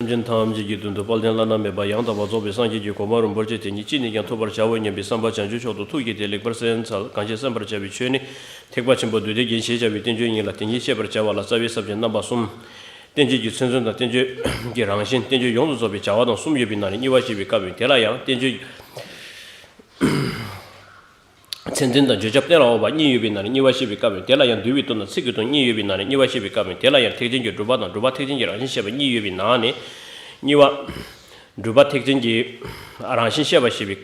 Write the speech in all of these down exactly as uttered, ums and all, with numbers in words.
སེམས་ཅན་ཐམས་ཅད་ཀྱི་དོན་དུ་དཔལ་ལྡན་བླ་ན་མེད་པ་ཡང་དག་པར་རྫོགས་པའི་སངས་རྒྱས་ཀྱི་གོ་འཕང་རིན་པོ་ཆེ་དེ་ཉིད་ཅི་ནས་ཀྱང་ཐོབ་པར་བྱའོ་སྙམ་པའི་བསམ་པ་བྱང་ཆུབ་མཆོག་ཏུ་ཐུགས་བསྐྱེད་དེ་ལེགས་པར་གསན་འཚལ། གང་ཞིག་གསན་པར་བྱ་བའི་ཆོས་ནི། ཐེག་པ་ཆེན་པོ་བདུད་སྡེ་རྒྱན་ཞེས་བྱ་བའི་བསྟན་བཅོས་ཡིན་ལ། དེ་ཉིད་བཤད་པར་བྱ་བ་ལ་རྩ་བའི་ས་བཅད་རྣམ་པ་གསུམ། བསྟན་བཅོས་ཀྱི་མཚན་མཚོན་དང་བསྟན་བཅོས་ཀྱི་རང་བཞིན། བསྟན་བཅོས་ཡོངས་སུ་རྫོགས་པའི་བྱ་བ་དང་གསུམ་ཡོད་པའི་ནང་ནས་གཉིས་པ་བཤད་པའི་སྐབས་ཡིན། དེ་ལ་ཡང་བསྟན་བཅོས། མཚན་འཛིན་དང་བརྗོད་བྱ་གཏན་ལ་དབབ་པ་གཉིས་ཡོད་པའི་ནང་ནས་གཉིས་པ་བཤད་པའི་སྐབས་ཡིན། དེ་ལ་ཡང་འདུལ་བའི་དོན་དང་ཚིག་གི་དོན་གཉིས་ཡོད་པའི་ནང་ནས་གཉིས་པ་བཤད་པའི་སྐབས་ཡིན། དེ་ལ་ཡང་ཐེག་ཆེན་གྱི་སྒྲུབ་པ་དང་སྒྲུབ་པ་ཐེག་ཆེན་གྱི་རང་བཞིན་བཤད་པ་གཉིས་ཡོད་པའི་ནང་ནས་གཉིས་པ། སྒྲུབ་པ་ཐེག་ཆེན་གྱི་རང་བཞིན་བཤད་པ་ཞེས་པའི།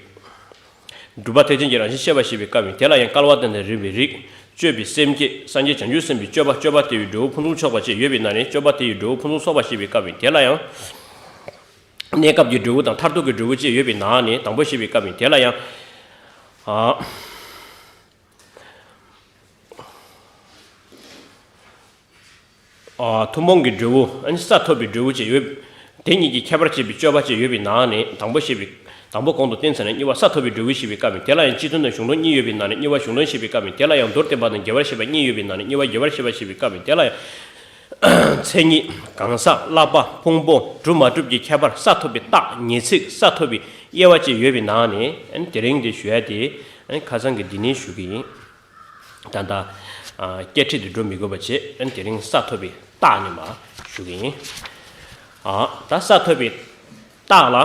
སྒྲུབ་པ་ཐེག་ཆེན་གྱི་རང་བཞིན་བཤད་པ་ཞེས་པའི་སྐབས་ཡིན། དེ་ལ་ཡང་བསྐལ་པ་དང་ལྡན་རིགས་པའི་རིགས། སྤྱོད་པའི་སེམས་བསྐྱེད། སངས་རྒྱས་བྱང་ཆུབ་སེམས་ཀྱི་སྤྱོད་པ། སྤྱོད་པ་དེ་ཡི་འབྲས་བུ་ཕུན་སུམ་ཚོགས་པ་བཅས་ཡོད་པའི་ནང་ནས་སྤྱོད་པ་དེ་ཡི་འབྲས་བུ་ཕུན་སུམ་ཚོགས་པ་ཞེས་པའི་སྐབས་ཡིན། དེ་ལ་ཡང་། གནས་སྐབས་ཀྱི་འབྲས་བུ་དང་མཐར་ཐུག་གི་འབྲས་བུ་བཅས་ཡོད་པའི་ནང་ནས་དང་པོ་བཤད་པའི་སྐབས་ཡིན། དེ་ལ་ཡང་། ཨ། ཨ། ཐུན་མོང་གི་འབྲས་བུ། ཨ་ནི་ས་ཐོབ་པའི་འབྲས་བུ་བཅས་ཡོད། དེ་གཉིས་ཀྱི་ཁྱད་པར་བྱེད་པའི་སྤྱོད་པ་བཅས་ཡོད་པའི་ནང་ནས་དང་པོ་བཤད་པའི། དང་པོ་གོང་དུ་བསྟན་ཚར་ནས་གཉིས་པ་ས་ཐོབ་པའི་འབྲས་བུ་བཤད་པའི་སྐབས་ཡིན། དེ་ལ་ཡང་སྤྱི་དོན་དང་གཞུང་དོན་གཉིས་ཡོད་པའི་ནང་ནས་གཉིས་པ་གཞུང་དོན་བཤད་པའི་སྐབས་ཡིན། དེ་ལ་ཡང་མདོར་བསྟན་པ་དང་རྒྱས་པར་བཤད་པ་གཉིས་ཡོད་པའི་ནང་ནས་གཉིས་པ་རྒྱས་པར་བཤད་པ་བཤད་པའི་སྐབས་ཡིན། དེ་ལ་ཡང་། མཚན་ཉིད། གང་ཟག་བསླབ་པ། ཕུང་པོ། གྲུབ་མ་གྲུབ་ཀྱི་ཁྱད་པར། ས་ཐོབ་པའི་རྟགས། ངེས་ཚིག་ས་ཐོབ་པའི་དབྱེ་བ་བཅས་ཡོད་པའི་ནང་ནས། ཨ་ནི་དེ་རིང་འདི་ཞུ་ཡ་དེ། ཨ་ནི་ཁ་སང་གི་འདི་ནས་ཞུ་གི་ཡིན། ད་ལྟ། ཨ། སྐད་ཁྲིད་དུ་འགྲོ་མི་དགོས་པ་བྱས། ཨ་ནི་དེ་རིང་ས་ཐོབ་པའི་རྟགས་ནས་མར་ཞུ་གི་ཡིན། ཨ། ད་ས་ཐོབ་པའི་རྟགས་ལ་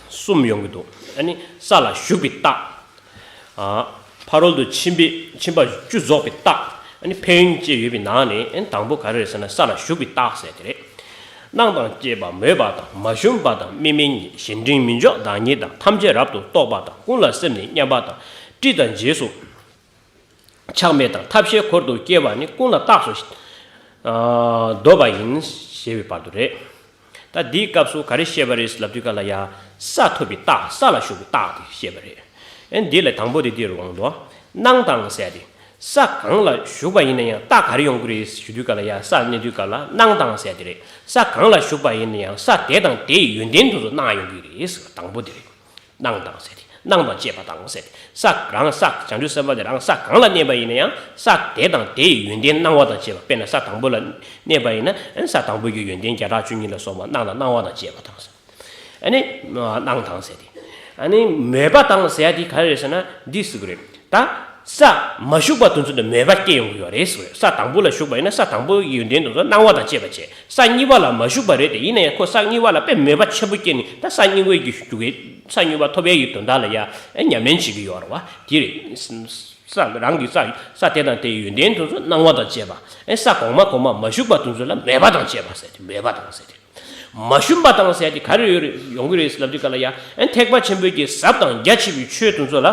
གསུམ་ཡོང་གི་འདུག་ཨ་ནི་ས་ལ་ཞུགས་པའི་རྟགས། ཨ། ཕ་རོལ་ཏུ་ཕྱིན་པའི་ཕྱིན་པ་བཅུ་རྫོགས་པའི་རྟགས། ཨ་ནི་ཕན་ཡོན་བཅས་ཡོད་པའི་ནང་ནས། ཨ་ནི་དང་པོ་ག་རེ་རེད་ཟེར་ན་ས་ལ་ཞུགས་པའི་རྟགས་ཟེར་དེ་རེད། སྣང་དང་བཅས་པ་མོས་པ་དང་། མ་ཞུམ་པ་དང་དམིགས་མེད་ཉིད། གཞན་དྲིང་མི་འཇོག་བདག་ཉིད་དང་། ཐམས་ཅད་རབ་ཏུ་རྟོག་པ་དང་། ཀུན་ལ་སེམས་ནི་མཉམ་པ་དང་། སྲིད་དང་རྗེས་སུ་ཆགས་མེད་དང་། ཐབས་ཤེས་འཁོར་དུ་སྐྱེ་བ་ནི། ཀུན་ལ་རྟག་ཏུ་འདོད་པ་ཡིན། ཞེས་པའི་བར་དུ་རེད། ད་འདིའི་སྐབས་སུ་ག་རེ་བཤད་པ་རེད་ལབ་དུས་ག་ལ་ཡ། ས་ཐོབ་པའི་རྟགས། ས་ལ་ཞུགས་པའི་རྟགས་དེ་བཤད་པ་རེད། ཨེ་འདི་ལ་དང་པོ་དེ་འདིར་འོང་དོ། སྣང་དང་ཟེར་ཏེ། ས་གང་ལ་ཞུགས་པ་ཡིན་ན་ཡང་རྟགས་ག་རེ་ཡོང་གི་རེད་ཞུ་དུས་ག་ལ་ཡ། ས་གནས་དུས་ག་ལ་སྣང་དང་ཟེར་དེ་རེད། ས་གང་ལ་ཞུགས་པ་ཡིན་ན་ཡང་ས་དེ་དང་དེའི་ཡོན་ཏན་དེ་ཚོ་སྣང་ཡོང་གི་རེད། དང་པོ་དེ་རེད། སྣང་དང་ཟེར་ཏེ། སྣང་དང་བཅས་པ་དང་ཟེར་ཏེ། ས་རང་ས་བྱང་ཆུབ་སེམས་དཔའ་དེ་རང་ས་གང་ལ་གནས་པ་ཡིན་ན་ཡང་ས་དེ་དང་དེའི་ཡོན་ཏན་སྣང་བ་དང་བཅས་པ། དཔེར་ན་ས་དང་པོ་ལ་གནས་པ་ཡིན་ན་ས་དང་པོ་གི་ཡོན་ཏན་བརྒྱ་ཕྲག་བཅུ་གཉིས་ལ་སོགས་པ་སྣང་དང་སྣང་བ་དང་བཅས་པ་དང་ཟེར། ཨ་ནི་སྣང་དང་ཟེར་ཏེ། ཨ་ནི་མོས་པ་དང་ཟེར་ཡ་དེ་ག་རེ་རེད་ཟེར་ན་འདི་ཟེར་གི་རེད། ད་ས་མ་ཞུགས་པ་དེ་ཚོ་ལ་མོས་པ་སྐྱེ་ཡོང་གི་ཡོད་རེད་ཟེར་གི་རེད། ས་དང་པོ་ལ་ཞུགས་པ་ཡིན་ན་ས་དང་པོ་ཡི་ཡོན་ཏན་དེ་ཚོ་སྣང་བ་དང་བཅས་པ་བྱས། ས་གཉིས་པ་ལ་མ་ཞུགས་པ་རེད་དེ། ཡིན་ན་ཡང་ཁོ་ས་གཉིས་པ་ལ་དཔེ་མོས་པ་ཆེན་པོ་སྐྱེས་ནས་ད་ས་གཉིས་པའི་གི་ཞུགས་ས་གཉིས་པ་ཐོབ་ཡས་ཀྱི་དོན་དག་ལ་ཡ་ཨེ་ཉམས་ལེན་བྱེད་ཀྱི་ཡོད་རེད་བ། དེ་རེད། ས་རང་གི་ས་ས་དེ་དང་དེའི་ཡོན་ཏན་དེ་ཚོ་སྣང་བ་དང་བཅས་པ། ཨེ་ས་གོང་མ་གོང་མ་མ་ཞུགས་པ་དེ་ཚོ་ལ་མོས་པ་དང་བཅས་པ་ཟེར་ཏེ། མོས་པ་དང་ཟེར་ཏེ། མ་ཞུམ་པ་དང་ཟེར་ཏེ་ག་རེ་ཡོད་རེད། ཡོང་གི་རེད་ལབ་དུས་ག་ལ་ཡ། ཨེ་ཐེག་པ་ཆེན་པོའི་གི་ཟབ་དང་རྒྱ་ཆེ་བའི་ཆོས་དེ་ཚོ་ལ།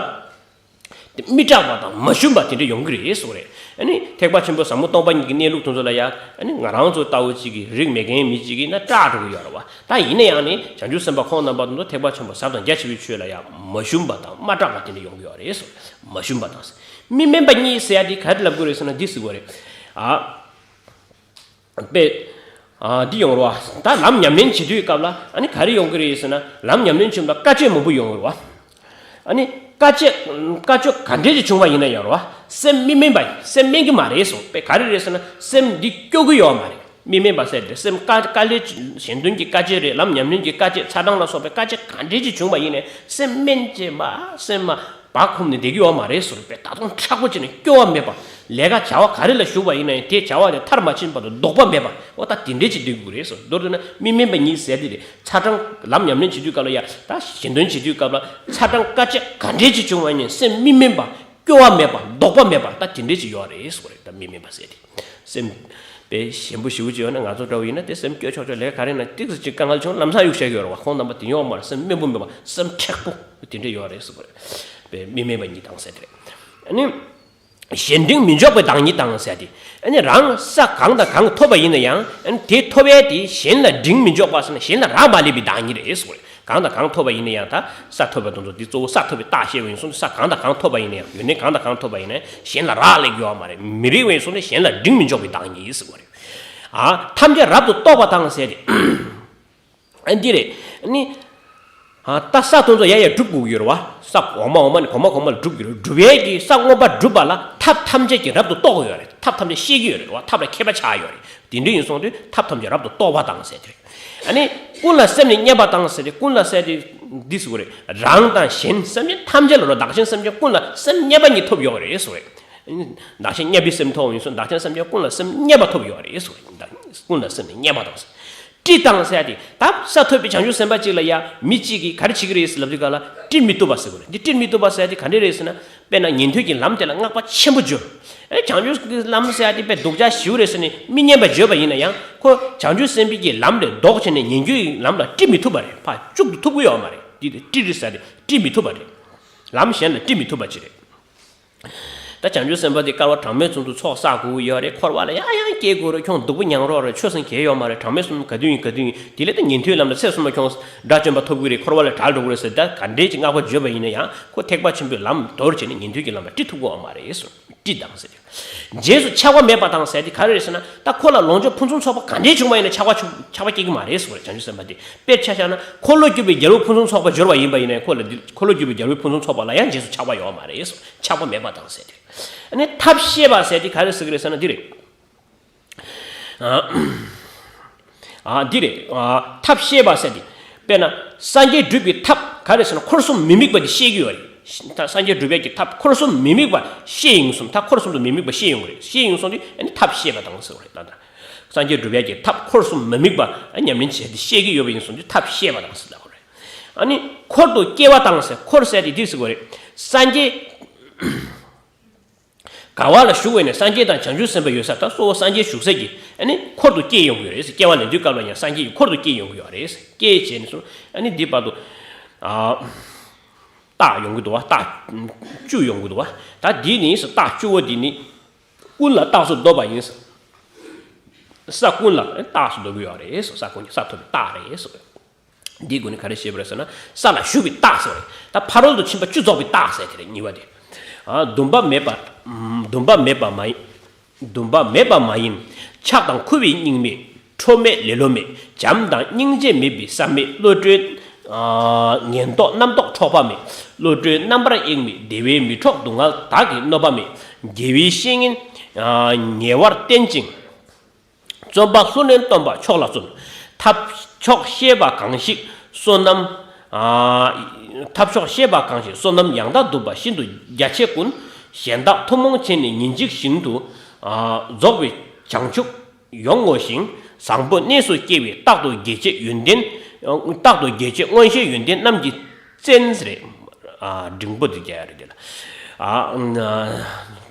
དེ་མི་སྐྲག་པ་དང་མ་ཞུམ་པ་དེ་འདྲ་ཡོང་གི་རེད་ཟེར་བ་རེད། ཨ་ནི་ཐེག་པ་ཆེན་པོ་ཟབ་མོ་སྟོང་པ་ཉིད་ཀྱི་གནས་ལུགས་དེ་ཚོ་ལ་ཡ། ཨ་ནི་ང་རང་ཚོ་ལྟ་བུ་གཅིག་གིས་རིག་མེད་མཁན་མི་གཅིག་གིས་ན་སྐྲག་འགྲོ་གི་ཡོད་རེད་བ། ད་ཡིན་ན་ཡང་ནི་བྱང་ཆུབ་སེམས་དཔའ་ཁོང་རྣམ་པ་དེ་ཚོ་ཐེག་པ་ཆེན་པོ་ཟབ་དང་རྒྱ་ཆེ་བའི་ཆོས་ལ་ཡ་མ་ཞུམ་པ་དང་མ་སྐྲག་པ་དེ་འདྲ་ཡོང་གི་ཡོད་རེད་ཟེར། མ་ཞུམ་པ་དང་ཟེར། དམིགས་མེད་པ་ཉིད་ཟེར་ཡ་དེ་ག་རེ་ལབ་དགོས་རེད་ཟེར་ན་འདི་ཟེར་དགོས་རེད། ཨ། པས། ཨ། འདི་ཡོང་རོགས། ད་ལམ་ཉམས་ལེན་བྱེད་དུས་སྐབས་ལ་ཨ་ནི་ག་རེ་ཡོང་གི་རེད་ཟེར་ན། ལམ་ཉམས་ལེན་བྱེད་པ་དཀའ་སྤྱད་མང་པོ་ཡོང་རོགས། ཨ་ནི་དཀའ་སྤྱད་དཀའ་སྤྱད་ག་འདྲས་ཅིག་བྱུང་བ་ཡིན་ན་ཡང་རོགས། སེམས་དམིགས་མེད་པ་ཡིན། སེམས་དམན་གྱི་མ་རེད་སོ། པས་ག་རེ་རེད་ཟེར་ན་སེམས་འདི་སྐྱོ་གི་ཡོད་མ་རེད། དམིགས་མེད་པ་ཟེར་དེ་སེམས་དཀའ་དཀའ་ལས་གཞན་དོན་གྱི་དཀའ་སྤྱད་རེད། ལམ་ཉམས་ལེན་གྱི་དཀའ་སྤྱད། ཚ་གྲང་ལ་སོགས་པའི་དཀའ་སྤྱད་ག་འདྲས་ཅིག་བྱུང་བ་ཡིན་ནའི་སེམས་དམན་གྱི་མ་སེམས་མ། བག་འཁུམས་ནས་བསྡད་ཀྱི་ཡོད་མ་རེད་ཟེར་བས། ད་དུང་མཁྲེགས་པོ་བྱས་ནས་སྐྱོ་བ་མེད་པ། ལས་ཀ་བྱ་བ་ག་རེ་ལ་ཞུགས་པ་ཡིན་ན་ཡང་དེ་བྱ་བ་དེ་མཐར་མ་ཕྱིན་བར་དུ་ལྡོག་པ་མེད་པ། འོ་ད་དེ་འདྲས་ཅིག་སྡོད་དགོས་རེད་ཟེར། མདོར་བསྡུས་ན་དམིགས་མེད་པ་ཉིད་ཟེར་དེ་རེད། ཚ་གྲང་ལམ་ཉམས་ལེན་བྱེད་དུས་སྐབས་ལ་ཡ། ད་གཞན་དོན་བྱེད་དུས་སྐབས་ལ་ཚ་གྲང་དཀའ་སྤྱད་ག་འདྲས་ཅིག་བྱུང་བ་ཡིན་ནའི་སེམས་དམིགས་མེད་པ། སྐྱོ་བ་མེད་པ། ལྡོག་པ་མེད་པ། ད་དེ་འདྲས་ཅིག་ཡོད་རེད་ཟེར་བ་རེད། ད་དམིགས་མེད་པ་ཟེར་དེ། སེམས་པས་ཞན་པོ་ཞེ་པོ་ཅིག་ཡོད་ན་ང་ཚོ་འདྲ་བོ་ཡིན་ན་དེ་སེམས་སྐྱོ་ཆོག་ཆོག་ལས་ག་རེ་ན་ཏིག་ཙམ་ཅིག་དཀའ་ངལ་བྱུང་ལམ་སང་གཡུག་བཞག་གི་ཡོད་རེད་བ། ཁོང་རྣམ་པ་དེ་ཡོད་མ་རེད། སེམས་དམན་པོ་མེད་པ། སེམས་མཁྲེགས་པོ་དེ་འདྲས་ཡོད་རེད་ཟེར་བ་རེད། པས་དམིགས་མེད་པ་ཉིད་དང་ཟེར་དེ་རེད། ཨ་ནི། གཞན་དྲིང་མི་འཇོག་པའི་བདག་ཉིད་དང་ཟེར་ཏེ། ཨ་ནི་རང་ས་གང་དང་གང་ཐོབ་པ་ཡིན་ན་ཡང་། ཨ་ནི་དེ་ཐོབ་ཡས་དེ་གཞན་ལ་དྲིང་མི་འཇོག་པ་ཟེར་ན་གཞན་ལ་རག་མ་ལས་པའི་བདག་ཉིད་རེད་ཟེར་བ་རེད། གང་དང་གང་ཐོབ་པ་ཡིན་ན་ཡང་། ད་ས་ཐོབ་པ་དེ་ཚོ་འདི་གཙོ་བོ་ས་ཐོབ་པའི་རྟགས་བཤད་པ་ཡིན་སོང་ཙང་། ས་གང་དང་གང་ཐོབ་པ་ཡིན་ན་ཡང་། ཡོན་ཏན་གང་དང་གང་ཐོབ་པ་ཡིན་ན་ཡང་གཞན་ལ་རག་ལས་ཀྱི་ཡོད་མ་རེད། མི་རིགས་པ་ཡིན་སོང་ཙང་གཞན་ལ་དྲིང་མི་འཇོག་པའི་བདག་ཉིད་ཟེར་བ་རེད། ཨ། ཐམས་ཅད་རབ་ཏུ་རྟོག་པ་དང་ཟེར་ཏེ། ཨ་འདི་རེད། ཨ་ནི། ཨ་ད་ས་དེ་ཚོ་ཡ་ཡ་སྒྲུབ་དགོས་ཀྱི་ཡོད་རེད་བ། ས་གོང་མ་འོག་མ་ནས་གོང་མ་གོང་མ་ལ་སྒྲུབ་ཀྱི་རེད། སྒྲུབ་ཡས་ཀྱི་ས་མངོན་པར་སྒྲུབ་པ་ལ་ཐབས་ཐམས་ཅད་ཀྱིས་རབ་ཏུ་རྟོག་གི་ཡོད་རེད། ཐབས་ཐམས་ཅད་ཤེས་ཀྱི་ཡོད་རེད་བ། ཐབས་ལ་མཁས་པ་ཆགས་ཡོད་རེད། དེ་འདྲ་ཡིན་སོང་དུས་ཐབས་ཐམས་ཅད་རབ་ཏུ་རྟོག་པ་དང་ཟེར་དེ་རེད། ཨ་ནི་ཀུན་ལ་སེམས་ནི་མཉམ་པ་དང་ཟེར་ཏེ། ཀུན་ལ་ཟེར་ཏེ་འདི་ཟེར་བ་རེད། རང་དང་གཞན་སེམས་ཅན་ཐམས་ཅད་ལ་རོ། བདག་གཞན་སེམས་ཅན་ཀུན་ལ་སེམས་མཉམ་པ་ཉིད་ཐོབ་ཡོད་རེད་ཟེར་བ་རེད། བདག་གཞན་མཉམ་པའི་སེམས་ཐོབ་ཡིན་སོང་། བདག་གཞན་སེམས་ཅན་ཀུན་ལ་སེམས་མཉམ་པ་ཐོབ་ཡོད་རེད་ཟེར་བ་རེད། ཀུན་ལ་སེམས་ནི་མཉམ་པ་དང་ཟེར། དྲི་དང་ཟེར་ཏེ། ད་ས་ཐོབ་པའི་བྱང་ཆུབ་སེམས་དཔའ་གཅིག་ལ་ཡ་མི་གཅིག་གིས་ག་རེ་བྱེད་ཀྱི་རེད་ཟེར་ལབ་དུས་ག་ལ་དྲི་མི་བཏུབ་པ་ཟེར་བ་རེད། དེ་དྲི་མི་བཏུབ་པ་ཟེར་ཏེ་ག་འདྲ་རེད་ཟེར་ན། དཔེར་ན་ཉན་ཐོས་ཀྱི་ལམ་དེ་ལ་བསྔགས་པ་ཆེན་པོ་བརྗོད། ཨེ་བྱང་ཆུབ་ཀྱི་ལམ་ཟེར་ཡ་དེ་དཔེ་སྡུག་ཅག་ཞེ་པོ་རེད་ཟེར་ནས་མི་སྙན་པ་བརྗོད་པ་ཡིན་ན་ཡང་། ཁོ་བྱང་ཆུབ་སེམས་དཔའི་གི་ལམ་ལས་ལྡོག་བྱས་ནས་ཉན་ཐོས་ཀྱི་ལམ་ལ་དཀྲི་མི་ཐུབ་པ་རེད། ཕར་གཅུག་ཏུ་ཐུབ་ཀྱི་ཡོད་མ་རེད། དེ་དེ་དཀྲི་རེད་ཟེར་ཏེ་དཀྲི་མི་ཐུབ་པ་རེད། ལམ་གཞན་ལ་དཀྲི་མི་ཐུབ་པ་ཅིག་རེད། ད་བྱང་ཆུབ་སེམས་དཔའ་དེ་སྐལ་བ་གྲངས་མེད་ཙམ་དུ་ཚོགས་བསགས་དགོས་ཀྱི་ཡོད་རེད། འཁོར་བ་ལ་ཡང་ཡང་སྐྱེ་དགོས་རེད། ཁྱོད་སྡུག་པོ་མྱངས་རོགས་རེད། ཆོས་སེམས་གས་ཡོད་མ་རེད། གྲངས་མེད་ཙམ་ག་དུས་ཡིན་ག་དུས་ཡིན། དེ་ལས་ད་ཉན་ཐོས་ལམ་ལ་ཚད་སོང་ན་ཁྱོད་དགྲ་བཅོམ་པ་ཐོབ་ཀྱི་རེད། འཁོར་བ་ལས་བྲལ་འགྲོ་གི་རེད་ཟེར། ད་ག་འདྲས་ཀྱི་བསྔགས་པ་བརྗོད་པ་ཡིན་ན་ཡང་། ཁོ་ཐེག་པ་ཆེན་པོའི་ལམ་དོར་བྱས་ནས་ཉན་ཐོས་ཀྱི་ལམ་ལ་དཀྲི་ཐུབ་ཀྱི་ཡོད་མ་རེད། དཀྲི་དང་ཟེར། རྗེས་སུ་ཆགས་པ་མེད་པ་དང་ཟེར་དེ་ག་རེ་རེད་ཟེར་ན། ད་ཁོ་ལ་ལོངས་སྤྱོད་ཕུན་སུམ་ཚོགས་པ་ག་འདྲའི་བྱུང་བ་ཡིན་ན་ཆགས་པ་ཆུ་ཆགས་པ་སྐྱེ་གི་མ་རེད་ཟེར་བ་རེད། བྱང་ཆུབ་སེམས་དཔའ་དེ། དཔེར་ཆ་བཞག་ན་འཁོར་ལོས་སྒྱུར་བའི་རྒྱལ་པོའི་ཕུན་སུམ་ཚོགས་པ་སྦྱོར་བ་ཡིན་པ་ཡིན་ན། ཁོ་ལ་འདི་འཁོར་ལོས་སྒྱུར་བའི་རྒྱལ་པོའི་ཕུན་སུམ་ཚོགས་པ་ལ་ཡང་རྗེས་སུ་ཆགས་པ་ཡོད་མ་རེད་ཟེར། ཆགས་པ་མེད་པ་དང་ཟེར་དེ། ཨ་ནི་ཐབས་ཤེས་པ་ཟེར་དེ་ག་རེ་ཟེར་གི་རེད་ཟེར་ན་འདི་རེད། ཨ། ཨ། འདི་རེད། ཨ། ཐབས་ཤེས་པ་ཟེར་དེ། དཔེར་ན་སངས་རྒྱས་སྒྲུབ་པའི་ཐབས་ག་རེ་ཟེར་ན། འཁོར་གསུམ་མི་དམིགས་པ་དེ་ཤེས་ཀྱི་ཡོད་རེད། ད་སངས་རྒྱས་སྒྲུབ་ཡག་གི་ཐབས་འཁོར་གསུམ་མི་དམིགས་པ་ཤེས་ཡོང་སོང་། ད་འཁོར་གསུམ་དུ་མི་དམིགས་པ་ཤེས་ཡོང་གི་རེད། ཤེས་ཡོང་སོང་དུས་ཨ་ནི་ཐབས་ཤེས་པ་དང་ཟེར་བ་རེད། ད་ད་སངས་རྒྱས་སྒྲུབ་ཡག་གི་ཐབས་འཁོར་གསུམ་མི་དམིགས་པ་ཉམས་ལེན་བྱས་ཏེ་ཤེས་ཀྱི་ཡོད་པ་ཡིན་སོང་དུས་ཐབས་ཤེས་པ་དང་ཟེར་ལབ་དགོས་རེད། ཨ་ནི་འཁོར་དུ་སྐྱེ་བ་དང་ཟེར། འཁོར་ཟེར་དེ་འདི་ཟེར་དགོས་རེད། སངས་རྒྱས། དགའ་བ་ལ་ཞུགས་པས་ནི་སངས་རྒྱས་དང་བྱང་ཆུབ་སེམས་དཔའ་ཡོད་ས། ད་གཙོ་བོ་སངས་རྒྱས་བཞུགས་ས་གི་ཨ་ནི་འཁོར་དུ་སྐྱེས་ཡོང་གི་ཡོད་རེད། སྐྱེ་བ་ལེན་དུས་སྐབས་ལ་ཡང་སངས་རྒྱས་ཀྱི་འཁོར་དུ་སྐྱེས་ཡོང་གི་ཡོད་རེད། སྐྱེས་བྱས་ནས་སོང་། ཨ་ནི་འདི་བར་དུ། ཨ། རྟགས་ཡོང་གི་འདུག་བ། རྟགས་བཅུ་ཡོང་གི་འདུག་བ། ད་འདི་ནི་རྟགས་བཅུ་བོ་འདི་ནི་ཀུན་ལ་རྟགས་སུ་འདོགས་པ་ཡིན། ས་ཀུན་ལ་རྟགས་སུ་འདོགས་ཀྱི་ཡོད་རེད། ས་ཀུན་གྱི་ས་ཐོབ་པའི་རྟགས་རེད་ཟེར། འདིའི་སྒོ་ནས་ག་རེ་བཤད་པ་རེད་ཟེར་ན། ས་ལ་ཞུགས་པའི་རྟགས་ཟེར་བ་རེད། ད་ཕ་རོལ་ཏུ་ཕྱིན་པ་བཅུ་རྫོགས་པའི་རྟགས་ཟེར་དེ་རེད། གཉིས་པ་དེ། ཨ། འདུན་པ་མེད་པ། འདུན་པ་མེད་པ་མ་ཡིན། འདུན་པ་མེད་པ་མ་ཡིན། ཆགས་དང་ཁུ་བའི་སྙིང་མེད། ཁྲོ་མེད་ལེ་ལོ་མེད། བྱམས་དང་སྙིང་རྗེ་མེད་པའི་བསམ་མེད། བློ་གྲོས། ཨ། ངན་རྟོག་རྣམ་རྟོག་འཕྲོག་པ་མེད། བློ་གྲོས་རྣམ་པར་གཡེང་མེད། བདེ་བས་མི་འཕྲོག་སྡུག་བསྔལ་དག་གི་གནོད་པ་མེད། དགེ་བའི་བཤེས་གཉེན། ཨ། ཉེ་བར་བསྟེན་ཅིང་། བརྩོན་པ་ལྷུར་ལེན་སྟོན་པ་མཆོག་ལ་བརྩོན། ཐབས་མཆོག་ཤེས་པ་གང་ཞིག་བསོད་ནམས། ཨ། ཐབས་མཆོག་ཤེས་པ་གང་ཞིག་བསོད་ནམས་ཡང་དག་བསྡུས་པ་ཤིན་ཏུ་རྒྱ་ཆེ་ཀུན། གཞན་དག་ཐུན་མོང་ཆེ་ནས་ཉིན་གཅིག་བཞིན་དུ། ཨ། རྫོགས་པའི་བྱང་ཆུབ་ཡོངས་བསྔོ་ཞིང་། བཟང་པོ་གནས་སུ་སྐྱེ་བའི་རྟག་ཏུ་དགེ་བྱེད་ཡོན་ཏན། རྟག་ཏུ་དགེ་བྱེད་མངོན་ཤེས་ཡོན་ཏན་རྣམས་ཀྱི་བཙན་རེད། ཨ། འབྲིང་པོ་འདི་རྒྱག་ཡ་རེད་དེ་ལ། ཨ།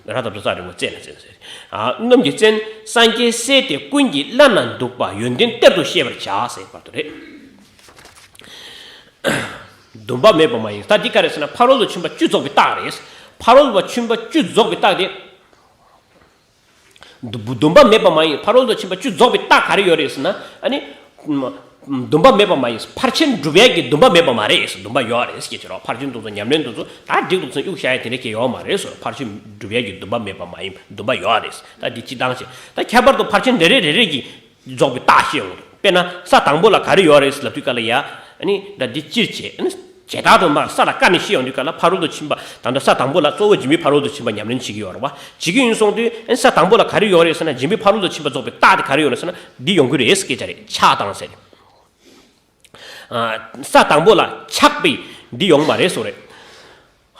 ར་ད་བཏགས་རྩ་འགྲེང་བུ་རྩེ་ན་བཙན་ཟེར། ཨ། རྣམས་ཀྱི་བཙན། སངས་རྒྱས་སྲས་དེ་ཀུན་གྱི་བླ་ན་འདུག་པ་ཡོན་ཏན་གཏེར་དུ་བཤད་པར་བྱ་ཟེར་བར་དུ་རེད། འདུན་པ་མེད་པ་མ་ཡིན། ད་འདི་ག་རེ་ཟེར་ན་ཕ་རོལ་ཏུ་ཕྱིན་པ་བཅུ་རྫོགས་པའི་རྟགས་རེད། ཕ་རོལ་ཏུ་ཕྱིན་པ་བཅུ་རྫོགས་པའི་རྟགས་དེ། འདུ་འདུན་པ་མེད་པ་མ་ཡིན། ཕ་རོལ་ཏུ་ཕྱིན་པ་བཅུ་རྫོགས་པའི་རྟགས་ག་རེ་ཡོད་རེད་ཟེར་ན། ཨ་ནི། འདུན་པ་མེད་པ་མ་ཡིན། ཕར་ཕྱིན་སྒྲུབ་ཡས་ཀྱི་འདུན་པ་མེད་པ་མ་རེད། འདུན་པ་ཡོད་རེད་ཟེར་གྱི་རོགས། ཕར་ཕྱིན་དུ་ཚོ་ཉམས་ལེན་དུ་ཚོ་ད་འགྲིག་འདུག་ཚོ་གཡུག་བཞག་ཡས་དེ་འདྲ་གྱི་ཡོད་མ་རེད་ཟེར། ཕར་ཕྱིན་སྒྲུབ་ཡས་ཀྱི་འདུན་པ་མེད་པ་མ་ཡིན། འདུན་པ་ཡོད་རེད། ད་འདི་སྤྱི་བཏང་བྱས། ད་ཁྱད་པར་དུ་ཕར་ཕྱིན་རེ་རེ་རེ་རེ་གྱི་རྫོགས་པའི་རྟགས་ཤེས་ཡོང་གི་འདུག་དཔེར་ན་ས་དང་པོ་ལ་ག་རེ་ཡོད་རེད་ཟེར་ལབ་དུས་ག་ལ་ཡ། ཨ་ནི་ད་འདི་སྤྱིར་བྱས། ཨ་ནི་བྱེ་བྲག་ཏུ་མར་ས་ལ་བཀར་ནས་ཤེས་ཡོང་དུས་ག་ལ་ཕ་རོལ་ཏུ་ཕྱིན་པ། ད་ལྟ་ས་དང་པོ་ལ་གཙོ་བོ་འཇིགས་མེད་ཕ་རོལ་ཏུ་ཕྱིན་པ་ཉམས་ལེན་བྱེད་ཀྱི་ཡོད་རེད་བ། བྱེད་ཀྱི་ཡིན་སོང་དུས་ཨ་ནི་ས་དང་པོ་ལ་ག་རེ་ཡོད་རེད་ཟེར་ན། འཇིགས་མེད་ཕ་རོལ་ཏུ་ཕྱིན་པ་རྫོགས་པའི་རྟགས་དེ་ག་རེ་ཡོད་རེད་ཟེར་ན། འདི་ཡོང་གི་རེད་ཟེར་སྐད་ཆ་རེད། ཆགས་དང་ཟེར། ཨ། ས་དང་པོ་ལ་ཆགས་པའི་འདི་ཡོང་མ་རེད་ཟེར་རེད།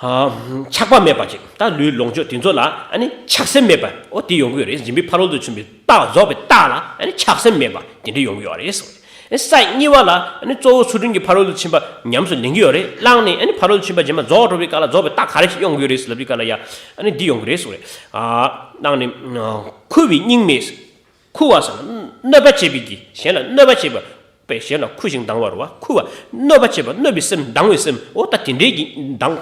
ཨ། ཆགས་པ་མེད་པ་ཅིག་ད་ལུས་ལོངས་སྤྱོད་དེ་ཚོ་ལ་ཨ་ནི་ཆགས་སེམས་མེད་པ། འོ་དེ་ཡོང་གི་ཡོད་རེད། འཇིགས་མེད་ཕ་རོལ་ཏུ་ཕྱིན་པའི་རྟགས་རྫོགས་པའི་རྟགས་ལ་ཨ་ནི་ཆགས་སེམས་མེད་པ་དེ་འདྲ་ཡོང་གི་ཡོད་རེད་ཟེར་རེད། ས་གཉིས་པ་ལ་ཨ་ནི་གཙོ་བོ་ཚུལ་ཁྲིམས་ཀྱི་ཕ་རོལ་ཏུ་ཕྱིན་པ་ཉམས་སུ་ལེན་གྱི་ཡོད་རེད། བླངས་ནས་ཨ་ནི་ཕ་རོལ་ཏུ་ཕྱིན་པ་རྗེས་མ་རྫོགས་འགྲོ་བའི་སྐབས་ལ་རྫོགས་པའི་རྟགས་ག་རེ་ཞིག་ཡོང་གི་ཡོད་རེད་ཟེར་ལབ་དུས་སྐབས་ལ་ཡ། ཨ་ནི་འདི་ཡོང་གི་རེད་ཟེར་རེད། ཨ། བླངས་ནས་ཁུ་བའི་སྙིང་མེད། ཁུ་བ་ཟེར་ན་གནོད་པ་བྱེད་པའི་གི། གཞན་ལ་གནོད་པ་བྱེད་པ། པས་གཞན་ལ་ཁུ་ཞིང་སྡང་བ་རེད་བ། ཁུ་བ། གནོད་པ་བྱེད་པ། གནོད་པའི་སེམས། སྡང་བའི་སེམས། འོ་ད་དེ་འདྲའི་གི་སྡང་།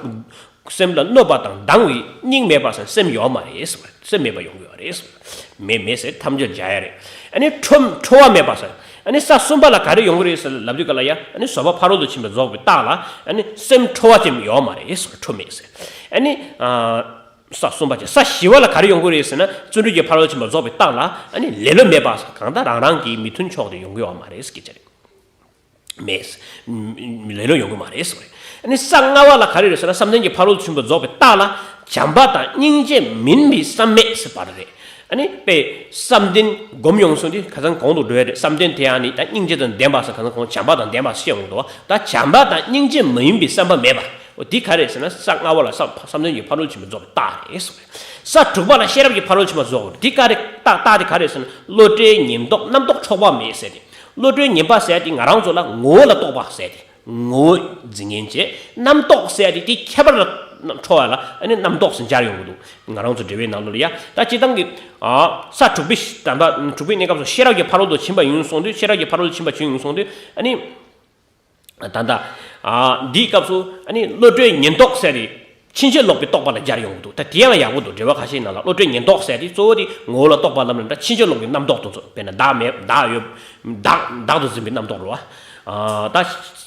སེམས་ལ་གནོད་པ་དང་སྡང་བའི་སྙིང་མེད་པ་ཟེར་སེམས་ཡོད་མ་རེད་ཟེར་བ། སེམས་མེད་པ་ཡོང་གི་ཡོད་རེད་ཟེར་བ། མེད་མེད་ཟེར་ཐམས་ཅད་སྦྱར་ཡ་རེད། ཨ་ནི་ཁྲོ་ཁྲོ་བ་མེད་པ་ཟེར། ཨ་ནི་ས་གསུམ་པ་ལ་ག་རེ་ཡོང་གི་རེད་ཟེར་ལབ་དུས་ག་ལ་ཡ། ཨ་ནི་བཟོད་པ་ཕ་རོལ་ཏུ་ཕྱིན་པ་རྫོགས་པའི་རྟགས་ལ་ཨ་ནི་སེམས་ཁྲོ་བ་ཅན་ཡོད་མ་རེད་ཟེར་བ། ཁྲོ་མེད་ཟེར། ཨ་ནི། ཨ། ས་གསུམ་པ་བྱས། ས་བཞི་པ་ལ་ག་རེ་ཡོང་གི་རེད་ཟེར་ན། བརྩོན་འགྲུས་ཀྱི་ཕ་རོལ་ཕྱིན་པ་རྫོགས་པའི་རྟགས་ལ་ཨ་ནི་ལེ་ལོ་མེད་པ། གང་ལྟར་རང་རང་གི་མི་མཐུན་ཕྱོགས་དེ་ཡོང་གི་ཡོད་མ་རེད་ཟེར་གྱི་ཅི་རེད། མེད། ལེ་ལོ་ཡོང་གི་མ་རེད་ཟེར་བ་རེད། ཨ་ནི་ས་ལྔ་པ་ལ་ག་རེ་རེད་ཟེར་ན། བསམ་གཏན་གྱི་ཕ་རོལ་ཕྱིན་པ་རྫོགས་པའི་རྟགས་ལ་བྱམས་པ་དང་སྙིང་རྗེ་མིན་པའི་བསམ་མེད་ཟེར་བ་རེད། ཨ་ནི་དཔེ་བསམ་གཏན་སྒོམ་ཡོང་སོང་དུས་ཁ་སང་གོང་དུ་འགྲོ་ཡ་རེད། བསམ་གཏན་དེ་ཡང་ནི་ད་སྙིང་རྗེ་དང་ལྡན་པ་ཟེར། ཁ་སང་གོང་བྱམས་པ་དང་ལྡན་པ་ཟེར་ཡོང་འདུག་ད་བྱམས་པ་དང་སྙིང་རྗེ་མ་ཡིན་པའི་བསམ་པ་མེད་པ། འོ་འདི་ག་རེད་ཟེར་ན། ས་ལྔ་པ་ལ་བསམ་བསམ་གཏན་གྱི་ཕ་རོལ་ཏུ་ཕྱིན་པ་རྫོགས་པའི་རྟགས་རེད་ཟེར། ས་དྲུག་པ་ལ་ཤེས་རབ་ཀྱི་ཕ་རོལ་ཏུ་ཕྱིན་པ་རྫོགས་པ་རེད། འདི་ག་རེ་རྟགས། རྟགས་དེ་ག་རེད་ཟེར་ན། བློ་གྲོས་ཉེན་རྟོག་རྣམ་རྟོག་འཕྲོག་པ་མེད་ཟེར་ཏེ། བློ་གྲོས་ཉེན་པ་ཟེར་ཏེ་ང་རང་ཚོ་ལ་ངོ་བོ་ལ་རྟོག་པ་ཟེར་ཏེ། ངོ་བོ་འཛིན་མཁན་བྱས། རྣམ་རྟོག་ཟེར་ཡ་དེ་དེ་ཁྱད་པར་ལ་འཕྲོ་བ་ལ་ཨ་ནི་རྣམ་རྟོག་ཟེར་སྦྱར་ཡོང་གི་འདུག་ང་རང་ཚོ་འགྲེལ་པའི་ནང་ལོགས་ལ་ཡ། ད་སྤྱིར་བཏང་གི་ཨ་ས་དྲུག་པའི་ད་ལྟ་དྲུག་པའི་གནས་སྐབས་སུ་ཤེས་རབ་ཀྱི་ཕ་རོལ་ཏུ་ཕྱིན་པ་ཡིན་སོང་དུས། ཤེས་རབ་ཀྱི་ཕ་རོལ་ཏུ་ཕྱིན་པ་བྱུང་ཡོང་སོང་དུས། ཨ་ནི་ད་ལྟ་ཨ་འདིའི་སྐབས་སུ་ཨ་ནི་བློ་གྲོས་ཉེན་རྟོག་ཟེར་ཏེ་ཕྱིན་ཅི་ལོག་པའི་རྟོག་པ་ལ་སྦྱར་ཡོང་གི་འདུག་ད་དེ་ཡང་ཡག་པོ་འདུག་འགྲེལ་པ་ཁ་ཤས་ནང་ལ་བློ་གྲོས་ཉེན་རྟོག་ཟེར་ཏེ་གཙོ་བོ་དེ་ངོ་བོ་ལ་རྟོག་པ་ལབ་ནས། ད་ཕྱིན་ཅི་ལོག་པའི་རྣམ་རྟོག་དེ་ཚོ། དཔེར་ན་བདག་མེད། བདག་ཡོད། བདག་བདག་ཏུ་འཛིན་པའི་རྣམ་རྟོག་རེད་བ། ཨ་ད་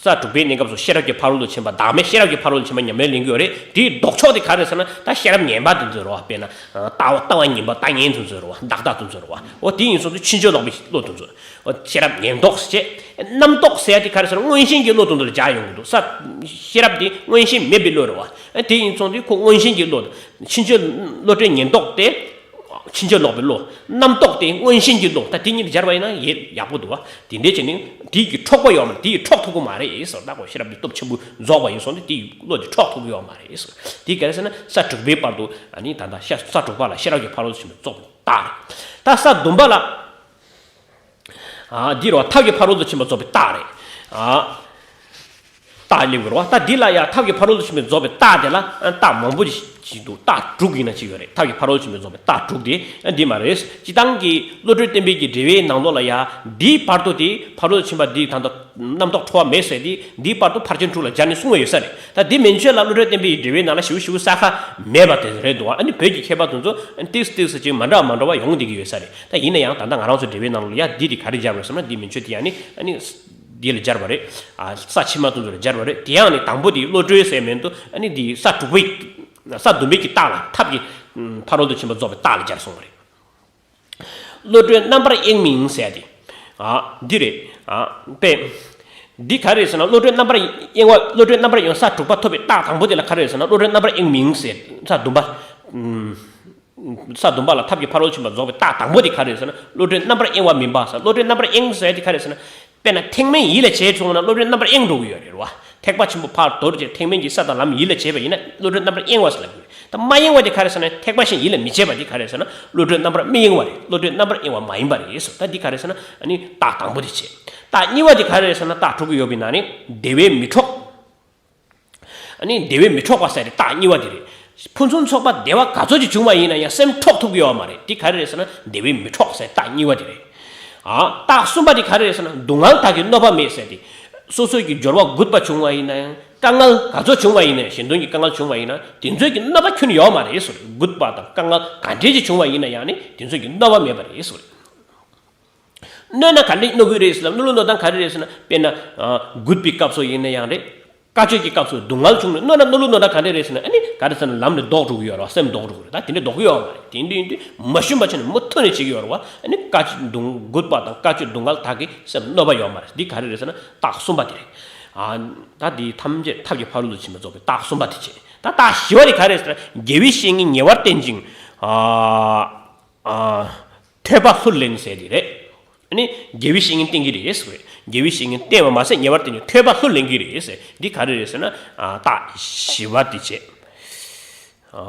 ས་དྲུག་པའི་གནས་སྐབས་སུ་ཤེས་རབ་ཀྱི་ཕ་རོལ་ཏུ་ཕྱིན་པ། བདག་མེད་ཤེས་རབ་ཀྱི་ཕ་རོལ་ཏུ་ཕྱིན་པ་ཉམས་ལེན་ལེན་གྱི་ཡོད་རེད། དེའི་ལྡོག་ཕྱོགས་དེ་ག་རེ་ཟེར་ན། ད་ཤེས་རབ་ངན་པ་དེ་ཚོ་རེད་བ། དཔེར་ན་ལྟ་བ་ལྟ་བ་ངན་པ་ལྟ་ངན་དེ་ཚོ་རེད་བ། བདག་ལྟ་དེ་ཚོ་རེད་བ། འོ་དེ་ཡིན་སོང་དུས་ཕྱིན་ཅི་ལོག་པའི་བློ་དེ་ཚོ། འོ་ཤེས་རབ་ཉེན་རྟོག་ཟེར་བྱས། རྣམ་རྟོག་ཟེར་ཡ་དེ་ག་རེ་ཟེར་ན། མངོན་ཞེན་གྱི་བློ་དེ་ཚོ་ལ་སྦྱར་ཡོང་གི་འདུག་ས་ཤེས་རབ་དེ་མངོན་ཞེན་མེད་པའི་བློ་རེད་བ། དེ་ཡིན་སོང་དུས་ཁོ་མངོན་ཞེན་གྱི་བློ། ཕྱིན་ཅི་བློ་གྲོས་ཉེན་རྟོག་དེ། ཕྱིན་ཅི་ལོག་པའི་བློ། རྣམ་རྟོག་དེ་མངོན་ཞེན་གྱི་བློ། ད་དེ་གཉིས་སྦྱར་བ་ཡིན་ན་ཡེ་ཡག་པོ་འདུག་བ། དེ་འདྲས་བྱས་ནས་དེ་གི་འཕྲོག་པ་ཡོད་མ་རེད། དེ་གི་འཕྲོག་ཐུབ་ཀྱི་མ་རེད་ཟེར། ད་ཁོ་ཤེས་རབ་དེ་སྟོབས་ཆེན་པོ་རྫོགས་པ་ཡིན་སོང་དུས་དེ་གི་བློ་དེ་འཕྲོག་ཐུབ་ཀྱི་ཡོད་མ་རེད་ཟེར། དེ་ག་རེ་ཟེར་ན། ས་དྲུག་པའི་བར་དུ་ཨ་ནི་ད་ལྟ་ཤ་ས་དྲུག་པ་ལ་ཤེས་རབ་ཀྱི་ཕ་རོལ་ཏུ་ཕྱིན་པ་རྫོགས་པའི་རྟགས་རེད། ད་ས་བདུན་པ་ལ། ཨ་འདི་རེད་བ། ཐབས་ཀྱི་ཕ་རོལ་ཏུ་ཕྱིན་པ་རྫོགས་པའི་རྟགས་རེད། ཨ་རྟགས་སླེབས་དགོས་རེད་བ། ད་འདི་ལ་ཡང་ཐབས་ཀྱི་ཕ་རོལ་ཏུ་ཕྱིན་པ་རྫོགས་པའི་རྟགས་དེ་ལ་རྟགས་མང་པོ་ཞིག་འདུག་རྟགས་དྲུག་ཡིན་ན་ཅིག་ཡོད་རེད། ཐབས་ཀྱི་ཕ་རོལ་ཏུ་ཕྱིན་པ་རྫོགས་པའི་རྟགས་དྲུག་དེ་འདི་མ་རེད། སྤྱིར་བཏང་གི་བློ་གྲོས་བརྟན་པའི་གི་འགྲེལ་པའི་ནང་ལོགས་ལ་ཡང་འདིའི་བར་དུ་དེ་ཕ་རོལ་ཏུ་ཕྱིན་པ་འདི་ད་ལྟ་རྣམ་རྟོག་འཕྲོག་པ་མེད་ཟེར་དེ། འདིའི་བར་དུ་ཕར་ཕྱིན་དྲུག་ལ་སྦྱར་ནས་གསུངས་པ་ཡོད་ས་རེད། ད་འདི་མན་ཆད་ལ་བློ་གྲོས་བརྟན་པའི་འགྲེལ་པའི་ནང་ལ་ཞིབ་ཞིབ་ས་ཁ་མེད་པ་དེ་རེད་འདུག་ཨ་ནི་བོད་ཀྱི་མཁས་པ་དེ་ཚོ་ཏིག་ཏིག་ཅིག་མ་འདྲ་མ་འདྲ་བ་ཡོང་བསྡད་ཀྱི་ཡོད་ས་རེད། ད་ཡིན་ན་ཡང་ད་ལྟ་ང་རང་ཚོ་འགྲེལ་པའི་ནང་ལ་ཡ་འདི་དེ་ག་རེ་སྦྱར་བ་རེད་ཟེར་ན། འདི་མན་ཆད་དེ་ཡང་ནི་ཨ་ནི་འདི་ལ་སྦྱར་བ་རེད། ཨ་ས་ཕྱི་མ་དེ་ཚོ་ལ་སྦྱར་བ་རེད། དེ་ཡང་ནི་དང་པོ་དེ་བློ་གྲོས་ཟེར་མིན་དུ་ཨ་ནི་འདི་ས་དྲུག་པའི་ས་བདུན་པའི་གི་རྟགས་ལ། ཐབས་ཀྱི་ཕ་རོལ་ཏུ་ཕྱིན་པ་རྫོགས་པའི་རྟགས་ལ་སྦྱར་སོང་བ་རེད། བློ་གྲོས་རྣམ་པར་གཡེང་མིན་ཟེར་ཏེ། ཨ་འདི་རེད། ཨ་དཔེ་འདི་ག་རེ་རེད་ཟེར་ན། བློ་གྲོས་རྣམ་པར་གཡེང་བ། བློ་གྲོས་རྣམ་པར་གཡེང་། ས་དྲུག་པ་ཐོབ་པའི་རྟགས་དང་པོ་དེ་ལ་ག་རེ་རེད་ཟེར་ན། བློ་གྲོས་རྣམ་པར་གཡེང་མིན་ཟེར། ས་བདུན་པ། ཨུམ། ས་བདུན་པ་ལ་ཐབས་ཀྱི་ཕ་རོལ་ཕྱིན་པ་རྫོགས་པའི་རྟགས་དང་པོ་དེ་ག་རེ་རེད་ཟེར་ན། བློ་གྲོས་རྣམ་པར་གཡེང་བ་མིན་པ་ཟེར། བློ་གྲོས་རྣམ་པར་གཡེང་ཟེར་དེ་ག་རེ་རེད་ཟེར་ན། དཔེར་ན་ཐེག་དམན་ཡིད་ལ་བྱས་བྱུང་ན་བློ་གྲོས་རྣམ་པར་གཡེང་འགྲོ་གི་ཡོད་རེད་བ། ཐེག་པ་ཆེན་པོ་ཕར་དོར་བྱས་ཐེག་དམན་གྱི་ས་དང་ལམ་ཡིད་ལ་བྱས་པ་ཡིན་ན་བློ་གྲོས་རྣམ་པར་གཡེང་བ་ཟེར་ལབ་ཀྱི་ཡོད། ད་མ་གཡེང་བ་དེ་ག་རེ་ཟེར་ན། ཐེག་པ་ཆེན་ཡིད་ལ་མི་བྱེད་པ་དེ་ག་རེ་ཟེར་ན། བློ་གྲོས་རྣམ་པར་མི་གཡེང་བ་རེད། བློ་གྲོས་རྣམ་པར་གཡེང་བ་མ་ཡིན་པ་རེད་ཟེར། ད་འདི་ག་རེ་ཟེར་ན། ཨ་ནི་རྟགས་དང་པོ་དེ་བྱས། རྟགས་གཉིས་པ་དེ་ག་རེ་ཟེར་ན། རྟགས་དྲུག་གི་ཡོད་པའི་ནང་ནས་བདེ་བས་མི་འཕྲོག་ཨ་ནི་བདེ་བས་མི་འཕྲོག་པ་ཟེར་དེ་རྟགས་གཉིས་པ་དེ་རེད། ཕུན་སུམ་ཚོགས་པ་བདེ་བ་ག་ཚོད་ཅིག་བྱུང་བ་ཡིན་ན་ཡང་སེམས་འཕྲོག་ཐུབ་ཀྱི་ཡོད་མ་རེད། དེ་ག་རེ་རེད་ཟེར་ན། བདེ་བས་མི་འཕྲོག་ཟེར་རྟགས་གཉིས་པ་དེ་རེད། ཨ་རྟགས་གསུམ་པ་དེ་ག་རེ་རེད་ཟེར་ན། སྡུག་བསྔལ་དག་གིས་གནོད་པ་མེད་ཟེར་དེ། སོ་སོའི་གི་སྦྱོར་བ་རྒུད་པ་བྱུང་བ་ཡིན་ན་ཡང་། དཀའ་ངལ་ག་ཚོད་བྱུང་བ་ཡིན་ན་ཡང་། གཞན་དོན་གྱི་དཀའ་ངལ་བྱུང་བ་ཡིན་ན། དེ་ཚོའི་གི་གནོད་པ་ཁྱོན་ཡོད་མ་རེད་ཟེར། རྒུད་པ་དང་དཀའ་ངལ་ག་འདྲས་ཅིག་བྱུང་བ་ཡིན་ན་ཡང་ནི་དེ་ཚོའི་གི་གནོད་པ་མེད་པ་རེད་ཟེར། གནོད་ན་ག་འདྲས་གནོད་ཀྱི་རེད་ཟེར་ན། གནོད་ལུགས་གནོད་སྟངས་ག་རེ་རེད་ཟེར་ན། དཔེར་ན་ཨ་རྒུད་པའི་སྐབས་སུ་ཡིན་ན་ཡང་རེད། དཀའ་སྤྱད་ཀྱི་སྐབས་སུ་སྡུག་བསྔལ་བྱུང་ནས་གནོད་ན། གནོད་ལུགས་གནོད་སྟངས་ག་འདྲས་རེད་ཟེར་ན། ཨ་ནི་ག་རེ་ཟེར་ན། ལམ་ནས་ལྡོག་འགྲོ་གི་ཡོད་རེད་བ། སེམས་ལྡོག་འགྲོ་གི་རེད། ད་དེ་འདྲས་ལྡོག་གི་ཡོད་མ་རེད། དེ་འདྲས་ཡིན་དུས་མ་ཞུམ་པ་བྱས་ནས་མུ་མཐུད་ནས་བྱེད་ཀྱི་ཡོད་རེད་བ། ཨ་ནི་དཀའ་སྤྱད་སྡུག་རྒུད་པ་དང་དཀའ་སྤྱད་སྡུག་བསྔལ་དག་གིས་སེམས་གནོད་པ་ཡོད་མ་རེད། འདི་ག་རེ་རེད་ཟེར་ན། རྟགས་གསུམ་པ་དེ་རེད། ཨ་ད་འདི་ཐམས་ཅད་ཐབས་ཀྱི་ཕ་རོལ་ཏུ་ཕྱིན་པ་རྫོགས་པའི་རྟགས་གསུམ་པ་དེ་བྱས། ད་རྟགས་བཞི་པ་དེ་ག་རེ་རེད་ཟེར་ན། དགེ་བའི་བཤེས་གཉེན་ཉེ་བར་བསྟེན་ཅིང་། ཨ། ཨ། ཐོས་པ་ལྷུར་ལེན་ཟེར་དེ་རེད། ཨ་ནི་དགེ་བའི་བཤེས་གཉེན་བསྟེན་གྱི་རེད་ཟེར་བས། དགེ་བའི་བཤེས་གཉེན་བསྟེན་པ་མ་ཟད་ཉེ་བར་བསྟེན་ཅིང་ཐོས་པ་ལྷུར་ལེན་གྱི་རེད་ཟེར། འདི་ག་རེ་རེད་ཟེར་ན། ཨ་རྟགས་བཞི་པ་དེ་བྱས། ཨ་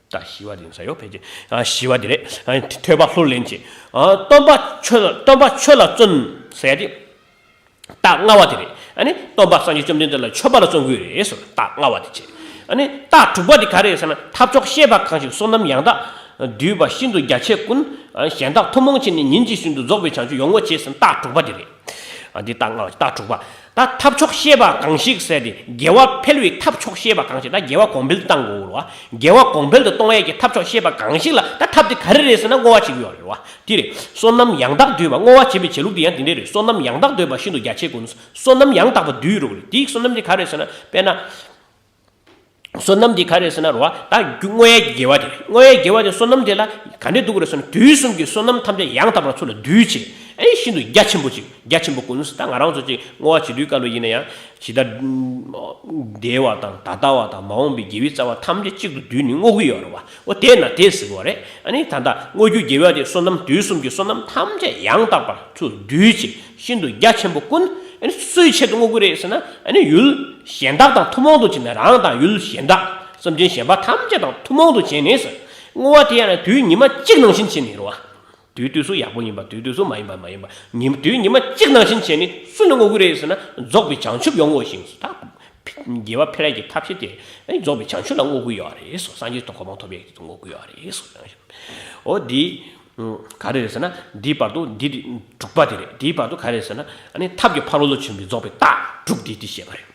རྟགས་བཞི་པ་དེ་ཡིན་ས་ཡོད་ཕལ་ཆེར། ཨ་བཞི་པ་དེ་རེད། ཨ་ཐོས་པ་ལྷུར་ལེན་བྱས། ཨ་སྟོན་པ་ཆོས་ལ་སྟོན་པ་ཆོས་ལ་བརྩོན་ཟེར་ཡ་དེ། རྟགས་ལྔ་པ་དེ་རེད། ཨ་ནི་སྟོན་པ་སངས་རྒྱས་བཅོམ་ལྡན་འདས་ལ་མཆོད་པ་ལ་བརྩོན་དགོས་རེད་ཟེར། རྟགས་ལྔ་པ་དེ་བྱས། ཨ་ནི་རྟགས་དྲུག་པ་དེ་ག་རེ་རེད་ཟེར་ན། ཐབས་མཆོག་ཤེས་པ་གང་ཞིག་བསོད་ནམས་ཡང་དག་བསྡུས་པ་ཤིན་ཏུ་རྒྱ་ཆེ་ཀུན། གཞན་དག་ཐུན་མོང་ཕྱིར་ནི་ཉིན་གཅིག་བཞིན་དུ་རྫོགས་པའི་བྱང་ཆུབ་ཡོང་ངོ་། ཅེས་ཟེར་རྟགས་དྲུག་པ་དེ་རེད། ཨ་འདི་རྟགས་ལྔ་པ། རྟགས་དྲུག་པ། ད་ཐབས་མཆོག་ཤེས་པ་གང་ཞིག་ཟེར་ཏེ། དགེ་བ་འཕེལ་བའི་ཐབས་མཆོག་ཤེས་པ་གང་ཞིག་ད་དགེ་བ་གོང་འཕེལ་བཏང་དགོས་རེད་བ། དགེ་བ་གོང་འཕེལ་དུ་གཏོང་ཡས་ཀྱི་ཐབས་མཆོག་ཤེས་པ་གང་ཞིག་ལ་ད་ཐབས་དེ་ག་རེ་རེད་ཟེར་ན། བསྔོ་བ་བྱེད་ཀྱི་ཡོད་རེད་བ། དེ་རེད། བསོད་ནམས་ཡང་དག་བསྡུས་པ། བསྔོ་བ་བྱེད་པའི་བྱེད་ལུགས་དེ་ཡང་དེ་འདྲས་རེད། བསོད་ནམས་ཡང་དག་བསྡུས་པ་ཤིན་ཏུ་རྒྱ་ཆེ་ཀུན། བསོད་ནམས་ཡང་དག་པ་བསྡུས་རོགས་རེད། དེའི་བསོད་ནམས་དེ་ག་རེད་ཟེར་ན། དཔེར་ན། བསོད་ནམས་དེ་ག་རེད་ཟེར་ན་རོ། ད་རྒྱུ་བསྔོ་ཡས་ཀྱི་དགེ་བ་དེ་རེད། བསྔོ་ཡས་དགེ་བ་དེ་བསོད་ནམས་དེ་ལ་ག་འདྲས་འདུག་རེད་ཟེར་ན། དུས་གསུམ་གྱི་བསོད་ནམས་ཐམས་ཅད་ཡང་དག་པར་ཚུར་ལ་བསྡུས་བྱས། ཨེ་ཤིན་ཏུ་རྒྱ་ཆེན་པོ་ཅིག་རྒྱ་ཆེན་པོ་ཀུན། ད་ང་རང་ཚོ་ཅིག་བསྔོ་བ་བྱེད་དུས་སྐབས་ལ་ཡིན་ན་ཡང་ཇི་ལྟར་འདས་པ་དང་ད་ལྟ་བ་དང་མ་འོངས་པའི་དགེ་བའི་རྩ་བ་ཐམས་ཅད་གཅིག་ཏུ་བསྡུས་ནས་བསྔོ་གི་ཡོད་རེད་བ། འོ་དེས་ན་དེ་ཟེར་བ་རེད། ཨ་ནི་ད་ལྟ་བསྔོ་རྒྱུ་དགེ་བ་དེ་བསོད་ནམས་དུས་གསུམ་གྱི་བསོད་ནམས་ཐམས་ཅད་ཡང་དག་པར་ཚུར་བསྡུས་ཅིག་ཤིན་ཏུ་རྒྱ་ཆེན་པོ་ཀུན། ཨ་ནི་སུའི་ཆེད་དུ་བསྔོ་གི་རེད་ཟེར་ན། ཨ་ནི་ཡུལ་གཞན་དག་དང་ཐུན་མོང་དུ་བྱས་ནས། རང་དང་ཡུལ་གཞན་དག་སེམས་ཅན་གཞན་པ་ཐམས་ཅད་དང་ཐུན་མོང་དུ་བྱས་ནས་ཟེར། བསྔོ་བ་དེ་ཡང་ན་དུས་ཉི་མ་གཅིག་ནང་བཞིན་བྱས་ནས་རེད་བ། དུས་དུས་སུ་ཡག་པོ་ཡིན་པ། དུས་དུས་སུ་མ་ཡིན་པ་མ་ཡིན་པ། ཉིན་དུས་ཉི་མ་གཅིག་ནང་བཞིན་བྱས་ནས་སུ་ལ་བསྔོ་གི་རེད་ཟེར་ན། རྫོགས་པའི་བྱང་ཆུབ་ཡོངས་བསྔོ་ཞིང་ཟེར། ད་དགེ་བ་འཕེལ་ཡག་གི་ཐབས་ཤེས་དེ། ཨ་ནི་རྫོགས་པའི་བྱང་ཆུབ་ལ་བསྔོ་གི་ཡོད་རེད་ཟེར། སངས་རྒྱས་ཀྱི་གོ་འཕང་ཐོབ་ཡག་གི་བསྔོ་གི་ཡོད་རེད་ཟེར། འོ་འདི་ག་རེ་རེད་ཟེར་ན། འདིའི་བར་དུ་འདི་དྲུག་པ་དེ་རེད། འདིའི་བར་དུ་ག་རེ་རེད་ཟེར་ན། ཨ་ནི་ཐབས་ཀྱི་ཕ་རོལ་ཏུ་ཕྱིན་པའི་རྫོགས་པའི་རྟགས་དྲུག་དེ་འདི་བཤད་པ་རེད།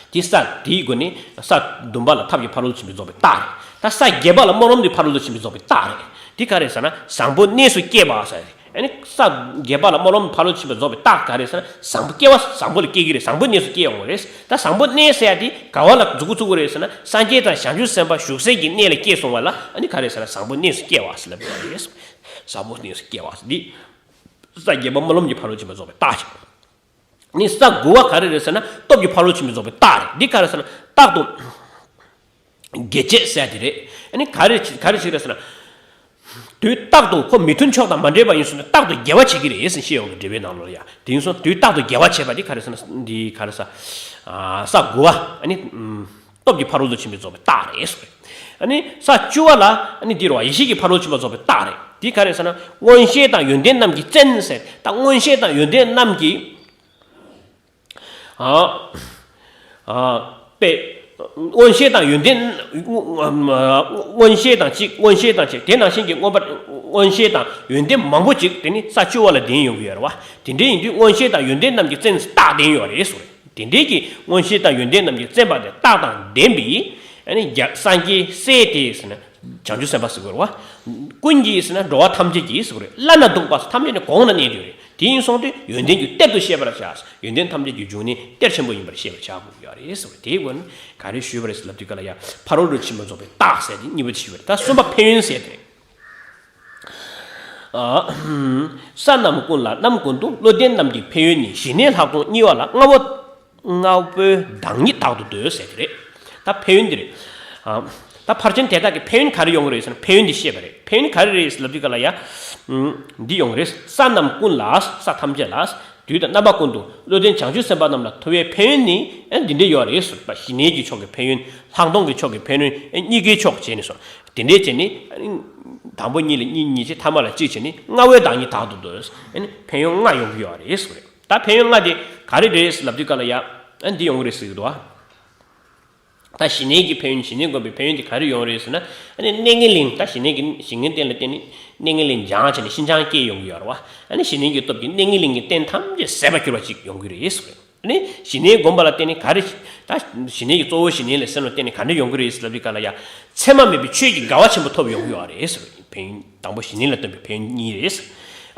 དེ་ས་དེའི་སྒོ་ནས་ས་བདུན་པ་ལ་ཐབས་ཀྱི་ཕ་རོལ་ཏུ་ཕྱིན་པའི་རྫོགས་པའི་རྟགས་རེད། ད་ས་བརྒྱད་པ་ལ་སྨོན་ལམ་གྱི་ཕ་རོལ་ཏུ་ཕྱིན་པའི་རྫོགས་པའི་རྟགས་རེད། དེ་ག་རེ་ཟེར་ན། བཟང་པོ་གནས་སུ་སྐྱེ་བ་ཟེར། ཨ་ནི་ས་བརྒྱད་པ་ལ་སྨོན་ལམ་གྱི་ཕ་རོལ་ཏུ་ཕྱིན་པའི་རྫོགས་པའི་རྟགས་ག་རེ་ཟེར་ན། བཟང་པོ་སྐྱེ་བ། བཟང་པོ་ལ་སྐྱེ་གི་རེད། བཟང་པོ་གནས་སུ་སྐྱེ་ཡོང་བ་རེད། ད་བཟང་པོ་གནས་ཟེར་ཡ་དེ་ག་བ་ལ་མཛུབ་གུ་བཙུགས་ཀྱི་རེད་ཟེར་ན། སངས་རྒྱས་དང་བྱང་ཆུབ་སེམས་དཔའ་བཞུགས་སའི་གི་གནས་ལ་སྐྱེས་སོང་བ་ལ། ཨ་ནི་ག་རེ་ཟེར་ན། བཟང་པོ་གནས་སུ་སྐྱེ་བ་ཟེར་ལབ་ཡོད་རེད། བཟང་པོ་གནས་སུ་སྐྱེ་བ་ཟེར་འདི་ས་བརྒྱད་པ་སྨོན་ལམ་གྱི་ཕ་རོལ་ཏུ་ཕྱིན་པའི་རྫོགས་པའི་རྟགས་ཤིག་ནི་ས་དགུ་བ་ག་རེ་རེད་ཟེར་ན། སྟོབས་ཀྱི་ཕ་རོལ་ཏུ་ཕྱིན་པའི་རྫོགས་པའི་རྟགས་རེད། འདི་ག་རེ་ཟེར་ན། རྟག་ཏུ་དགེ་བྱེད་ཟེར་ཡ་དེ་རེད། ཨ་ནི་ག་རེ་ག་རེ་ཞིག་རེད་ཟེར་ན། དུས་རྟག་ཏུ་ཁོ་མི་མཐུན་ཕྱོགས་དང་མ་འདྲེས་པ་ཡིན་ཟེར་ན། རྟག་ཏུ་དགེ་བ་བྱེད་ཀྱི་རེད་ཟེར་བཤད་ཡོང་གི་འགྲེལ་པའི་ནང་ལོགས་ལ་ཡ། དེ་ཡིན་སོང་དུས་རྟག་ཏུ་དགེ་བ་བྱེད་པ་འདི་ག་རེ་ཟེར་ན། འདི་ག་རེ་ཟེར། ས་དགུ་བ། ཨ་ནི་སྟོབས་ཀྱི་ཕ་རོལ་ཏུ་ཕྱིན་པའི་རྫོགས་པའི་རྟགས་རེད་ཟེར། ཨ་ནི་ས་བཅུ་བ་ལ་ཨ་ནི་འདི་རེད་བ། ཡེ་ཤེས་ཀྱི་ཕ་རོལ་ཏུ་ཕྱིན་པའི་རྫོགས་པའི་རྟགས་རེད། འདི་ག་རེ་ཟེར་ན། མངོན་ཤེས་དང་ཡོན་ཏན་རྣམས་ཀྱིས་བཙན་ཟེར། ད་མངོན་ཤེས་དང་ཡོན་ཏན་རྣམས་ཀྱིས། ཨ། ཨ། པས། མངོན་ཤེས་དང་ཡོན་ཏན། མངོན་ཤེས་དང་གཅིག་མངོན་ཤེས་དང་གཅིག་དེ་ནང་བཞིན་གྱི་མངོན་པ། མངོན་ཤེས་དང་ཡོན་ཏན་མང་པོ་ཅིག་དེ་ནི་ས་བཅུ་བ་ལ་ལྡན་ཡོང་གི་ཡོད་རེད་བ། དེ་འདྲའི་ཡིན་དུས་མངོན་ཤེས་དང་ཡོན་ཏན་རྣམས་ཀྱིས་བཙན་རྟགས་ལྡན་ཡོད་རེད་ཟེར། དེ་འདྲའི་གི་མངོན་ཤེས་དང་ཡོན་ཏན་རྣམས་ཀྱིས་བཙན་པ་དེ་རྟགས་དང་ལྡན་པའི། ཨ་ནི་རྒྱ་སངས་རྒྱས་སྲས་དེ་ཟེར་ན། བྱང་ཆུབ་སེམས་དཔའ་ཟེར་དགོས་རེད་བ། ཀུན་གྱིས་ཟེར་ན་འགྲོ་བ་ཐམས་ཅད་ཀྱིས་ཟེར་དགོས་རེད། བླ་ན་སྡུག་པ་ཐམས་ཅད་ནི་གོང་ན་གནས་དུས་རེད། དེ་ཡིན་སོང་དུས་ཡོན་ཏན་གྱི་གཏེར་དུ་ཤེས་པར་བྱ། ཡོན་ཏན་ཐམས་ཅད་ཀྱི་འབྱུང་གནས་གཏེར་ཆེན་པོ་ཡིན་པར་ཤེས་པར་བྱ་དགོས་ཀྱི་ཡོད་རེད་ཟེར་བ། དེའི་སྒོ་ནས་ག་རེ་ཞུས་པ་རེད་ཟེར་ལབ་དུས་ག་ལ་ཡ། ཕ་རོལ་ཏུ་ཕྱིན་པ་རྫོགས་པའི་རྟགས་ཟེར་དེ་གཉིས་པ་དེ་ཞུས་པ་རེད། ད་གསུམ་པ་ཕན་ཡོན་ཟེར་དེ་རེད། ཨ། ས་རྣམས་ཀུན་ལ་རྣམ་ཀུན་ཏུ། བློ་ལྡན་རྣམས་ཀྱི་ཕན་ཡོན་ནི། ཞི་གནས་ལྷག་མཐོང་གཉིས་པ་ལ། ལྔ་པོ། ལྔ་པོའི་བདག་ཉིད་དག་ཏུ་འདོད་ཟེར་དེ་རེད། ད་ཕན་ཡོན་འདི་རེད། ཨ། ད་ཕར་ཕྱིན་དེ་དག་གི་ཕན་ཡོན་ག་རེ་ཡོང་གི་རེད་ཟེར་ན། ཕན་ཡོན་འདི་བཤད་པ་རེད། ཕན་ཡོན་ག་རེ་རེད་ལབ་དུས་ག་ལ་ཡ། ཨུམ། འདི་ཡོང་གི་རེད། ས་རྣམས་ཀུན་ལ། ས་ཐམས་ཅད་ལ། དུས་དང་རྣམ་པ་ཀུན་ཏུ་བློ་ལྡན་བྱང་ཆུབ་སེམས་དཔའ་རྣམས་ལ་ཐོབ་པའི་ཕན་ཡོན་ནི། ཨ། འདི་འདྲ་ཡོད་རེད་ཟེར་བ། ཞི་གནས་ཀྱི་ཕྱོགས་ཀྱི་ཕན་ཡོན། ལྷག་མཐོང་གི་ཕྱོགས་ཀྱི་ཕན་ཡོན། ཨ། གཉིས་ཀའི་ཕྱོགས་བྱས་ནས་སོ། དེ་འདྲས་བྱས་ནས། ཨ་ནི་དང་པོ་གཉིས་ལ་གཉིས། གཉིས་བྱས་ཐ་མ་ལ་གཅིག་བྱས་ནས། ལྔ་པོའི་བདག་ཉིད་དག་ཏུ་འདོད། ཨ་ནི་ཕན་ཡོན་ལྔ་ཡོང་གི་ཡོད་རེད་ཟེར་བ་རེད། ད་ཕན་ཡོན་ལྔ་དེ་ག་རེ་རེད་ལབ་དུས་ག་ལ་ཡ། ཨ། འདི་ཡོང་གི་རེད་ཟེར་གྱི་འདུག་ཨ། ད་ཞི་གནས་ཀྱི་ཕན་ཡོན། ཞི་གནས་སྒོམ་པའི་ཕན་ཡོན་དེ་ག་རེ་ཡོང་རེད་ཟེར་ན། ཨ་ནི་གནས་ངན་ལེན། ད་ཞི་གནས་ཀྱི་ཞི་གནས་རྟེན་ལ་བརྟེན་ནས་གནས་ངན་ལེན་སྦྱངས་བྱས་ནས་ཤིན་སྦྱངས་སྐྱེས་ཡོང་གི་ཡོད་རེད་བ། ཨ་ནི་ཞི་གནས་ཀྱི་སྟོབས་ཀྱིས་གནས་ངན་ལེན་གྱི་རྟེན་ཐམས་ཅད་ཟད་པར་གྱུར་པ་ཅིག་ཡོང་གི་རེད་ཟེར་བ་རེད། ཨ་ནི་ཞི་གནས་སྒོམ་པ་ལ་བརྟེན་ནས་ག་རེ། ད་ཞི་གནས་ཀྱི་གཙོ་བོ་ཞི་གནས་ལ་སེམས་ལ་བརྟེན་ནས་ག་འདྲ་ཡོང་གི་རེད་ཟེར་ལབ་དུས་ག་ལ་ཡ། མཚན་མ་མེད་པའི་ཆོས་ཀྱི་དགའ་བ་ཆེན་པོ་ཐོབ་ཡོང་གི་ཡོད་རེད་ཟེར་བ་རེད། ཕན་ཡོན་དང་པོ་ཞི་གནས་ལ་ལྟོས་པའི་ཕན་ཡོན་གཉིས་རེད།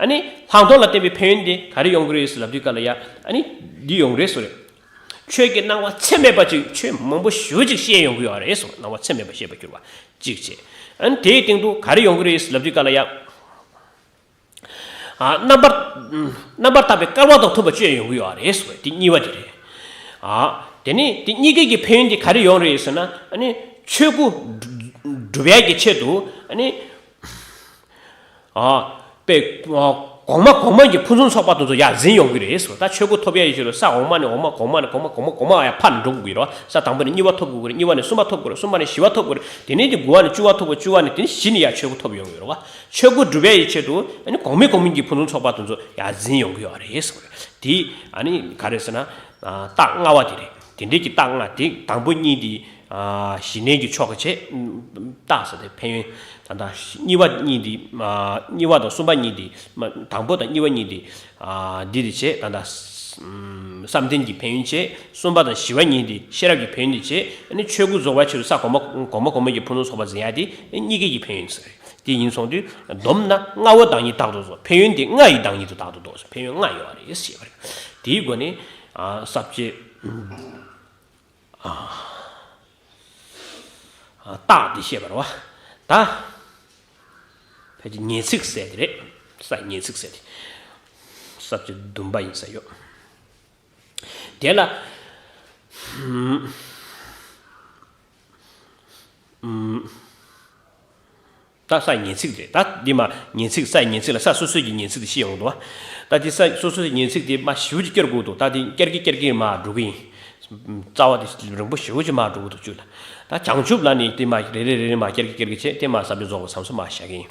ཨ་ནི་ལྷག་མཐོང་ལ་བརྟེན་པའི་ཕན་ཡོན་དེ་ག་རེ་ཡོང་གི་རེད་ཟེར་ལབ་དུས་ག་ལ་ཡ། ཨ་ནི་འདི་ཡོང་གི་རེད་ཟེར་བ་རེད། ཆོས་ཀྱི་སྣང་བ་ཚད་མེད་པ་ཅིག་ཆོས་མང་པོ་ཞེ་པོ་ཅིག་ཤེས་ཡོང་གི་ཡོད་རེད་ཟེར། སྣང་བ་ཚད་མེད་པ་ཤེས་པར་གྱུར་པ་ཅིག་བྱས། ཨ་ནི་དེའི་སྟེང་དུ་ག་རེ་ཡོང་གི་རེད་ལབ་དུས་ག་ལ་ཡ། ཨ། རྣམ་པར། རྣམ་པར་དག་པའི་སྐལ་བ་དང་མཐུན་པ་སྤྱོད་ཡོང་གི་ཡོད་རེད་ཟེར་བ་དེ་གཉིས་པ་དེ་རེད། ཨ། དེ་ནི་དེ་གཉིས་ཀའི་གི་ཕན་ཡོན་དེ་ག་རེ་ཡོང་རེད་ཟེར་ན། ཨ་ནི་ཆོས་སྐུ་སྒྲུབ་ཡས་ཀྱི་ཆེད་དུ། ཨ་ནི། ཨ། པའི་གོང་མ་གོང་མ་གི་ཕུན་སུམ་ཚོགས་པ་དེ་ཚོ་ཡར་འཛིན་ཡོང་གི་རེད་ཟེར། ད་ཆོས་སྐུ་ཐོབ་ཡ་ཡི་ཕྱིར་ས་གོང་མ་ནས་འོག་མ། གོང་མ་ནས་གོང་མ། གོང་མ་གོང་མ་ཡར་ཕར་འགྲོ་དགོས་ཀྱི་རེད། ས་དང་པོ་ནས་གཉིས་པ་ཐོབ་དགོས་ཀྱི་རེད། གཉིས་པ་ནས་གསུམ་པ་ཐོབ་དགོས་རེད། གསུམ་པ་ནས་བཞི་པ་ཐོབ་དགོས་རེད། དེ་ནས་དེ་དགུ་པ་ནས་བཅུ་པ་ཐོབ་དགོས། བཅུ་པ་ནས་དེ་ནས་བཞི་ནས་ཡར་ཆོས་སྐུ་ཐོབ་ཡོང་གི་རེད་བ། ཆོས་སྐུ་སྒྲུབ་ཡ་ཡི་ཆེད་དུ། ཨ་ནི་གོང་མའི་གོང་མའི་གི་ཕུན་སུམ་ཚོགས་པ་དེ་ཚོ་ཡར་འཛིན་ཡོང་གི་ཡོད་རེད་ཟེར་བ་རེད། དེ་ཨ་ནི་ག་རེ་ཟེར་ན། རྟགས་ལྔ་པ་དེ་རེད། དེ་འདྲའི་གི་རྟགས་ལྔ་དེ། དང་པོ་གཉིས་དེ། ཨ། ཞི་གནས་ཀྱི་ཕྱོགས་ཀྱི་བྱས། རྟགས་ཟེར་དེ་ཕན་ཡོན། ད་ལྟ་གཉིས་པ་གཉིས་དེ། ཨ། གཉིས་པ་དང་གསུམ་པ་གཉིས་དེ། མ། དང་པོ་དང་གཉིས་པ་གཉིས་དེ། ཨ། འདི་དེ་བྱས། ད་ལྟ་བསམ་གཏན་གྱི་ཕན་ཡོན་བྱས། གསུམ་པ་དང་བཞི་པ་གཉིས་དེ་ཤེས་རབ་ཀྱི་ཕན་ཡོན་དེ་བྱས། ཨ་ནི་ཆོས་སྐུ་རྫོགས་པའི་ཕྱིར་ས་གོང་མ་གོང་མ་གོང་མ་གི་ཕུན་སུམ་ཚོགས་པ་འཛིན་ཡ་དེ་གཉིས་ཀའི་གི་ཕན་ཡོན་ཟེར། དེ་ཡིན་སོང་དུས་བསྡོམས་ན་ལྔ་པོ་བདག་ཉིད་དག་ཏུ་རྫོགས། ཕན་ཡོན་དེ་ལྔ་ཡི་བདག་ཉིད་དུ་དག་ཏུ་རྫོགས། ཕན་ཡོན་ལྔ་ཡོད་རེད་ཟེར་བ་རེད། དེའི་སྒོ་ནས། ཨ། ས་བཅད། ཨ། རྟགས་འདི་བཤད་པ་རེད་བ། ད་ཕལ་ཆེར་ཉེ་ཚིག་ཟེར་དེ་རེད། ས་ཉེ་ཚིག་ཟེར་དེ། ས་བཅུ་བདུན་པ་ཡིན་ས་ཡོད། དེ་ལ། ཨུམ། ཨུམ། ད་ས་ངེས་ཚིག་རེད། ད་འདི་མ་ངེས་ཚིག་ས་ངེས་ཚིག་ལ་ས་སོ་སོའི་གི་ངེས་ཚིག་དེ་ཤེས་ཡོང་འདུག་ད་འདི་ས་སོ་སོའི་ངེས་ཚིག་དེ་མ་ཞིབ་ཅིག་བསྐྱར་དགོས་འདུག་ད་འདི་བསྐྱར་གི་བསྐྱར་གི་མ་འགྲོ་གི་ཡིན། རྩ་བ་དེ་རིང་པོ་ཞེ་པོ་ཅིག་མ་འགྲོ་གི་འདུག་བཅུག་ལ། ད་བྱང་ཆུབ་ལ་ནི་དེ་མ་རེ་རེ་རེ་རེ་མ་བསྐྱར་གི་བསྐྱར་གི་བྱས་དེ་མ་བསམ་པའི་རྫོགས་པ་བསམ་སོ་མ་བཞག་གི་ཡིན།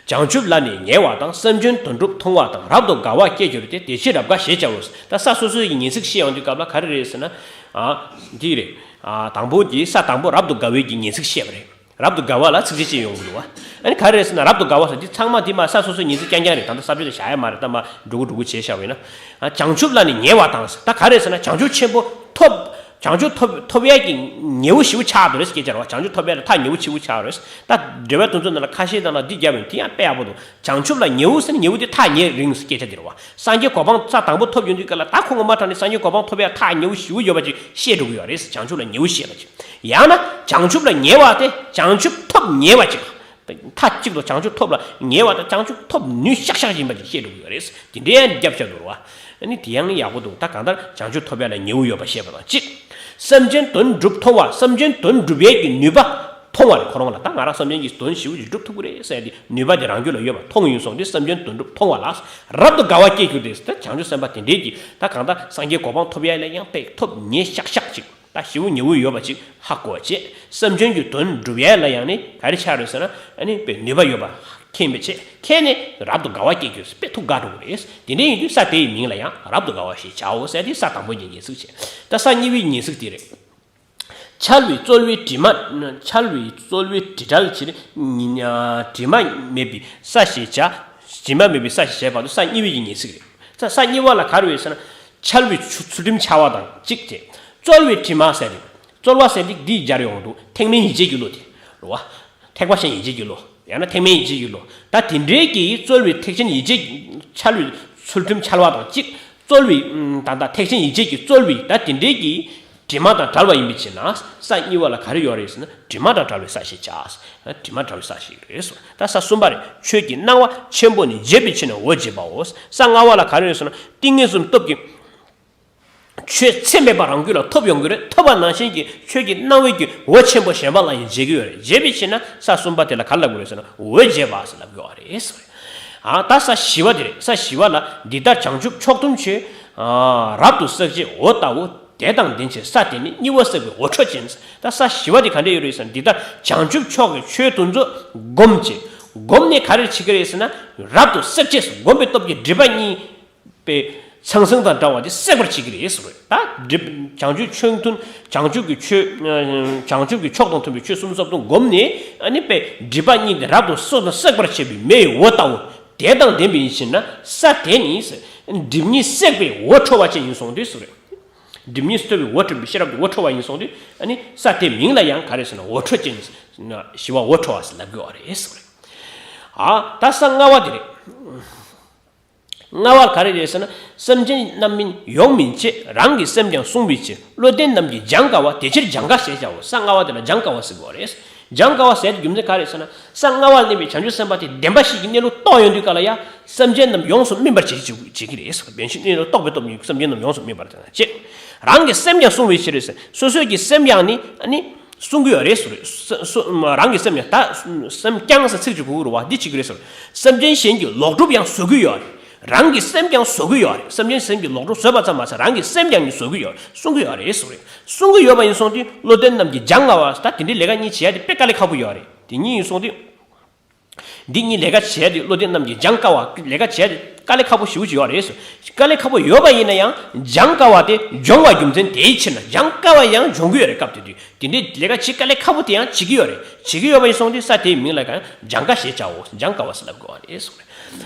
བྱང་ཆུབ་ལ་ནི་ཉེ་བ་དང་། སེམས་ཅན་དོན་གྲུབ་མཐོང་བ་དང་། རབ་ཏུ་དགའ་བ་སྐྱེ་གྱུར་ཏེ། དེ་ཕྱིར་རབ་དགའ་ཞེས་བྱའོ། ད་ས་སོ་སོའི་ངེས་ཚིག་ཤེས་ཡོང་དུས་སྐབས་ལ་ག་རེ་རེད་ཟེར་ན། ཨ། འདི་རེད། ཨ། དང་པོ་འདི་ས་དང་པོ་རབ་ཏུ་དགའ་བའི་གི་ངེས་ཚིག་བཤད་པ་རེད། རབ་ཏུ་དགའ་བ་ལ་ཚིག་གཅིག་ཅིག་ཡོང་གི་འདུག་བ། ཨ་ནི་ག་རེ་རེད་ཟེར་ན་རབ་ཏུ་དགའ་བ་ཟེར་འདི་ཚང་མ་འདི་མ་ས་སོ་སོའི་ངེས་ཚིག་རྐྱང་རྐྱང་རེད། ད་ལྟ་ས་བཅད་དུ་བཞག་ཡ་མ་རེད། ད་མ་འགྲོ་གི་འགྲོ་གི་བྱས་བཞག་པ་ཡིན་ན། ཨ། བྱང་ཆུབ་ལ་ནི་ཉེ་བ་དང་ཟེར། ད་ག་རེ་ཟེར་ན་བྱང་ཆུབ་ཆེན་པོ་ཐོབ། བྱང་ཆུབ་ཐོབ་ཐོབ་ཡས་ཀྱི་ཉེ་བོ་ཞེ་པོ་ཆགས་འདུག་རེད་སྐད་ཆ་རེད་བ། བྱང་ཆུབ་ཐོབ་ཡས་ལ་ཐག་ཉེ་བོ་ཆེ་བོ་ཆགས་རེད། ད་འགྲེལ་པའི་དོན་ཚོ་ནང་ལ་ཁ་ཤས་ནང་ལ་འདི་རྒྱབ་ཡོང་དེ་ཡང་དཔེ་ཡག་པོ་འདུག་བྱང་ཆུབ་ལ་ཉེ་བོ་ཟེར་ན་ཉེ་བོ་དེ་ཐག་ཉེ་རིང་སྐད་ཆ་དེ་རེད་བ། སངས་རྒྱས་གོ་འཕང་ས་དང་པོ་ཐོབ་ཡོང་དུས་སྐབས་ལ་ད་ཁོང་གི་མ་ཐག་ནས་སངས་རྒྱས་གོ་འཕང་ཐོབ་ཡ་ཐག་ཉེ་བོ་ཞེ་པོ་ཡོད་པ་ཅིག་བཤད་འགྲོ་གི་ཡོད་རེད། བྱང་ཆུབ་ལ་ཉེ་བོ་བཤད་པ་ཅིག་ཡང་ན་བྱང་ཆུབ་ལ་ཉེ་བ་དེ་བྱང་ཆུབ་ཐོབ་ཉེ་བ་ཅིག་མཐའ་གཅིག་ཏུ་བྱང་ཆུབ་ཐོབ་ལ་ཉེ་བ་དང་བྱང་ཆུབ་ཐོབ་ནུས་ཤག་ཤག་ཡིན་པ་ཅིག་བཤད་འགྲོ་གི་ཡོད་རེད། དེ་འདྲའི་རྒྱབ་བཤད་འདུག་རེད་བ། ཨ་ནི་དེ་ཡང་ཡག་པོ་འདུག་ད་གང་ལྟར་བྱང་ཆུབ་ཐོབ་ཡ་ལ་ཉེ་བོ་ཡོད་པ་བཤད་པ་དང་གཅིག་སེམས་ཅན་དོན་གྲུབ་མཐོང་བ། སེམས་ཅན་དོན་སྒྲུབ་ཡས་ཀྱི་ནུས་པ་མཐོང་བ་རེད། ཁོ་རང་ལ་ད་ང་རང་སེམས་ཅན་གྱི་དོན་ཞེ་པོ་ཅིག་སྒྲུབ་ཐུབ་ཀྱི་རེད་ཟེར་ཏེ་ནུས་པ་དེ་རང་རྒྱུད་ལ་ཡོད་པ་མཐོང་ཡོང་སོང་དུས་སེམས་ཅན་དོན་གྲུབ་མཐོང་བ་ལ་རབ་ཏུ་དགའ་བ་སྐྱེ་གྱུར་ཏེ། ད་བྱང་ཆུབ་སེམས་དཔའ་དེ་འདྲས་ཀྱིས་ད་གང་ལྟར་སངས་རྒྱས་གོ་འཕང་ཐོབ་ཡས་ལ་ཡང་དཔེ་ཐོབ་ཉེ་ཤག་ཤག་ཅིག་ད་ཞེ་པོ་ཉེ་བོ་ཡོད་པ་ཅིག་ཧ་གོ་བ་བྱས། སེམས་ཅན་གྱི་དོན་སྒྲུབ་ཡས་ལ་ཡང་ནི་ག་རེ་ཆགས་རེད་ཟེར་ན། ཨ་ནི་དཔེ་ནུས་པ་ཡོད་པ་མཁྱེན་པའི་ཆེད་མཁྱེན་ནས་རབ་ཏུ་དགའ་བ་སྐྱེ་གྱུར་ཟེར་དཔེ་ཐུགས་དགའ་འགྲོ་གི་རེད། དེ་འདྲ་ཡིན་དུས་ས་དེའི་མིང་ལ་ཡང་རབ་ཏུ་དགའ་བ་ཞེས་བྱའོ་ཟེར་ཏེ་ས་དང་པོ་ཉིད་ཉེས་ཚིག་བྱས། ད་ས་གཉིས་པའི་ཉེས་ཚིག་དེ་རེད། འཆལ་བའི་རྩོལ་བས་དྲི་མ། འཆལ་བའི་རྩོལ་བས་དྲི་བྲལ་གྱི་དྲི་མ་མེད་པའི་ས་ཞེས་བྱ། དྲི་མ་མེད་པའི་ས་ཞེས་བྱ་བར་དུ་ས་གཉིས་པའི་ཉེས་ཚིག་རེད། ས་ས་གཉིས་པ་ལ་ག་རེ་ཡོད་ཟེར་ན། འཆལ་བའི་ཚུལ་ཁྲིམས་འཆལ་བ་དང་གཅིག་སྟེ། རྩོལ་བའི་དྲི་མ་ཟེར་ཏེ། རྩོལ་བ་ཟེར་ཏེ་འདི་སྦྱར་ཡོང་འདུག་ཐེག་དམན་ཡིད་བྱེད་ཀྱི་བློ་དེ་རེད་བ། ཐེག་པ་ཆེན་ཡིད་བྱེད་ཀྱི་བློ། ཡང་ན་ཐེག་དམན་ཡིད་བྱེད་ཀྱི་བློ། ད་དེ་འདྲའི་གི་རྩོལ་བའི་ཐེག་ཆེན་ཡིད་བྱེད། འཆལ་བའི་ཚུལ་ཁྲིམས་འཆལ་བ་དང་གཅིག་རྩོལ་བའི་ད་ལྟ་ཐེག་ཆེན་ཡིད་བྱེད་ཀྱི་རྩོལ་བའི་ད་དེ་འདྲའི་གི་དྲི་མ་དང་བྲལ་བ་ཡིན་པའི་ཕྱིར་ན། ས་གཉིས་པ་ལ་ག་རེ་ཡོད་རེད་ཟེར་ན། དྲི་མ་དང་བྲལ་བའི་ས་ཞེས་བྱ། དྲི་མ་བྲལ་བའི་ས་ཞིག་རེད་ཟེར། ད་ས་གསུམ་པ་རེད། ཆོས་ཀྱི་སྣང་བ་ཆེན་པོ་ནི། བྱས་པའི་ཕྱིར་ན་འོ་བྱེད་པའོ། ས་ལྔ་པ་ལ་ག་རེ་ཡོད་ཟེར་ན། ཏིང་ངེ་འཛིན་སྟོབས་ཀྱིས། ཆོས་ཚད་མེད་པ་རང་རྒྱུད་ལ་ཐོབ་ཡོང་གི་རེད། ཐོབ་པ་ནང་བཞིན་གྱི་ཆོས་ཀྱི་སྣང་བའི་གི་འོ་ཆེན་པོ་གཞན་པ་ལ་ཡང་བྱེད་ཀྱི་ཡོད་རེད། བྱས་པའི་ཕྱིར་ན་ས་གསུམ་པ་དེ་ལ་ག་རེ་ལབ་དགོས་རེད་ཟེར་ན། འོ་བྱེད་པ་ཟེར་ལབ་དགོས་པ་རེད་ཟེར། ཨ། ད་ས་བཞི་པ་དེ་རེད། ས་བཞི་པ་ལ་འདི་ལྟར་བྱང་ཆུབ་མཆོག་ཐུན་ཆོད། ཨ། རབ་ཏུ་བསགས་བྱའི་འོ་ལྟ་བུ། དེ་དང་ལྡན་ཕྱིར་ས་དེ་ནི་གཉིས་པ་བསགས་པའི་འོ་འཕྲོ་ཅན། ད་ས་བཞི་པ་དེ་ག་འདྲ་ཡོད་རེད་ཟེར་ན། འདི་ལྟར་བྱང་ཆུབ་མཆོག་གི་ཆོས་དེ་ཚོ་བསྒོམ་བྱས། བསྒོམས་ནས་ག་རེ་བྱེད་ཀྱི་རེད་ཟེར་ན། རབ་ཏུ་བསགས་བྱས། བསྒོམས་པའི་སྟོབས་ཀྱིས་སྒྲིབ་པ་གཉིས། པའི་ཚང་ཚིང་དང་འདྲ་བ་དེ་བསྲེག་པར་བྱེད་ཀྱི་རེད་ཟེར་བས། ད་སྒྲིབ་བྱང་ཆུབ་མཆོག་ཐུན། བྱང་ཆུབ་ཀྱི་ཆོས། བྱང་ཆུབ་ཀྱི་མཆོག་དང་མཐུན་པའི་ཆོས་སུམ་ཅུ་སོ་བདུན་བསྒོམས་ནས། ཨ་ནི་པའི་སྒྲིབ་པ་གཉིས་དེ་རབ་ཏུ་སོ་དང་བསྲེག་པར་བྱེད་པའི་མེ་ཡི་འོ་ལྟ་བུ། དེ་དང་ལྡན་པ་ཡིན་ཕྱིར་ན། ས་དེ་ནི་སྒྲིབ་གཉིས་བསྲེག་པའི་འོ་འཕྲོ་བ་ཅན་ཡིན་གསུངས་ཏེ་ཟེར་བས། སྒྲིབ་གཉིས་སྟོབས་པའི་འོ་འཕྲོ་བའི་ཤེས་རབ་ཀྱི་འོ་འཕྲོ་བ་ཡིན་གསུངས་ཏེ། ཨ་ནི་ས་དེ་མིང་ལ་ཡང་ག་རེ་ཟེར་ན། འོ་འཕྲོ་ཅན། བཞི་པ་འོ་འཕྲོ་བ་ཟེར་ལབ་དགོས་པ་རེད་ཟེར་བས། ཨ། ད་ས་ལྔ་པ་དེ་རེད། ལྔ་པ་ག་རེ་རེད་ཟེར་ན། སེམས་ཅན་རྣམ་སྨིན་ཡོངས་སྨིན་བྱེད། རང་གི་སེམས་ཀྱང་བསྲུང་བའི་ཕྱིར། བློ་ལྡན་རྣམས་ཀྱིས་སྦྱང་དཀའ་བ། དེ་ཕྱིར་སྦྱང་དཀའ་ཞེས་བྱའོ། ས་ལྔ་པ་དེ་ལ་སྦྱང་དཀའ་བ་ཟེར་གྱི་ཡོད་རེད། སྦྱང་དཀའ་བ་ཟེར་དུས་རྒྱུ་མཚན་ག་རེ་ཟེར་ན། ས་ལྔ་པ་ལ་གནས་པའི་བྱང་ཆུབ་སེམས་དཔའ་དེ་བདེན་པ་བཞི་གི་གནས་ལུགས་རྟོགས་ཡོང་དུས་སྐབས་ལ་ཡང་སེམས་ཅན་རྣམས་ཡོངས་སུ་སྨིན་པར་བྱེད་བྱེད་ཀྱི་རེད། བདེན་བཞིའི་གནས་ལུགས་རྟོགས་པའི་སྟོབས་ཀྱིས་སེམས་ཅན་རྣམས་ཡོངས་སུ་སྨིན་པར་བྱེད་ན་བྱེད། རང་གི་སེམས་ཀྱང་བསྲུང་བའི་ཕྱིར་ཟེར། སོ་སོའི་གི་སེམས་ཀྱང་ནི། ཨ་ནི། བསྲུང་གི་ཡོད་རེད་ཟེར། སོ་སོ་རང་གི་སེམས་ཡང་། ད་སེམས་ཀྱང་ཟེར་ཚིག་གཅིག་གོ་གི་རེད་བ། འདི་བྱེད་ཀྱི་རེད་ཟེར། སེམས་ཅན་གཞན་གྱི་ལོག་སྒྲུབ་ཡང་བཟོ་གི་ཡོད་རེད། རང་གི་སེམས་ཀྱང་བཟོ་གི་ཡོད་རེད། སེམས་ཅན་གཞན་གྱི་ལོག་སྒྲུབ་བཟོས་པ་ཙམ་མ་ཟད་རང་གི་སེམས་ཀྱང་ནི་བཟོ་གི་ཡོད་རེད། བསྲུང་གི་ཡོད་རེད་ཟེར། བསྲུང་གི་ཡོད་པ་ཡིན་སོང་དུས་བློ་ལྡན་རྣམས་ཀྱིས་སྦྱང་དཀའ་བ། ད་དེ་འདྲའི་ལས་ཀ་གཉིས་བྱེད་ཡ་དེ་དཔེ་དཀའ་ལས་ཁག་པོ་ཡོད་རེད། དེ་གཉིས་ཡིན་སོང་དུས། འདི་གཉིས་ལས་ཀ་བྱས་ཏེ་བློ་ལྡན་རྣམས་ཀྱིས་སྦྱང་དཀའ་བ། ལས་ཀ་བྱས་ཏེ་དཀའ་ལས་ཁག་པོ་ཞེ་པོ་ཅིག་ཡོད་རེད་ཟེར། དཀའ་ལས་ཁག་པོ་ཡོད་པ་ཡིན་ན་ཡང་སྦྱང་དཀའ་བ་དེ་འབྱུང་བ་རྒྱུ་མཚན་དེའི་ཕྱིར་ན། སྦྱང་དཀའ་བ་ཡང་འབྱུང་གི་ཡོད་རེད། སྐབས་དེ་དུས་དེ་འདྲའི་ལས་ཀ་བྱེད། དཀའ་ལས་ཁག་པོ་དེ་ཡང་བྱེད་ཀྱི་ཡོད་རེད། བྱེད་ཀྱི་ཡོད་པ་ཡིན་སོང་དུས་ས་དེའི་མིང་ལ་ཡང་སྦྱང་དཀའ་ཞེས་བྱའོ། སྦྱང་དཀའ་བ་ཟེར་ལབ་དགོས་པ་རེད་ཟེར་བ་རེད།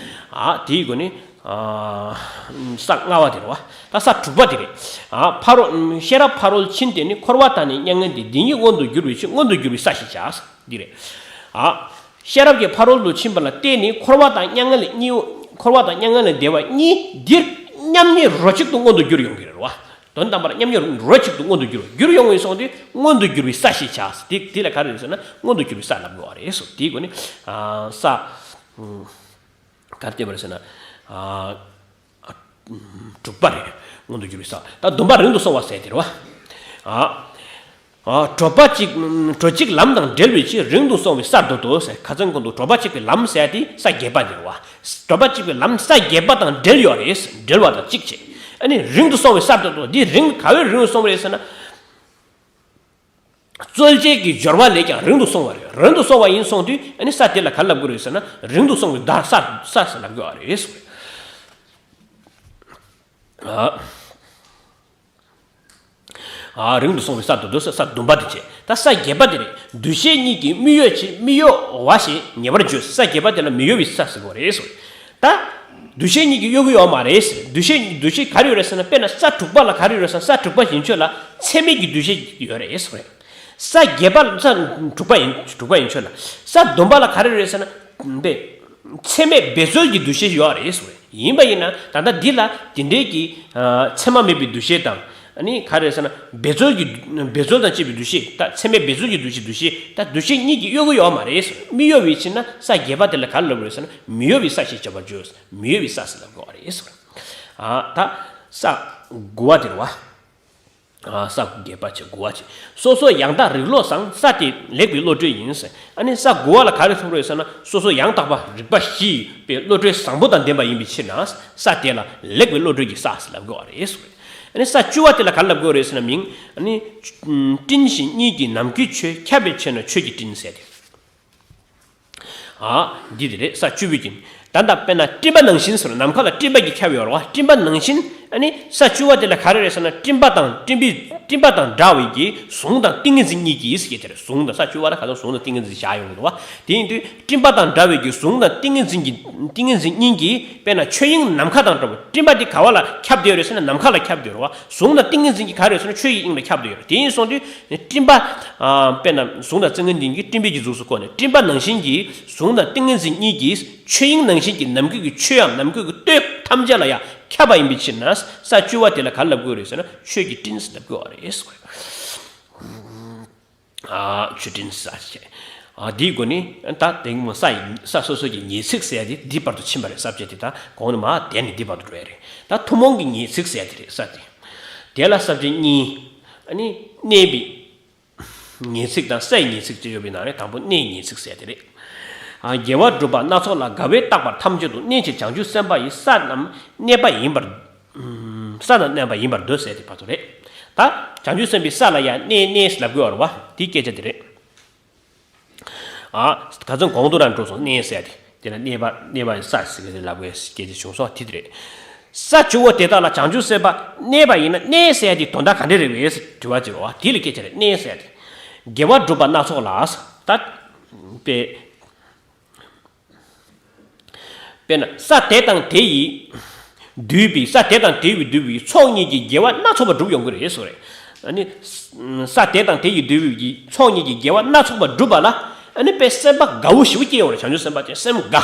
ཨ། དེའི་སྒོ་ནས། ཨ། ས་ལྔ་པ་དེ་རེད་བ། ད་ས་དྲུག་པ་དེ་རེད། ཨ། ཕ་རོལ། ཤེས་རབ་ཕ་རོལ་ཕྱིན་དེ་ནི། འཁོར་བ་དང་ནི་མྱ་ངན་འདས། འདི་ཉིད་མངོན་དུ་གྱུར་པའི་ཕྱིར། མངོན་དུ་གྱུར་པའི་ས་ཞེས་བྱ། འདི་རེད། ཨ། ཤེས་རབ་ཀྱི་ཕ་རོལ་ཏུ་ཕྱིན་པ་ལ་བརྟེན་ནས་འཁོར་བ་དང་མྱ་ངན་ལས་གཉིས། འཁོར་བ་དང་མྱ་ངན་ལས་འདས་པ་གཉིས་འདིར་མཉམ་ཉིད་རོ་གཅིག་ཏུ་མངོན་དུ་གྱུར་ཡོང་གི་རེད་བ། དོན་དམ་པར་མཉམ་ཉིད་རོ་གཅིག་ཏུ་མངོན་དུ་གྱུར། གྱུར་ཡོང་བའི་སོང་དུས་མངོན་དུ་གྱུར་པའི་ས་ཞེས་བྱ། དེ་དེ་ལ་ག་རེ་རེད་ཟེར་ན། མངོན་དུ་གྱུར་པའི་ས་ལབ་དགོས་པ་རེད་ཟེར། དེའི་སྒོ་ནས། ཨ། ས། ག་རེ་བསྟན་པ་རེད་ཟེར་ན། ཨ། དྲུག་པ་རེད། མངོན་དུ་གྱུར་པའི་ས། ད་བསྡོམས་པ་རིང་དུ་སོང་བ་ཟེར་དེ་རེད་བ། ཨ། ཨ། དྲོ་པ་གཅིག་དྲོ་གཅིག་ལམ་དང་བྲལ་བའི་ཕྱིར། རིང་དུ་སོང་བའི་སར་འདོད་དོ་ཟེར། ཁ་སང་གོང་དུ་དྲོ་པ་གཅིག་པའི་ལམ་ཟེར་དེ་ས་བརྒྱད་པ་དེ་རེད་བ། དྲོ་པ་གཅིག་པའི་ལམ་ས་བརྒྱད་པ་དང་བྲལ་ཡོད་རེད། བྲལ་བ་དང་གཅིག་བྱས། ཨ་ནི་རིང་དུ་སོང་བའི་སར་འདོད་དོ། འདི་རིང་ག་བས་རིང་དུ་སོང་བ་རེད་ཟེར་ན། རྩོལ་བཅས་ཀྱི་སྦྱོར་བ་ལས་ཀྱང་རིང་དུ་སོང་བ་རེད། རིང་དུ་སོང་བ་ཡིན་སོང་དུས་ཨ་ནི་ས་དེ་ལ་ག་ལབ་དགོས་རེད་ཟེར་ན། རིང་དུ་སོང་བའི་བརྡ་ས་ས་ཟེར་ལབ་དགོས་པ་རེད། ཨ། ཨ། རིང་དུ་སོང་བའི་སར་འདོད་དོ་ཟེར། ས་བསྡོམས་པ་དེ་བྱས། ད་ས་བརྒྱད་པ་དེ་རེད། འདུ་ཤེས་གཉིས་ཀྱིས་དམིགས་ཡུལ་ཕྱིར། དམིགས་ཡུལ་བ་ཞེས་ངེས་པར་བརྗོད། ས་བརྒྱད་པ་དེ་ལ་མི་གཡོ་བའི་ས་ཟེར་དགོས་རེད་ཟེར། ད་འདུ་ཤེས་གཉིས་ཀྱིས་གཡོ་གི་ཡོད་མ་རེད་ཟེར། འདུ་ཤེས་འདུ་ཤེས་ག་རེ་ཡོད་རེད་ཟེར་ན། དཔེར་ན་ས་དྲུག་པ་ལ་ག་རེ་ཡོད་རེད་ཟེར་ན། ས་དྲུག་པ་ཡན་ཆོད་ལ་མཚན་མེད་ཀྱི་འདུ་ཤེས་ཡོད་རེད་ཟེར། ས་བརྒྱད་པ་ལ། ས་དྲུག་པ་ཡན། དྲུག་པ་ཡན་ཆོད་ལ། ས་བསྡོམས་པ་ལ་ག་རེ་རེད་ཟེར་ན། དཔེ། མཚན་མེད་འབད་རྩོལ་གྱི་འདུ་ཤེས་ཡོད་རེད་ཟེར། ཡིན་པ་ཡིན་ན་ད་ལྟ་འདི་ལ་དེ་འདྲའི་གི། ཨ། མཚན་མ་མེད་པའི་འདུ་ཤེས་དང་། ཨ་ནི་ག་རེ་ཟེར་ན། འབད་རྩོལ་གྱི་འབད་རྩོལ་དང་བཅས་པའི་འདུ་ཤེས། ད་མཚན་མེད་འབད་རྩོལ་གྱི་འདུ་ཤེས། འདུ་ཤེས། ད་འདུ་ཤེས་གཉིས་ཀྱིས་གཡོ་གི་ཡོད་མ་རེད་ཟེར། མི་གཡོ་བའི་ཕྱིར་ན་ས་བརྒྱད་པ་དེ་ལ་ག་རེ་ལབ་དགོས་རེད་ཟེར་ན། མི་གཡོ་བའི་ས་ཞེས་བྱ་བར་བརྗོད། མི་གཡོ་བའི་ས་ཟེར་ལབ་དགོས་པ་རེད་ཟེར། ཨ། ད་ས་དགུ་པ་དེ་རེད་བ། ཨ། ས་བརྒྱད་པ་བྱས་དགུ་པ་བྱས། སོ་སོ་ཡང་དག་རིག་བློ་བཟང་། ས་དེ་ལེགས་པའི་བློ་གྲོས་ཡིན་ཟེར། ཨ་ནི་ས་དགུ་པ་ལ་ག་རེ་ཐུག་རེད་ཟེར་ན། སོ་སོ་ཡང་དག་པ་རིག་པ་བཞི་པའི་བློ་གྲོས་བཟང་པོ་དང་ལྡན་པ་ཡིན་པའི་ཕྱིར་ན། ས་དེ་ལ་ལེགས་པའི་བློ་གྲོས་ཀྱི་ས་ཟེར་ལབ་དགོས་པ་རེད་ཟེར། ཨ་ནི་ས་བཅུ་པ་དེ་ལ་ག་རེ་ལབ་དགོས་རེད་ཟེར་ན། མིང་། ཨ་ནི་སྤྲིན་བཞིན་གཉིས་ཀྱིས་ནམ་མཁའི་ཆོས། ཁྱབ་པའི་ཕྱིར་ན་ཆོས་ཀྱི་སྤྲིན་ཟེར་ཏེ། ཨ། འདི་དེ་རེད། ས་བཅུ་པའི་སྤྲིན། ད་ལྟ་དཔེར་ན་སྤྲིན་པ་ནང་བཞིན་ཟེར། ནམ་མཁའ་ལ་སྤྲིན་པ་གིས་ཁྱབ་ཡོད་རེད་བ། སྤྲིན་པ་ནང་བཞིན། ཨ་ནི་ས་བཅུ་པ་དེ་ལ་ག་རེ་རེད་ཟེར་ན། སྤྲིན་པ་དང་སྤྲིན་པའི་སྤྲིན་པ་དང་འདྲ་བའི་གི་གཟུངས་དང་ཏིང་ངེ་འཛིན་གཉིས་ཀྱིས་ཟེར་གྱི་དེ་རེད། གཟུངས་དང་། ས་བཅུ་པ་ལ་ག་ཚོད་གཟུངས་དང་ཏིང་ངེ་འཛིན་བཞག་ཡོང་གི་འདུག་བ། དེ་ཡིན་དུས་སྤྲིན་པ་དང་འདྲ་བའི་གི་གཟུངས་དང་ཏིང་ངེ་འཛིན་གྱི། ཏིང་ངེ་འཛིན་གཉིས་ཀྱིས་དཔེར་ན་ཆོས་དབྱིངས་ནམ་མཁའ་དང་འདྲ་བ། སྤྲིན་པ་དེ་ག་བ་ལ་ཁྱབ་བསྡད་ཡོད་རེད་ཟེར་ན། ནམ་མཁའ་ལ་ཁྱབ་བསྡད་ཡོད་རེད་བ། གཟུངས་དང་ཏིང་ངེ་འཛིན་གྱིས་ག་རེ་ཟེར་ན། ཆོས་ཀྱི་དབྱིངས་ལ་ཁྱབ་བསྡད་ཡོད་རེད། དེ་ཡིན་སོང་དུས་སྤྲིན་པ། ཨ། དཔེར་ན་གཟུངས་དང་ཏིང་ངེ་འཛིན་གྱིས་སྤྲིན་པའི་གི་གཟུགས་སུ་བཀོད་ནས། སྤྲིན་པ་ནང་བཞིན་གྱི་གཟུངས་དང་ཏིང་ངེ་འཛིན་གཉིས་ཀྱིས་ཆོས་དབྱིངས་ནང་བཞིན་གྱི་ནམ་མཁའི་གི་ཆོས་ཡང་ནམ་མཁའི་གི་གཏོས་ཐམས་ཅད་ལ་ཡང་ཁྱབ་པ་ཡིན་པའི་ཕྱིར་ན། ས་བཅུ་པ་དེ་ལ་ག་རེ་ལབ་དགོས་རེད་ཟེར་ན། ཆོས་ཀྱི་སྤྲིན་ཟེར་ལབ་དགོས་པ་རེད་ཟེར། ཨ། ཆོས་སྤྲིན་ས་བཅད། ཨ། འདིའི་སྒོ་ནས་ད་དེང་མ་ས་ཡི། ས་སོ་སོ་གི་ངེས་ཚིག་ཟེར་ཡ་དེ་འདི་བར་དུ་ཕྱིན་པ་རེད། ས་བཅད་དེ་ད་གོང་ནས་མར་དེ་ནས་འདི་བར་དུ་འགྲོ་ཡ་རེད། ད་ཐུན་མོང་གི་ངེས་ཚིག་ཟེར་ཡ་དེ་རེད། ས་དེ། དེ་ལ་ས་བཅད་གཉིས། ཨ་ནི་གནས་པའི་ངེས་ཚིག་དང་སའི་ངེས་ཚིག་ཅེས་ཡོད་པའི་ནང་ནས་དང་པོ་གནས་ངེས་ཚིག་ཟེར་ཡ་དེ་རེད། ཨ། དགེ་བ་སྒྲུབ་པ་སྣ་ཚོགས་ལ། དགའ་བས་བཏགས་པ་ཐམས་ཅད་དུ། གནས་ཕྱིར་བྱང་ཆུབ་སེམས་དཔའ་ཡི། ས་རྣམས་གནས་པ་ཡིན་པར། ས་རྣམས་གནས་པ་ཡིན་པར་འདོད་ཟེར་དེ་བར་དུ་རེད། ད་བྱང་ཆུབ་སེམས་དཔའི་ས་ལ་ཡང་གནས་གནས་ལབ་དགོས་པ་རེད་བ། དེའི་སྐད་ཆ་དེ་རེད། ཨ། ག་ཚོད་གོང་དུ་རང་འགྲོ་སོང་གནས་ཟེར་དེ། དེ་ལ་གནས་པ་གནས་པ་ཡི་ས་ཟེར་གི་ལབ་དགོས་སྐད་ཆ་བྱུང་སོང་། དེ་དེ་རེད། ས་བཅུ་པོ་དེ་དག་ལ་བྱང་ཆུབ་སེམས་དཔའ་གནས་པ་ཡིན་ན། གནས་ཟེར་དེ་དོན་དག་ག་འདྲ་རེད་པས་དྲི་བ་ཅིག་རེད་བ། དེ་ལ་སྐད་ཆ་རེད། གནས་ཟེར་དེ། དགེ་བ་སྒྲུབ་པ་སྣ་ཚོགས་ལ། ད་དཔེ། དཔེར་ན་ས་དེ་དང་དེ་ཡིས་བསྡུས་པའི། ས་དེ་དང་དེ་ཡིས་བསྡུས་པའི་ཚོགས་གཉིས་ཀྱི་དགེ་བ་སྣ་ཚོགས་པ་སྒྲུབ་ཡོང་གི་རེད་ཟེར་རེད། ཨ་ནི་ས་དེ་དང་དེ་ཡིས་བསྡུས་པའི་ཚོགས་གཉིས་ཀྱི་དགེ་བ་སྣ་ཚོགས་པ་སྒྲུབ་པ་ལ། ཨ་ནི་དཔེ་སེམས་པ་དགའ་བོ་ཞེ་པོ་སྐྱེ་ཡོང་རེད། བྱང་ཆུབ་སེམས་དཔའ་དེ་སེམས་དགའ།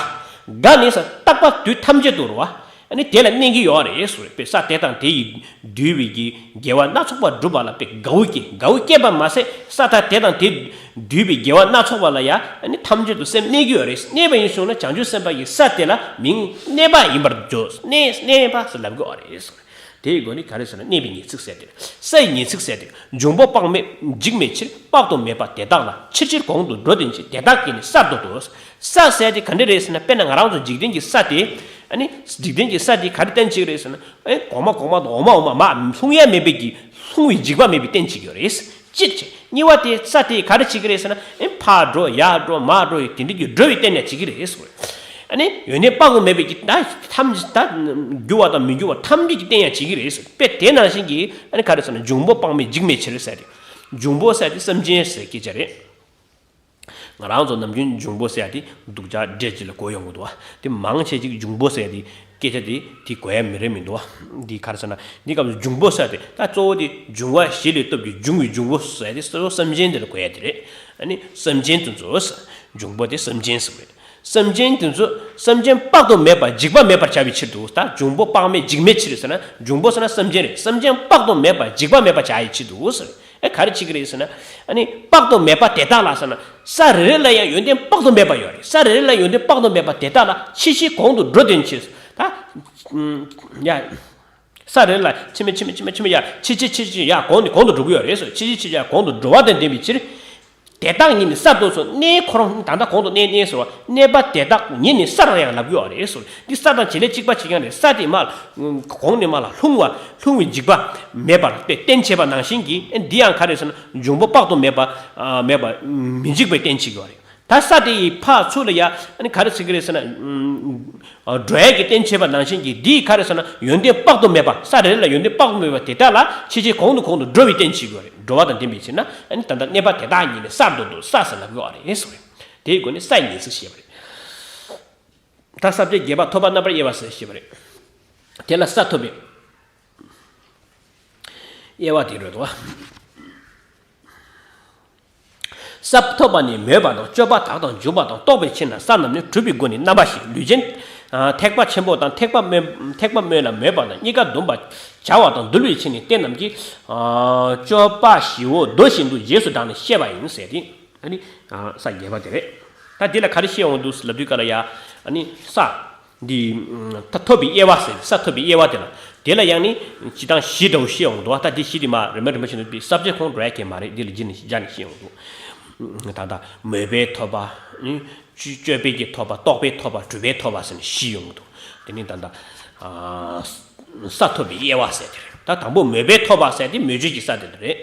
དགའ་ནས་ས་རྟག་པ་དུས་ཐམས་ཅད་དུ་རེད་བ། ཨ་ནི་དེ་ལ་གནས་ཀྱི་ཡོད་རེད་ཟེར་རེད། དཔེ་ས་དེ་དང་དེ་ཡིས་བསྡུས་པའི་གི་དགེ་བ་སྣ་ཚོགས་པ་སྒྲུབ་པ་ལ་དཔེ་དགའ་བོ་སྐྱེ། དགའ་བོ་སྐྱེས་པ་མ་ཟད། ས་དང་དེ་དང་དེ་བསྡུས་པའི་དགེ་བ་སྣ་ཚོགས་པ་ལ་ཡང་ཨ་ནི་ཐམས་ཅད་དུ་སེམས་གནས་ཀྱི་ཡོད་རེད། གནས་པ་ཡིན་སོང་ན་བྱང་ཆུབ་སེམས་དཔའ་ཡི་ས་དེ་ལ་མིང་གནས་པ་ཡིན་པར་བརྗོད། གནས་གནས་པ་ཟེར་ལབ་ཀྱི་ཡོད་རེད། དེའི་སྒོ་ནས་ག་རེ་ཟེར་ན། གནས་པའི་ངེས་ཚིག་ཟེར་དེ། སའི་ངེས་ཚིག་ཟེར་དེ། འབྱུང་པོ་དཔག་མེད་འཇིག་མེད་ཕྱིར། དཔག་ཏུ་མེད་པ་དེ་དག་ལ། ཕྱིར་ཕྱིར་གོང་དུ་འགྲོ་དོན་ཕྱིར། དེ་དག་གིས་ནི་སར་འདོད་དོ། ས་ཟེར་དེ་ག་འདྲ་རེད་ཟེར་ན། དཔེར་ན་ང་རང་ཚོ་འཇིག་རྟེན་གྱི་ས་དེ། ཨ་ནི་འཇིག་རྟེན་གྱི་ས་དེ་ག་རེ་བསྟན་བྱེད་ཀྱི་རེད་ཟེར་ན། ཨེ་གོང་མ་གོང་མ་དང་འོག་མ་འོག་མ་མར་ལྷུང་ཡ་མེད་པའི་གི་ལྷུང་བའི་འཇིགས་པ་མེད་པའི་བསྟན་བྱེད་ཀྱི་རེད། གཅིག་བྱས། གཉིས་པ་དེ་ས་དེ་ག་རེ་བྱེད་ཀྱི་རེད་ཟེར་ན། ཨེ་ཕར་འགྲོ་ཡར་འགྲོ་མར་འགྲོ་ཡི་དེ་འདྲ་གི་འགྲོ་བའི་བསྟན་ཡ་བྱེད་ཀྱི་རེད་ཟེར། ཨ་ནི་ཡོན་ཏན་དཔག་ཏུ་མེད་པའི་གི་ད་ཐམས་ཅད་ད་འགྱུར་བ་དང་མི་འགྱུར་བ་ཐམས་ཅད་ཀྱི་བསྟན་ཡ་བྱེད་ཀྱི་རེད་ཟེར། དཔེ་དེ་ནང་བཞིན་གྱི་ཨ་ནི་ག་རེ་ཟེར་ན། འབྱུང་པོ་དཔག་མེད་འཇིག་མེད་ཕྱིར་ཟེར་ཏེ། འབྱུང་པོ་ཟེར་ཏེ་སེམས་ཅན་ཟེར་སྐད་ཆ་རེད། ང་རང་ཚོ་ནམ་རྒྱུན་འབྱུང་པོ་ཟེར་ཡ་དེ་སྡུག་ཅག་འདྲེ་ཅིག་ལ་གོ་ཡོང་གི་འདུག་བ། དེ་མང་ཆེ་ཅིག་འབྱུང་པོ་ཟེར་ཡ་དེ་སྐད་ཆ་དེ་དེ་གོ་ཡ་མི་རེ་མི་འདུག་བ། འདི་ག་རེ་ཟེར་ན། འདི་སྐབས་སུ་འབྱུང་པོ་ཟེར་ཡ་དེ་ད་གཙོ་བོ་དེ་འབྱུང་བ་བཞི་ལས་སྟོབས་ཀྱིས་འབྱུང་བའི་འབྱུང་པོ་ཟེར་ཡ་དེ་གཙོ་བོ་སེམས་ཅན་དེ་ལ་གོ་ཡ་དེ་རེད། ཨ་ནི་སེམས་ཅན་དེ་ཚོ། འབྱུང་པོ་དེ་སེམས་ཅན་ཟེར་བ་རེད། སེམས་ཅན་དེ་ཚོ་སེམས་ཅན་དཔག་ཏུ་མེད་པ་འཇིགས་པ་མེད་པར་བྱ་བའི་ཕྱིར་དུ། ད་འབྱུང་པོ་དཔག་མེད་འཇིགས་མེད་ཕྱིར་ཟེར་ན། འབྱུང་པོ་ཟེར་ན་སེམས་ཅན་རེད། སེམས་ཅན་དཔག་ཏུ་མེད་པ་འཇིགས་པ་མེད་པར་བྱ་ཡི་ཕྱིར་དུ་ཟེར། ཨེ་ག་རེ་བྱེད་ཀྱི་རེད་ཟེར་ན། ཨ་ནི་དཔག་ཏུ་མེད་པ་དེ་དག་ལ་ཟེར་ན། ས་རེ་རེ་ལ་ཡང་ཡོན་ཏན་དཔག་ཏུ་མེད་པ་ཡོད་རེད། ས་རེ་རེ་ལ་ཡོན་ཏན་དཔག་ཏུ་མེད་པ་དེ་དག་ལ་ཕྱིར་ཕྱིར་གོང་དུ་འགྲོ་དོན་ཕྱིར། ད་ཡ། ས་རེ་ལ་ཕྱི་མ་ཕྱི་མ་ཕྱི་མ་ཕྱི་མ་ཡ་ཕྱི་ཕྱི་ཕྱི་ཕྱི་ཡ་གོང་ནས་གོང་དུ་འགྲོ་གི་ཡོད་རེད་ཟེར། ཕྱི་ཕྱི་ཕྱི་ཡ་གོང་དུ་འགྲོ་བ་དང་ལྡན་པའི་ཕྱིར། དེ་དག་ཉིད་ནི་གསར་དུ་སོང་གནས་ཁོ་རང་ད་ལྟ་གོང་དུ་གནས་གནས་ཟེར་བ་གནས་པ་དེ་དག་ཉིད་ནི་གསར་ཡང་ལབ་ཀྱི་ཡོད་རེད་ཟེར། འདི་ས་དང་བྱེད་ལས་གཅིག་པ་གཅིག་རྐྱང་རེད། ས་དེ་མ་གོང་ནས་མ་ལ་ལྷུང་བ་ལྷུང་བའི་འཇིགས་པ་མེད་པར་དཔེ་རྟེན་བྱེད་པ་ནང་བཞིན་གྱི་འདི་ཡང་ག་རེ་ཟེར་ན་འབྱུང་པོ་དཔག་ཏུ་མེད་པ་མེད་པ་མི་འཇིགས་པའི་རྟེན་བྱེད་ཀྱི་ཡོད་རེད། ད་ས་དེ་ཡི་ཕར་ཚུར་ལ་ཡ་ཨ་ནི་ག་རེ་ཟེར་གི་རེད་ཟེར་ན། འགྲོ་ཡས་ཀྱི་རྟེན་བྱེད་པ་ནང་བཞིན་གྱི་འདིའི་ག་རེ་ཟེར་ན་ཡོན་ཏན་དཔག་ཏུ་མེད་པ་ས་རེ་ལ་ཡོན་ཏན་དཔག་ཏུ་མེད་པ་དེ་དག་ལ་ཕྱི་ཕྱིར་གོང་དུ་གོང་དུ་འགྲོ་བའི་རྟེན་བྱེད་དགོས་རེད། འགྲོ་བ་དང་ལྡན་པའི་ཕྱིར་ན་ཨ་ནི་ད་ལྟ་གནས་པ་དེ་དག་ཉིད་ནས་གསར་དུ་འདུག་ས་ཟེར་ལབ་དགོས་རེད་ཟེར་བ་རེད། དེའི་སྒོ་ནས་ས་ཡི་ངེས་ཚིག་བཤད་པ་རེད། ད་ས་བཅད་བརྒྱད་པ་ཐོབ་པ་རྣམ་པར་དབྱེ་བ་ཟེར་བཤད་པ་རེད། དེ་ལ་ས་ཐོབ་པའི་དབྱེ་བ་དེ་རེད་དོ། ས་ཐོབ་པ་ནི་མོས་པ་དང་སྤྱོད་པ་དག་དང་འཇུག་པ་དང་རྟོག་པའི་ཕྱིར་ན་ས་རྣམས་ནི་གྲུབ་པའི་སྒོ་ནས་རྣམ་པ་བཞི་ལུས་ཅན། ཐེག་པ་ཆེན་པོ་དང་ཐེག་པ་དམན་ཐེག་པ་དམན་ལ་མོས་པ་དང་གཉིས་ཀ་བསྡོམས་པ་བྱ་བ་དང་འདུལ་བའི་ཕྱིར་ནི་རྟེན་རྣམས་ཀྱི། སྤྱོད་པ་བཞིའོ། མདོ་བཞིན་དུ་རྗེས་སུ་འབྲངས་ནས་བཤད་པ་ཡིན་ཟེར་ཏེ། ཨ་ནི། ས་བརྒྱད་པ་དེ་རེད། ད་འདི་ལ་ག་རེ་བཤད་འོང་འདུག་ལབ་དུས་ག་ལ་ཡ། ཨ་ནི་ས། འདི། ད་ཐོབ་པའི་དབྱེ་བ་ཟེར་ས་ཐོབ་པའི་དབྱེ་བ་དེ་ལ། དེ་ལ་ཡང་ནི། སྤྱི་དང་གཞི་འདྲ་བོ་བཤད་འོང་འདུག་ད་འདི་བཞི་དེ་མ་རིམ་པ་རིམ་པ་བཞིན་དུ་པའི་ས་བཅད་ཁོང་འགྲོ་ཡ་གལ་མ་རེད། འདི་ལ་རྗེས་ནས་སྦྱར་ནས་བཤད་འོང་འདུག་ད་ལྟ་མོས་པའི་ཐོབ་པ། ནི། སྤྱོད་པའི་གི་ཐོབ་པ་རྟོགས་པའི་ཐོབ་པ་གྲུབ་པའི་ཐོབ་པ་ཟེར་ནས་བཞི་ཡོང་གི་འདུག་དེ་ནི་ད་ལྟ། ས་ཐོབ་པའི་དབྱེ་བ་ཟེར་དེ་རེད། ད་དང་པོ་མོས་པའི་ཐོབ་པ་ཟེར་དེ་མོས་སྤྱོད་ཀྱི་ས་དེ་རེད།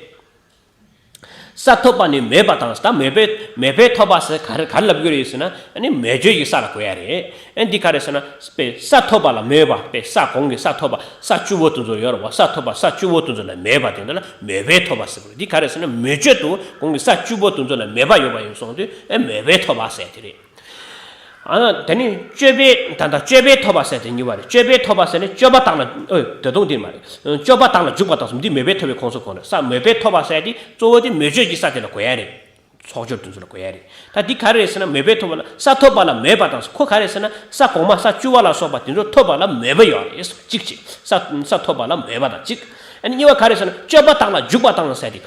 ས་ཐོབ་པ་ནི་མོས་པ་དང་ད་མོས་པའི་མོས་པའི་ཐོབ་པ་ཟེར་ག་རེ་ག་རེ་ལབ་དགོས་རེད་ཟེར་ན་ཨ་ནི་མོས་སྤྱོད་ཀྱི་ས་ལ་གོ་ཡ་རེད། ཨ་འདི་ག་རེ་ཟེར་ན་དཔེ་ས་ཐོབ་པ་ལ་མོས་པ་དཔེ་ས་གོང་གི་ས་ཐོབ་པ་ས་བཅུ་པོ་དེ་ཚོ་ཡོད་རེད་བ། ས་ཐོབ་པ་ས་བཅུ་པོ་དེ་ཚོ་ལ་མོས་པ་དེ་འདི་ལ་མོས་པའི་ཐོབ་པ་ཟེར་དགོས་རེད། འདི་ག་རེ་ཟེར་ན་མོས་སྤྱོད་དུ་གོང་གི་ས་བཅུ་པོ་དེ་ཚོ་ལ་མོས་པ་ཡོད་པ་ཡིན་སོང་དུས་ཨ་མོས་པའི་ཐོབ་པ་ཟེར་དེ་རེད། ཨ་དེ་ནི་སྤྱོད་པའི་ད་ལྟ་སྤྱོད་པའི་ཐོབ་པ་ཟེར་དེ་གཉིས་པ་རེད། སྤྱོད་པའི་ཐོབ་པ་ཟེར་ནི་སྤྱོད་པ་དང་ལ་ཨོ་དེ་དུང་དེ་མ་རེད། སྤྱོད་པ་དང་ལ་འཇུག་པ་དང་གསུམ་འདི་མོས་པའི་ཐོབ་པའི་ཁོངས་སུ་གོ་ནས་ས་མོས་པའི་ཐོབ་པ་ཟེར་དེ་གཙོ་བོ་དེ་མོས་སྤྱོད་ཀྱི་ས་དེ་ལ་གོ་ཡ་རེད། ཚོགས་སྦྱོར་དེ་ཚོ་ལ་གོ་ཡ་རེད། ད་འདི་ག་རེ་རེད་ཟེར་ན་མོས་པའི་ཐོབ་པ་ལ་ས་ཐོབ་པ་ལ་མོས་པ་དང་ཁོ་ག་རེ་ཟེར་ན་ས་གོང་མ་ས་བཅུ་པ་ལ་སོགས་པ་དེ་ཚོ་ཐོབ་པ་ལ་མོས་པ་ཡོད་རེད། གཅིག་གཅིག་ས་ས་ཐོབ་པ་ལ་མོས་པ་དང་གཅིག་ཨ་ནི་གཉིས་པ་ག་རེ་ཟེར་ན་སྤྱོད་པ་དང་ལ་འཇུག་པ་དང་ཟེར་དེ།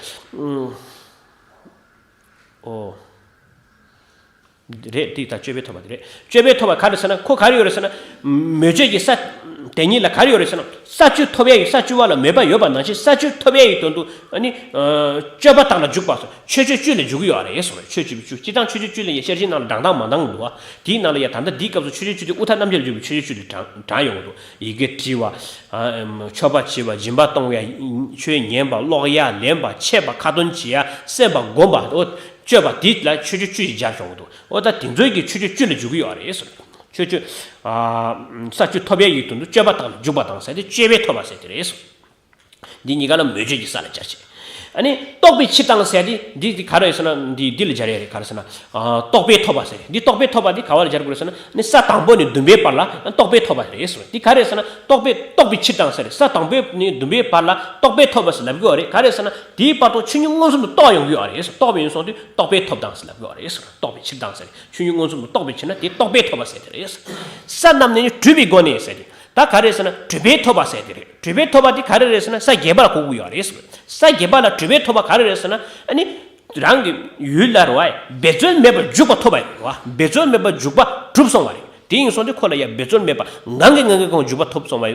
ཨོ། རེད། དེ་ད་སྤྱོད་པའི་ཐོབ་པ་དེ་རེད། སྤྱོད་པའི་ཐོབ་པ་ག་རེ་ཟེར་ན་ཁོ་ག་རེ་ཡོད་རེད་ཟེར་ན། མོས་སྤྱོད་ཀྱི་ས། དེ་ཉིད་ལ་ག་རེ་ཡོད་རེད་ཟེར་ན། ས་བཅུ་ཐོབ་ཡ་ཡི་ས་བཅུ་པ་ལ་མོས་པ་ཡོད་པ་ནང་བཞིན་ས་བཅུ་ཐོབ་ཡ་ཡི་དོན་དུ་ཨ་ནི། སྤྱོད་པ་དང་ལ་འཇུག་པ་སོགས་ཆོས་སྤྱོད་བཅུ་ལ་འཇུག་གི་ཡོད་རེད་ཟེར་བ་རེད། ཆོས་སྤྱོད་བཅུ་སྤྱི་དང་ཆོས་སྤྱོད་བཅུ་ལ་ཡ་ཤེར་ཕྱིན་ནང་ལ་བགྲང་སྟངས་མ་འདང་འདུག་བ། དེའི་ནང་ལ་ཡ་ད་ལྟ་འདིའི་སྐབས་སུ་ཆོས་སྤྱོད་བཅུ་དེ་དབུ་མཐའ་རྣམ་འབྱེད་ལ་འཇུག་པའི་ཆོས་སྤྱོད་བཅུ་དེ་བགྲང་བགྲང་ཡོང་གི་འདུག་ཡི་གེ་འབྲི་བ། མཆོད་པ་བྱེད་པ་སྦྱིན་པ་གཏོང་བ། ཆོས་ཉན་པ་ཀློག་ཡ་ལེན་པ་ཆད་པ་ཁ་ཏོན་བྱེད་ཡ་སེམས་པ་སྒོམ་པ། སྤྱོད་པ་འདི་ལ་ཆོས་སྤྱོད་བཅུ་ཡིས་སྦྱར་ཡོང་གི་འདུག་འོ་ད་དེ་ཚོའི་གི་ཆོས་སྤྱོད་བཅུ་ལ་འཇུག་གི་ཡོད་རེད་ཟེར། ཆོས་སྤྱོད། ས་བཅུ་ཐོབ་ཡ་ཡི་དོན་དུ་སྤྱོད་པ་དང་ལ་འཇུག་པ་དང་ཟེར་ཏེ་སྤྱོད་པའི་ཐོབ་པ་ཟེར་དེ་རེད་ཟེར། འདི་གཉིས་ཀ་ལ་མོས་སྤྱོད་ཀྱི་ས་ལ་སྦྱར་བྱས། ཨ་ནི་རྟོགས་པའི་ཕྱིར་དང་ཟེར་ཏེ་འདི་འདི་ག་རེ་ཟེར་ན་འདི་འདི་ལ་སྦྱར་ཡ་རེད། ག་རེ་ཟེར་ན། རྟོགས་པའི་ཐོབ་པ་ཟེར། འདི་རྟོགས་པའི་ཐོབ་པ་འདི་ག་བ་ལ་སྦྱར་དགོས་རེད་ཟེར་ན་ནི་ས་དང་པོ་ནས་བདུན་པའི་བར་ལ་རྟོགས་པའི་ཐོབ་པ་རེད་ཟེར། འདི་ག་རེ་ཟེར་ན་རྟོགས་པའི་རྟོགས་པའི་ཕྱིར་དང་ཟེར་ས་དང་པོ་ནས་བདུན་པའི་བར་ལ་རྟོགས་པའི་ཐོབ་པ་ཟེར་ལབ་དགོས་རེད། ག་རེ་ཟེར་ན་དེའི་བར་དུ་ཆོས་ཉིད་མངོན་སུམ་དུ་རྟོགས་ཡོང་གི་ཡོད་རེད་ཟེར། རྟོགས་པ་ཡིན་སོང་དུས་རྟོགས་པའི་ཐོབ་དང་ཟེར་ལབ་དགོས་རེད་ཟེར། རྟོགས་པའི་ཕྱིར་དང་ཟེར། ཆོས་ཉིད་མངོན་སུམ་དུ་རྟོགས་པའི་ཕྱིར་ན་དེ་རྟོགས་པའི་ཐོབ་པ་ཟེར་དེ་རེད། ས་རྣམས་ནི་གྲུབ་པའི་སྒོ་ནས་ཟེར་དེ། ད་ག་རེ་ཟེར་ན་གྲུབ་པའི་ཐོབ་པ་ཟེར་དེ་རེད། གྲུབ་པའི་ཐོབ་པ་དེ་ག་རེ་རེད་ཟེར་ན་ས་བརྒྱད་པ་ལ་གོ་དགོས་ཡོད་རེད་ཟེར། ས་བརྒྱད་པ་ལ་གྲུབ་པའི་ཐོབ་པ་ག་རེ་རེད་ཟེར་ན་ཨ་ནི། རང་གི་ཡུལ་ལ་རོ་ཨེ་འབད་རྩོལ་མེད་པར་འཇུག་པ་ཐོབ་པ་ཡིན་རོ། འབད་རྩོལ་མེད་པར་འཇུག་པ་གྲུབ་སོང་བ་རེད། དེ་ཡིན་སོང་དུས་ཁོ་ལ་ཡ་འབད་རྩོལ་མེད་པ་ངང་གིས་ངང་གིས་ཁོང་འཇུག་པ་ཐོབ་སོང་བ་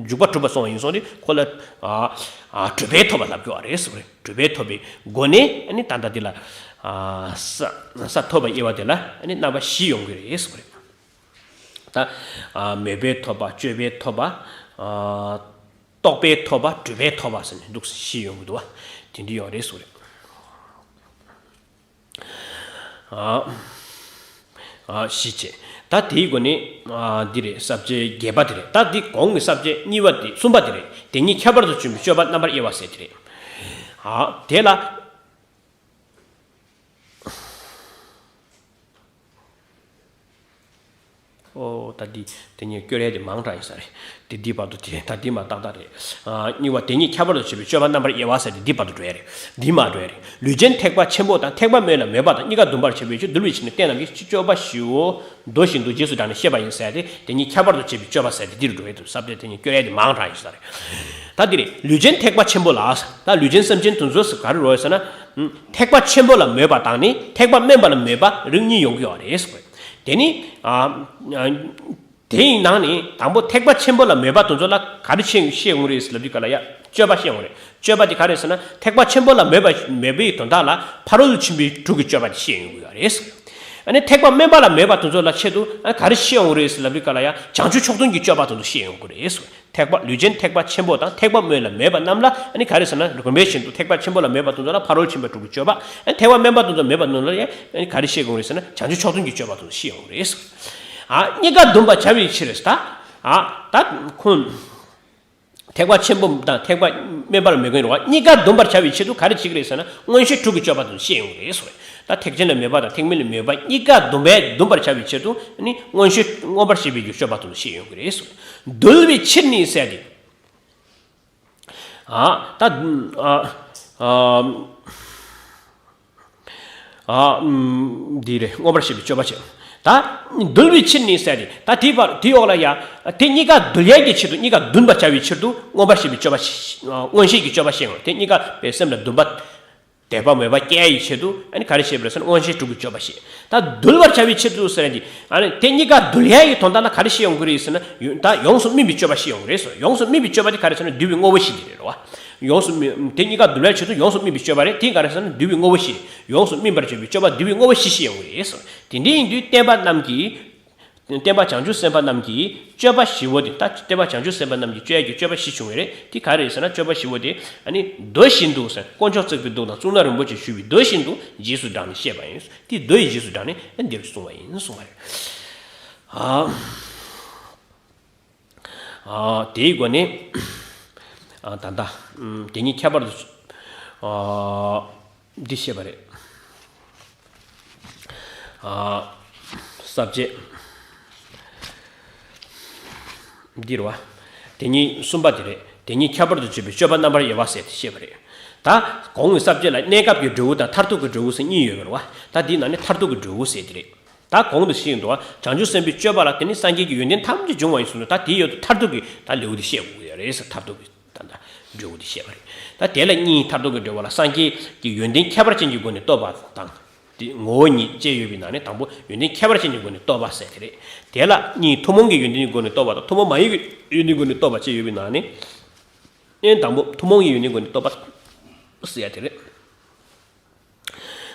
འཇུག་པ་གྲུབ་པ་སོང་བ་ཡིན་སོང་དུས་ཁོ་ལ་ཨ་ཨ་གྲུབ་པའི་ཐོབ་པ་ལབ་དགོས་པ་རེད་ཟེར་བ་རེད། གྲུབ་པའི་ཐོབ་པའི་སྒོ་ནས་ཨ་ནི་ད་ལྟ་འདི་ལ་ཨ་ས་ས་ཐོབ་པ་དབྱེ་བ་དེ་ལ་ཨ་ནི་རྣམ་པ་བཞི་ཡོང་གི་རེད་ཟེར་བ་རེད། ད་ཨ་མོས་པའི་ཐོབ་པ་སྤྱོད་པའི་ཐོབ་པ། ཨ་རྟོགས་པའི་ཐོབ་པ་སྒྲུབ་པའི་ཐོབ་པ་ཟེར་ནས་འདུག་སེ་བཞི་ཡོང་གི་འདུག་བ། དེ་འདྲ་ཡོད་རེད་ཟེར་བ་རེད། ཨ་ཨ་བཞི་བྱས། ད་དེའི་སྒོ་ནས་ཨ་འདི་རེད། ས་བཅད་བརྒྱད་པ་དེ་རེད། ད་འདི་གོང་གི་ས་བཅད་གཉིས་པ་དེ་གསུམ་པ་དེ་རེད། དེ་ཉིད་ཁྱད་པར་དུ་བྱུང་བའི་སྤྱོད་པ་རྣམ་པར་དབྱེ་བ་ཟེར་དེ་རེད། ཨ་དེ་ལ། ཨོ་ད་འདི་དེ་ཉིད་སྐྱོར་ཡས་དེ་མང་དྲགས་ཡིན་ས་རེད། དེ་འདི་བར་དུ་དེ་ད་འདི་མ་ཏག་ཏག་རེད། ཨ་གཉིས་པ་དེ་ཉིད་ཁྱད་པར་དུ་བྱེད་པའི་སྤྱོད་པ་རྣམ་པར་དབྱེ་བ་ཟེར་དེ་འདི་བར་དུ་འགྲོ་ཡས་རེད། འདི་མ་འགྲོ་ཡས་རེད། ལུས་ཅན་ཐེག་པ་ཆེན་པོ་དང་ཐེག་པ་དམན་ལ་མོས་པ་དང་གཉིས་ཀ་བསྡོམས་པར་བྱེད་པའི་ཕྱིར་འདུལ་བའི་ཕྱིར་ནི་རྟེན་རྣམས་ཀྱི་སྤྱོད་པ་བཞིའོ། མདོ་བཞིན་དུ་རྗེས་སུ་འབྲངས་ནས་བཤད་པ་ཡིན་ཟེར་ཏེ་དེ་ཉིད་ཁྱད་པར་དུ་བྱེད་པའི་སྤྱོད་པ་ཟེར་ཏེ་འདིར་འགྲོ་ཡས་འདུག་ས་བཅད་དེ་ཉིད་སྐྱོར་ཡས་དེ་མང་དྲགས་ཡིན་ས་རེད། ད་འདི་རེད། ལུས་ཅན་ཐེག་པ་ཆེན་པོ་ལ། ད་ལུས་ཅན་སེམས་ཅན་དེ་ཚོ་ག་རེ་རེད་ཟེར་ན། ཐེག་པ་ཆེན་པོ་ལ་མོས་པ་དང་ནི་ཐེག་པ་དམན་པ་ལ་མོས་པ་རིགས་གཉིས་ཡོང་གི་ཡོད་རེད་ཟེར་བས། དེ་ནི། ཨ། ཨ། དེའི་ནང་ནས་དང་པོ་ཐེག་པ་ཆེན་པོ་ལ་མོས་པ་དེ་ཚོ་ལ་ག་རེ་བཤད་བཤད་ཡོང་རེད་ལབ་དུས་ག་ལ་ཡ། སྤྱོད་པ་བཤད་ཡོང་རེད། སྤྱོད་པ་དེ་ག་རེ་ཟེར་ན་ཐེག་པ་ཆེན་པོ་ལ་མོས་པ་མོས་པའི་དོན་དག་ལ་ཕ་རོལ་ཕྱིན་པའི་དྲུག་གི་སྤྱོད་པ་དེ་བཤད་ཡོང་གི་ཡོད་རེད། ཨ་ནི་ཐེག་པ་དམན་པ་ལ་མོས་པ་དེ་ཚོ་ལ་ཆེད་དུ་ཨ་ག་རེ་བཤད་ཡོང་རེད་ལབ་དུས་ག་ལ་ཡ། བྱང་ཆུབ་མཆོག་ཐུན་གྱི་སྤྱོད་པ་དེ་ཚོ་བཤད་ཡོང་གི་རེད། ཐེག་པ་ལུས་ཅན་ཐེག་པ་ཆེན་པོ་དང་ཐེག་པ་དམན་ལ་མོས་པ་རྣམས་ལ་ཨ་ནི་ག་རེ་ཟེར་ན་དགོན་པའི་བཞིན་དུ་ཐེག་པ་ཆེན་པོ་ལ་མོས་པ་དེ་ཚོ་ལ་ཕ་རོལ་ཕྱིན་པའི་དྲུག་གི་སྤྱོད་པ། ཨ་ནི་ཐེག་པ་དམན་པ་དེ་ཚོ་མོས་པ་རྣམས་ལ་ཡ་ཨ་ནི་ག་རེ་བཤད་དགོས་རེད་ཟེར་ན་བྱང་ཆུབ་མཆོག་ཐུན་གྱི་སྤྱོད་པ་དེ་ཚོ་བཤད་ཡོང་རེད། ཨ་གཉིས་ཀ་འདུམ་པར་བྱ་བའི་ཕྱིར་ད། ཨ་ད་ཁོང་ཐེག་པ་ཆེན་པོ་དང་ཐེག་པ་དམན་པར་མོས་མཁན་རེད་བ། གཉིས་ཀ་འདུམ་པར་བྱ་བའི་ཆེད་དུ་ག་རེ་བྱེད་ཀྱི་རེད་ཟེར་ན་མངོན་ཤེས་དྲུག་གི་སྤྱོད་པ་དེ་ཚོ་བཤད་ཡོང་གི་རེད་ཟེར། ད་ཐེག་ཆེན་ལ་མོས་པ་དང་ཐེག་དམན་ལ་མོས་པ་གཉིས་ཀ་འདུམ་པའི་འདུམ་པར་བྱ་བའི་ཆེད་དུ་ནི་མངོན་ཤེས་མངོན་པར་ཤེས་པའི་སྤྱོད་པ་དེ་ཚོ་བཤད་ཡོང་གི་རེད་ཟེར། འདུལ་བའི་ཕྱིར་ནི་ཟེར་ཏེ། ཨ་ད་ཨ་ཨ། ཨ་ཨམ། འདི་རེད། མངོན་པར་ཤེས་པའི་སྤྱོད་པ་བྱེད། ད་འདུལ་བའི་ཕྱིར་ནི་ཟེར་ཏེ། ད་དེའི་བར་དེའི་འོག་ལ་ཡ། དེ་གཉིས་ཀ་འདུལ་ཡས་ཀྱི་ཆེད་དུ་གཉིས་ཀ་འདུམ་པར་བྱ་བའི་ཕྱིར་དུ་མངོན་པར་ཤེས་པའི་སྤྱོད་པ་ཞིག་མངོན་ཤེས་ཀྱི་སྤྱོད་པ་ཞིག་ཡོང་། དེ་གཉིས་ཀ་པའི་སེམས་ལ་འདུན་པ། དད་པ་མོས་པ་སྐྱེ་ཡི་ཆེད་དུ་ཨ་ནི་ག་རེ་བྱེད་པ་རེད་ཟེར་ན་མངོན་ཤེས་དྲུག་གི་སྤྱོད་པ་ཞིག་ད་འདུལ་བར་བྱ་བའི་ཕྱིར་དུ་ཟེར་ཏེ། ཨ་ནི་དེ་གཉིས་ཀ་འདུལ་ཡས་ཀྱི་དོན་དག་ལ་ག་རེ་ཞིག་ཡོང་གི་རེད་ཟེར་ན་ཡོ་ད་ཡོངས་སུ་སྨིན་པའི་སྤྱོད་པ་ཞིག་ཡོང་གི་རེད་ཟེར། ཡོངས་སུ་སྨིན་པའི་སྤྱོད་པ་དེ་ག་རེ་ཟེར་ན་འདུལ་བའི་དངོས་པོ་བཞི་དེ་རེད་བ། ཡོངས་སུ་སྨིན་དེ་གཉིས་ཀ་འདུལ་བའི་ཆེད་དུ་ཡོངས་སུ་སྨིན་པའི་སྤྱོད་པ་རེད། དེ་ག་རེ་ཟེར་ན་འདུལ་བའི་དངོས་པོ་བཞི། ཡོངས་སུ་སྨིན་པར་བྱེད་པའི་སྤྱོད་པ་འདུལ་བའི་དངོས་པོ་བཞི་ཞིག་ཡོང་གི་རེད་ཟེར། དེ་འདྲ་ཡིན་དུས་བསྟན་པ་རྣམས་ཀྱིས། བསྟན་པ་བྱང་ཆུབ་སེམས་དཔའ་རྣམས་ཀྱི་སྤྱོད་པ་བཞི་པོ་དེ། ད་བསྟན་པ་བྱང་ཆུབ་སེམས་དཔའ་རྣམས་ཀྱི་སྤྱོད་ཡས་ཀྱི་སྤྱོད་པ་བཞི་བྱུང་བ་རེད། དེ་ག་རེ་རེད་ཟེར་ན་སྤྱོད་པ་བཞི་པོ་དེ་ཨ་ནི་མདོ་བཞིན་དུ་ཟེར། དཀོན་མཆོག་བརྩེགས་པའི་གདུགས་དང་གཙུག་ན་རིན་པོ་ཆེས་ཞུས་པའི་མདོ་བཞིན་དུ་རྗེས་སུ་འབྲངས་ནས་བཤད་པ་ཡིན། དེ་མདོ་ཡི་རྗེས་སུ་འབྲངས་ནས་འདིར་གསུངས་པ་ཡིན་གསུངས་པ་རེད། ཨ། ཨ། དེའི་སྒོ་ནས། ཨ། ད་ལྟ། ཨམ། དེ་ཉིད་ཁྱད་པར་དུ། ཨ། འདི་བཤད་པ་རེད། ཨ། ས་བཅད་འདི་རེད་བ། དེ་ཉིད་གསུམ་པ་དེ་རེད། དེ་ཉིད་ཁྱད་པར་དུ་བྱེད་པའི་སྤྱོད་པ་རྣམ་པར་དབྱེ་བ་ཟེར་ཏེ་བཤད་པ་རེད། ད་གོང་གི་ས་བཅད་ལ་གནས་སྐབས་ཀྱི་འབྲས་བུ་དང་མཐར་ཐུག་གི་འབྲས་བུ་ཟེར་གཉིས་ཡོད་པ་རེད་བ། ད་འདིའི་ནང་ནས་མཐར་ཐུག་གི་འབྲས་བུ་ཟེར་དེ་རེད། ད་གོང་དུ་བཤད་འདུག་བ། བྱང་ཆུབ་སེམས་དཔའི་སྤྱོད་པ་ལ་དེ་ནི་སངས་རྒྱས་ཀྱི་ཡོན་ཏན་ཐམས་ཅད་འབྱུང་བ་ཡིན་གསུངས་ནས། ད་དེའི་ཡོད་དུ་མཐར་ཐུག་གི་ད་ལེའུ་འདི་བཤད་དགོས་ཀྱི་ཡོད་རེད་ཟེར། མཐར་ཐུག་གི་ད་ལྟ་འབྲས་བུ་འདི་བཤད་པ་རེད། ད་དེ་ལ་གཉིས། མཐར་ཐུག་གི་འབྲས་བུ་ལ་སངས་རྒྱས་ཀྱི་ཡོན་ཏན་ཁྱད་པར་ཅན་གྱི་སྒོ་ནས་རྟོགས་པ་དང་། དེ་ངོ་བོ་ཉིད་ཅེས་ཡོད་པའི་ནང་ནས་དང་པོ་ཡོན་ཏན་ཁྱད་པར་ཅན་གྱི་སྒོ་ནས་རྟོགས་པ་ཟེར་དེ་རེད། དེ་ལ་གཉིས། ཐུན་མོང་གི་ཡོན་ཏན་གྱི་སྒོ་ནས་རྟོགས་པ་དང་ཐུན་མོང་མ་ཡིན་པའི་ཡོན་ཏན་གྱི་སྒོ་ནས་རྟོགས་པ་ཅེས་ཡོད་པའི་ནང་ནས། ཨེ་དང་པོ་ཐུན་མོང་གི་ཡོན་ཏན་སྒོ་ནས་རྟོགས་པ་ཟེར་ཡ་དེ་རེད།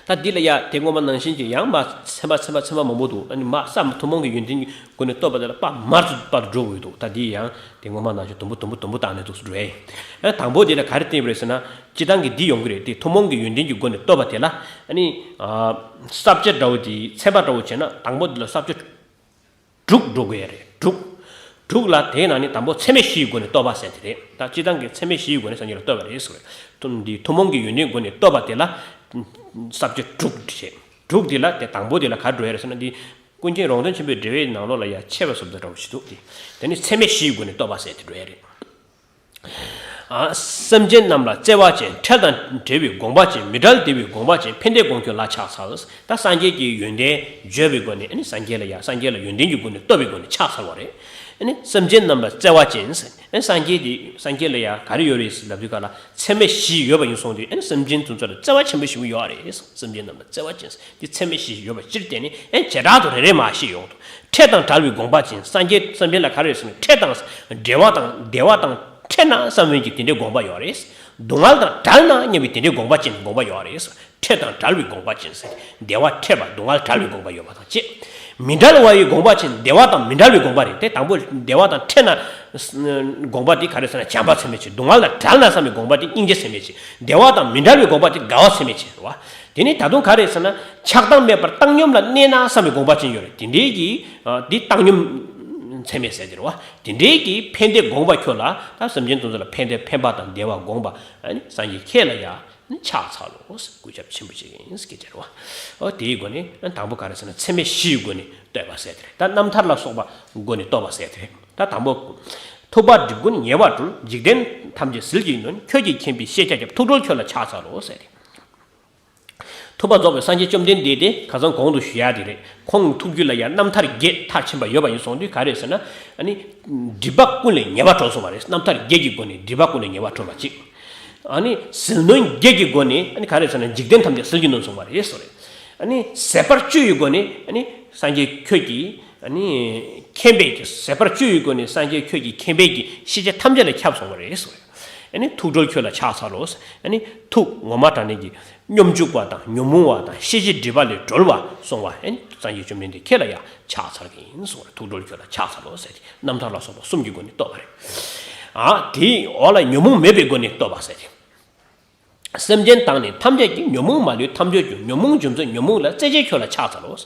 ད་འདི་ལ་ཡ་དེ་སྔོན་མ་ནང་བཞིན་གྱི་ཡང་མ་ཚན་པ་ཚན་པ་ཚན་པ་མང་པོ་འདུག་ཨ་ནི་མ་བསམ་ཐུན་མོང་གི་ཡོན་ཏན་གྱི་སྒོ་ནས་རྟོགས་པ་དེ་ལ་དཔག་མར་དུ་པར་འགྲོ་དགོས་འདུག་ད་འདི་ཡང་དེ་སྔོན་མ་ནང་བཞིན་དུམ་བུ་དུམ་བུ་དུམ་བུ་བཏང་ནས་འདུག་སེ་འགྲོ་ཡ་ཡིན། ཨ་དང་པོ་དེ་ལ་ག་རེ་བསྟན་པ་རེད་ཟེར་ན། སྤྱིར་བཏང་གི་འདི་ཡོང་གི་རེད་དེ། ཐུན་མོང་གི་ཡོན་ཏན་གྱི་སྒོ་ནས་རྟོགས་པ་དེ་ལ་ཨ་ནི་ས་བཅད་འདྲ་བོ་དེ་ཚན་པ་འདྲ་བོ་བྱས་ན་དང་པོ་དེ་ལ་ས་བཅད་དྲུག་འགྲོ་དགོས་ཡ་རེད། དྲུག་དྲུག་ལ་དེའི་ནང་ནས་དང་པོ་ཚད་མེད་བཞིའི་སྒོ་ནས་རྟོགས་པ་ཟེར་དེ་རེད། ད་སྤྱིར་བཏང་གི་ཚད་མེད་བཞིའི་སྒོ་ནས་སངས་རྒྱས་ལ་རྟོགས་པ་རེད་ཟེར་བ་རེད། འདི་ཐུན་མོང་གི་ཡོན་ཏན་སྒོ་ནས་རྟོགས་པ་དེ་ལ་ས་བཅད་དྲུག་བྱས། དྲུག་དེ་ལ་དེ་དང་པོ་དེ་ལ་ག་རེ་འགྲོ་ཡ་རེད་ཟེར་ན། འདི་ཀུན་མཁྱེན་རོང་སྟོན་ཆེན་པོའི་འགྲེལ་པའི་ནང་ལོགས་ལ་ཡ་ཆེ་བ་སོབ་ད་འདྲ་བོ་ཞིག་འདུག་དེ་དེ་ནི་ཚད་མེད་བཞིའི་སྒོ་ནས་རྟོགས་པ་ཟེར་དེ་འགྲོ་ཡ་རེད། ཨ། སེམས་ཅན་རྣམས་ལ་བརྩེ་བ་ཅན། ཁྲེལ་དང་བྲལ་བའི་དགོངས་པ་ཅན། མི་འབྲལ་བདེ་བའི་དགོངས་པ་ཅན། ཕན་བདེ་དགོངས་ཁྱོད་ལ་ཕྱག་འཚལ། ད་སངས་རྒྱས་ཀྱི་ཡོན་ཏན་བརྗོད་པའི་སྒོ་ནས་ཨ་ནི་སངས་རྒྱས་ལ་ཡ་སངས་རྒྱས་ལ་ཡོན་ཏན་གྱི་སྒོ་ནས་རྟོགས་པའི་སྒོ་ནས་ཕྱག་འཚལ་བ་རེད། ཨ་ནི་སེམས་ཅན་རྣམས་ལ་བརྩེ་བ་ཅན། ཨ་ནི་སངས་རྒྱས་དེ་སངས་རྒྱས་ལ་ཡ་ག་རེ་ཡོད་རེད་ལབ་དུས་ག་ལ་ཚད་མེད་བཞི་ཡོད་པ་ཡིན་སོང་དུས་ཨ་ནི་སེམས་ཅན་དེ་ཚོ་ལ་བརྩེ་བ་ཆེན་པོ་ཞིག་ཡོད་རེད། སེམས་ཅན་རྣམས་ལ་བརྩེ་བ་ཅན། དེ་ཚད་མེད་བཞི་ཡོད་པ་སྤྱིར་བསྟན་ནས་ཨེ་བྱེ་བྲག་ཏུ་རེ་རེ་མ་ཞིག་ཡོང་དུ། ཁྲེལ་དང་བྲལ་བའི་དགོངས་པ་ཅན། སངས་རྒྱས་སེམས་ཅན་ལ་ག་རེ་ཟེར་ན་ཁྲེལ་དང་འབྲེལ་བ་དང་བདེ་བ་དང་ཁྲེལ་ན་བསམ་པའི་གི་དེ་འདྲའི་དགོངས་པ་ཡོད་རེད། སྡུག་བསྔལ་དང་བྲལ་ན་སྙམ་པའི་དེ་འདྲའི་དགོངས་པ་ཅན་དགོངས་པ་ཡོད་རེད། ཁྲེལ་དང་བྲལ་བའི་དགོངས་པ་ཅན་ཟེར། བདེ་བ་ཁྲེལ་བ་སྡུག་བསྔལ་བྲལ་བའི་དགོངས་པ་ཡོད་པ་དང་བཅས། མི་འབྲལ་བ་ཡི་དགོངས་པ་ཅན། བདེ་བ་དང་མི་འབྲལ་བའི་དགོངས་པ་རེད། དེ་དང་པོ་བདེ་བ་དང་ཁྲེལ་ན་དགོངས་པ་དེ་ག་རེ་ཟེར་ན་བྱམས་པ་ཚད་མེད་ཅན། སྡུག་བསྔལ་དང་བྲལ་ན་བསམ་པའི་དགོངས་པ་དེ་སྙིང་རྗེ་ཚད་མེད་ཅན། བདེ་བ་དང་མི་འབྲལ་བའི་དགོངས་པ་དེ་དགའ་བ་ཚད་མེད་ཅན་རེད་བ། དེ་ནས་ད་དུང་ག་རེ་ཟེར་ན། ཆགས་སྡང་མེད་པར་བཏང་སྙོམས་ལ་གནས་ན་བསམ་པའི་དགོངས་པ་ཅན་ཡོད་རེད། དེ་འདྲའི་གི་ཨ་འདི་བཏང་སྙོམས་ཚད་མེད་ཟེར་དེ་རེད་བ། དེ་འདྲའི་གི་ཕན་བདེ་དགོངས་པ་ཁྱོད་ལ་ད་སེམས་ཅན་དེ་ཚོ་ལ་ཕན་བདེ་ཕན་པ་དང་བདེ་བ་དགོངས་པ་ཨ་ནི་སངས་རྒྱས་ཁྱེད་ལ་ཡ་ཕྱག་འཚལ་ལོ། གུས་ཞབས་ཆེན་པོ་བྱེད་ཀྱི་ཡིན་ཟེར་གྱི་དེ་རེད་བ། ཨོ་དེའི་སྒོ་ནས་དང་པོ་ག་རེ་ཟེར་ན་ཚད་མེད་བཞིའི་སྒོ་ནས་བསྟོད་པ་ཟེར་དེ་རེད། ད་རྣམ་ཐར་ལ་སོགས་པ་སྒོ་ནས་བསྟོད་པ་ཟེར་དེ་རེད། ད་དང་པོ། ཐུབ་པ་འགྲིབ་ཀུན་ཉེ་བར་གྲོལ། འཇིག་རྟེན་ཐམས་ཅད་ཟིལ་གྱིས་གནོན། ཁྱོད་ཀྱི་མཁྱེན་པའི་ཤེས་རྒྱ་ཁྱབ། ཐུགས་གྲོལ་ཁྱོད་ལ་ཕྱག་འཚལ་ལོ་ཟེར་ཏེ། ཐུབ་པ་རྫོགས་པའི་སངས་རྒྱས་བཅོམ་ལྡན་འདས་དེ་ཁ་སང་གོང་དུ་ཞུ་ཡ་དེ་རེད། ཁོང་གི་ཐུགས་རྒྱུད་ལ་ཡང་རྣམ་ཐར་བརྒྱད་མཐར་ཕྱིན་པ་ཡོད་པ་ཡིན་སོང་དུས་ག་རེ་ཟེར་ན། ཨ་ནི། སྒྲིབ་པ་ཀུན་ལས་ཉེ་བར་གྲོལ་སོང་བ་རེད། རྣམ་ཐར་བརྒྱད་ཀྱི་སྒོ་ནས་སྒྲིབ་པ་ཀུན་ལས་ཉེ་བར་གྲོལ་བ་གཅིག་ཨ་ནི་ཟིལ་གནོན་བརྒྱད་ཀྱི་སྒོ་ནས་ཨ་ནི་ག་རེ་ཟེར་ན་འཇིག་རྟེན་ཐམས་ཅད་ཟིལ་གྱིས་གནོན་སོང་བ་རེད་ཟེར་རེད། ཨ་ནི་ཟད་པར་བཅུ་ཡི་སྒོ་ནས་ཨ་ནི་སངས་རྒྱས་ཁྱོད་ཀྱིས་ ཨ་ནི་མཁྱེན་པས་ཀྱི་ཟད་པར་སྤྱོད་པའི་སྒོ་ནས་སངས་རྒྱས་ཁྱོད་ཀྱིས་མཁྱེན་པས་ཀྱི་ཤེས་བྱ་ཐམས་ཅད་ལ་ཁྱབ་སོང་བ་རེད་ཟེར། ཨ་ནི་ཐུགས་གྲོལ་ཁྱོད་ལ་ཕྱག་འཚལ་ལོ། ཨ་ནི་ཐུགས་ངོ་མ་དྲང་གནས་ཀྱི་སྙོམས་འཇུག་པ་དང་ཉོན་མོངས་པ་དང་ཤེས་བྱའི་སྒྲིབ་པ་ལས་གྲོལ་བ་སོང་བ། ཨ་ནི་སངས་རྒྱས་བཅོམ་ལྡན་འདས་ཁྱེད་ལ་ཡང་ཕྱག་འཚལ་གྱི་ཡིན་གསུངས་པ་རེད། ཐུགས་གྲོལ་ཁྱོད་ལ་ཕྱག་འཚལ་ལོ་ཟེར་ཏེ་རྣམ་ཐར་ལ་སོགས་པ་གསུམ་གྱི་སྒོ་ནས་བསྟོད་པ་རེད། ཨ་དེའི་འོག་ལ་ཉོན་མོངས་མེད་པའི་སྒོ་ནས་བསྟོད་པ་ཟེར་ཏེ། སེམས་ཅན་དག་ནི་ཐམས་ཅད་ཀྱིས། ཉོན་མོངས་མ་ལུས་ཐམས་ཅད་ཀྱང་། ཉོན་མོངས་འཇོམས་མཛད་ཉོན་མོངས་ལ། རྩེ་གཅིག་ཁྱོད་ལ་ཕྱག་འཚལ་ལོ།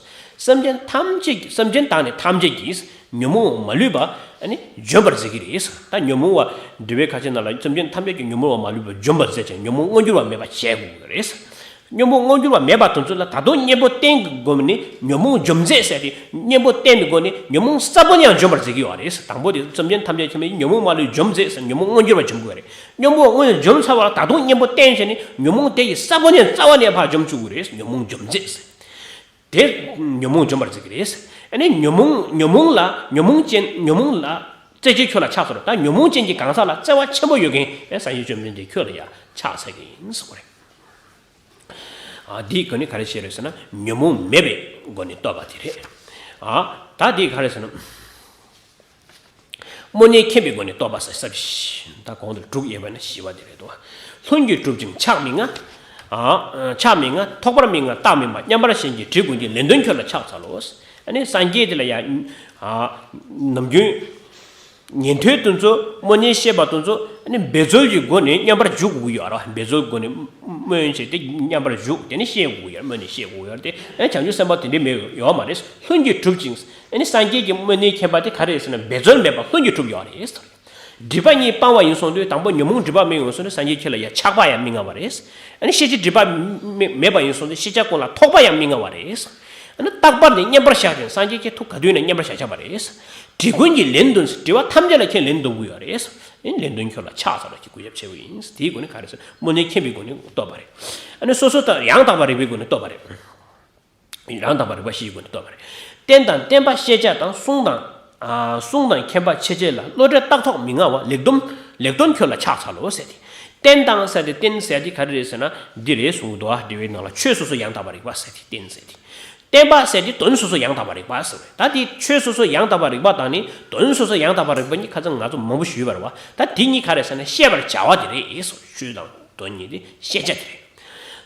སེམས་ཅན་ཐམས་ཅད་ཀྱིས། སེམས་ཅན་དག་ནི་ཐམས་ཅད་ཀྱིས་ཉོན་མོངས་མ་ལུས་པ་ཨ་ནི་འཇོམས་པར་མཛད་ཀྱི་རེད། ད་ཉོན་མོངས་པ་འདུལ་བའི་ཁ་ཆེ་ནང་ལ་སེམས་ཅན་ཐམས་ཅད་ཀྱིས་ཉོན་མོངས་པ་མ་ལུས་པ་འཇོམས་པར་མཛད་ཅིང་ཉོན་མོངས་མངོན་གྱུར་བ་མེད་པ་བྱེད་དགོས་ཀྱི་རེད། ཉོན་མོངས་མངོན་གྱུར་བ་མེད་པ་དེ་ཚོ་ལ་ད་དུང་གཉེན་པོ་བསྟེན་གྱི་སྒོ་ནས་ཉོན་མོངས་འཇོམས་མཛད་ཟེར་ཏེ་གཉེན་པོ་བསྟེན་པའི་སྒོ་ནས་ཉོན་མོངས་ས་བོན་ཡང་འཇོམས་པར་མཛད་ཀྱི་ཡོད་རེད། དང་པོ་དེ་སེམས་ཅན་ཐམས་ཅད་མཁྱེན་པས་ཉོན་མོངས་མ་ལུས་འཇོམས་མཛད་ཟེར་ཉོན་མོངས་མངོན་གྱུར་བ་འཇོམས་དགོས་རེད། ཉོན་མོངས་དངོས་འཇོམས་ཚར་བ་ལ་ད་དུང་གཉེན་པོ་བསྟེན་བྱས་ནས་ཉོན་མོངས་དེ་ཡི་ས་བོན་ནས་རྩ་བ་ནས་ཕར་འཇོམས་བཅུག་དགོས་རེད། ཉོན་མོངས་འཇོམས་མཛད་ཟེར། དེ་ཉོན་མོངས་འཇོམས་པར་བྱེད་ཀྱི་རེད། ཨ་ནི་ཉོན་མོངས་ཉོན་མོངས་ལ་ཉོན་མོངས་ཅན་ཉོན་མོངས་ལ་རྩེ་གཅིག་ཁྱོད་ལ་ཕྱག་འཚལ་ལོ། ད་ཉོན་མོངས་ཅན་གྱི་གང་ཟག་ལ་བརྩེ་བ་ཆེན་པོ་ཡོད་མཁན་ཨེ་སངས་རྒྱས་བཅོམ་ལྡན་འདས་ཁྱོད་ལ་ཡང་ཕྱག་འཚལ་གྱི་ཡིན་གསུངས་པ་རེད། ཨ་འདིའི་སྒོ་ནས་ག་རེ་བཤད་རེད་ཟེར་ན་ཉོན་མོངས་མེད་པའི་སྒོ་ནས་བསྟོད་པ་དེ་རེད། ཨ་ད་འདི་ག་རེ་ཟེར་ན། དངོས་གནས་མཁྱེན་པའི་སྒོ་ནས་བསྟོད་པ་ཟེར་ས་ཞིག་ད་གོང་དུ་དྲུག་ཡོད་པ་ནི་བཞི་པ་དེ་རེད་དོ། ལྷུན་གྱིས་གྲུབ་ཅིང་ཕྱག་མི་མངའ། ཨ་ཕྱག་མི་མངའ་ཐོགས་པ་མི་མངའ་རྟག་མི་སྨྲ་མཉམ་པར་ཞེན་གྱིས་བྲིས་ཀུན་གྱི་ལན་ལྡོན་ཁྱོད་ལ་ཕྱག་འཚལ་ལོ། ཨ་ནི་སངས་རྒྱས་དེ་ལ་ཡང་ཨ་ནམ་རྒྱུན་ཉན་ཐོས་དེ་ཚོ་སྨོན་ལམ་བཤད་པ་དེ་ཚོ་ཨ་ནི་འབད་རྩོལ་གྱི་སྒོ་ནས་མཉམ་པར་འཇུག་དགོས་ཀྱི་ཡོད་རེད། འབད་རྩོལ་སྒོ་ནས་སྨོན་བྱས་ཏེ་མཉམ་པར་འཇུག་དེ་ནི་བཤད་དགོས་ཀྱི་ཡོད་རེད། སྨོན་ལམ་བཤད་དགོས་ཀྱི་ཡོད་རེད་དེ་ཨ་ནི་བྱང་ཆུབ་སེམས་དཔའ་དེ་འདྲའི་མེད་ཡོད་མ་རེད། ལྷུན་གྱིས་གྲུབ་ཅིང་། ཨ་ནི་སངས་རྒྱས་ཀྱི་སྨོན་ལམ་མཁྱེན་པ་དེ་ག་རེ་རེད་ཟེར་ན་འབད་རྩོལ་མེད་པར་ལྷུན་གྱིས་གྲུབ་ཡོད་རེད། སྒྲིབ་པ་གཉིས་སྤངས་པ་ཡིན་སོང་དུས་དང་པོ་ཉོན་མོངས་སྒྲིབ་པ་མེད་ཡོང་སོང་ན་སངས་རྒྱས་ཁྱེད་ལ་ཡང་ཆགས་པ་ཡང་མི་མངའ་བ་རེད། ཨ་ནི་ཤེས་བྱའི་སྒྲིབ་པ་མེད་མེད་པ་ཡིན་སོང་དུས་ཤེས་བྱ་ཀུན་ལ་ཐོགས་པ་ཡང་མི་མངའ་བ་རེད། ཨ་ནི་རྟག་པར་ནི་མཉམ་པར་བཞག་ཅིང་སངས་རྒྱས་ཁྱེད་ཐུགས་ག་དུས་ན་མཉམ་པར་བཞག་བཞག་པ་རེད། བྲིས་ཀུན་གྱི་ལན་ལྡོན། དྲི་བ་ཐམས་ཅད་ལ་ཁྱེད་ལན་ལྡོན་དགོས་ཡོད་རེད། ཨ་ནི་ལན་ལྡོན་ཁྱོད་ལ་ཕྱག་འཚལ་ལོ་ཞེས་གུས་ཞབས་བྱེད་དགོས་ཡིན། དེའི་སྒོ་ནས་ག་རེ་ཟེར་སྨོན་ལམ་མཁྱེན་པའི་སྒོ་ནས་བསྟོད་པ་རེད། ཨ་ནི་སོ་སོ་ལྟར་ཡང་དག་པར་རིག་པའི་སྒོ་ནས་བསྟོད་པ་རེད། ཡང་དག་པར་རིག་པ་བཞིའི་སྒོ་ནས་བསྟོད་པ་རེད། རྟེན་དང་བརྟེན་པ་ཤེས་བྱ་དང་གསུང་དང་། ཨ་གསུང་དང་མཁྱེན་པ་ཆེ་ཆེ་ལ། བློ་གྲོས་རྟག་ཐོག་མི་མངའ་བ། ལེགས་སྡོམ་ལེགས་སྡོམ་ཁྱོད་ལ་ཕྱག་འཚལ་ལོ་ཟེར་ཏེ། རྟེན་དང་ཟེར་ཏེ་རྟེན་ཟེར་ཏེ་ག་རེ་རེད་ཟེར་ན་འདི་རེད་གསུངས་འདུག་ཨ། འགྲེལ་པའི་ནང་ལ་ཆོས་སོ་སོ་ཡང་དག་པར་རིག་པ་ཟེར་ཏེ་རྟེན་ཟེར་ཏེ། བརྟེན་པ་ཟེར་ཏེ་དོན་སོ་སོ་ཡང་དག་པར་རིག་པ་ཟེར་བས། ད་དེ་ཆོས་སོ་སོ་ཡང་དག་པར་རིག་པ་དང་ནི་དོན་སོ་སོ་ཡང་དག་པར་རིག་པ་གཉིས་ཁ་སང་ང་ཚོ་མང་པོ་ཞུས་པ་རེད་བ། ད་དེ་གཉིས་ག་རེ་ཟེར་ན་ཤེས་པར་བྱ་བ་དེ་རེད་ཟེར། ཆོས་དང་དོན་གཉིས་དེ་ཤེས་བྱ་དེ་རེད།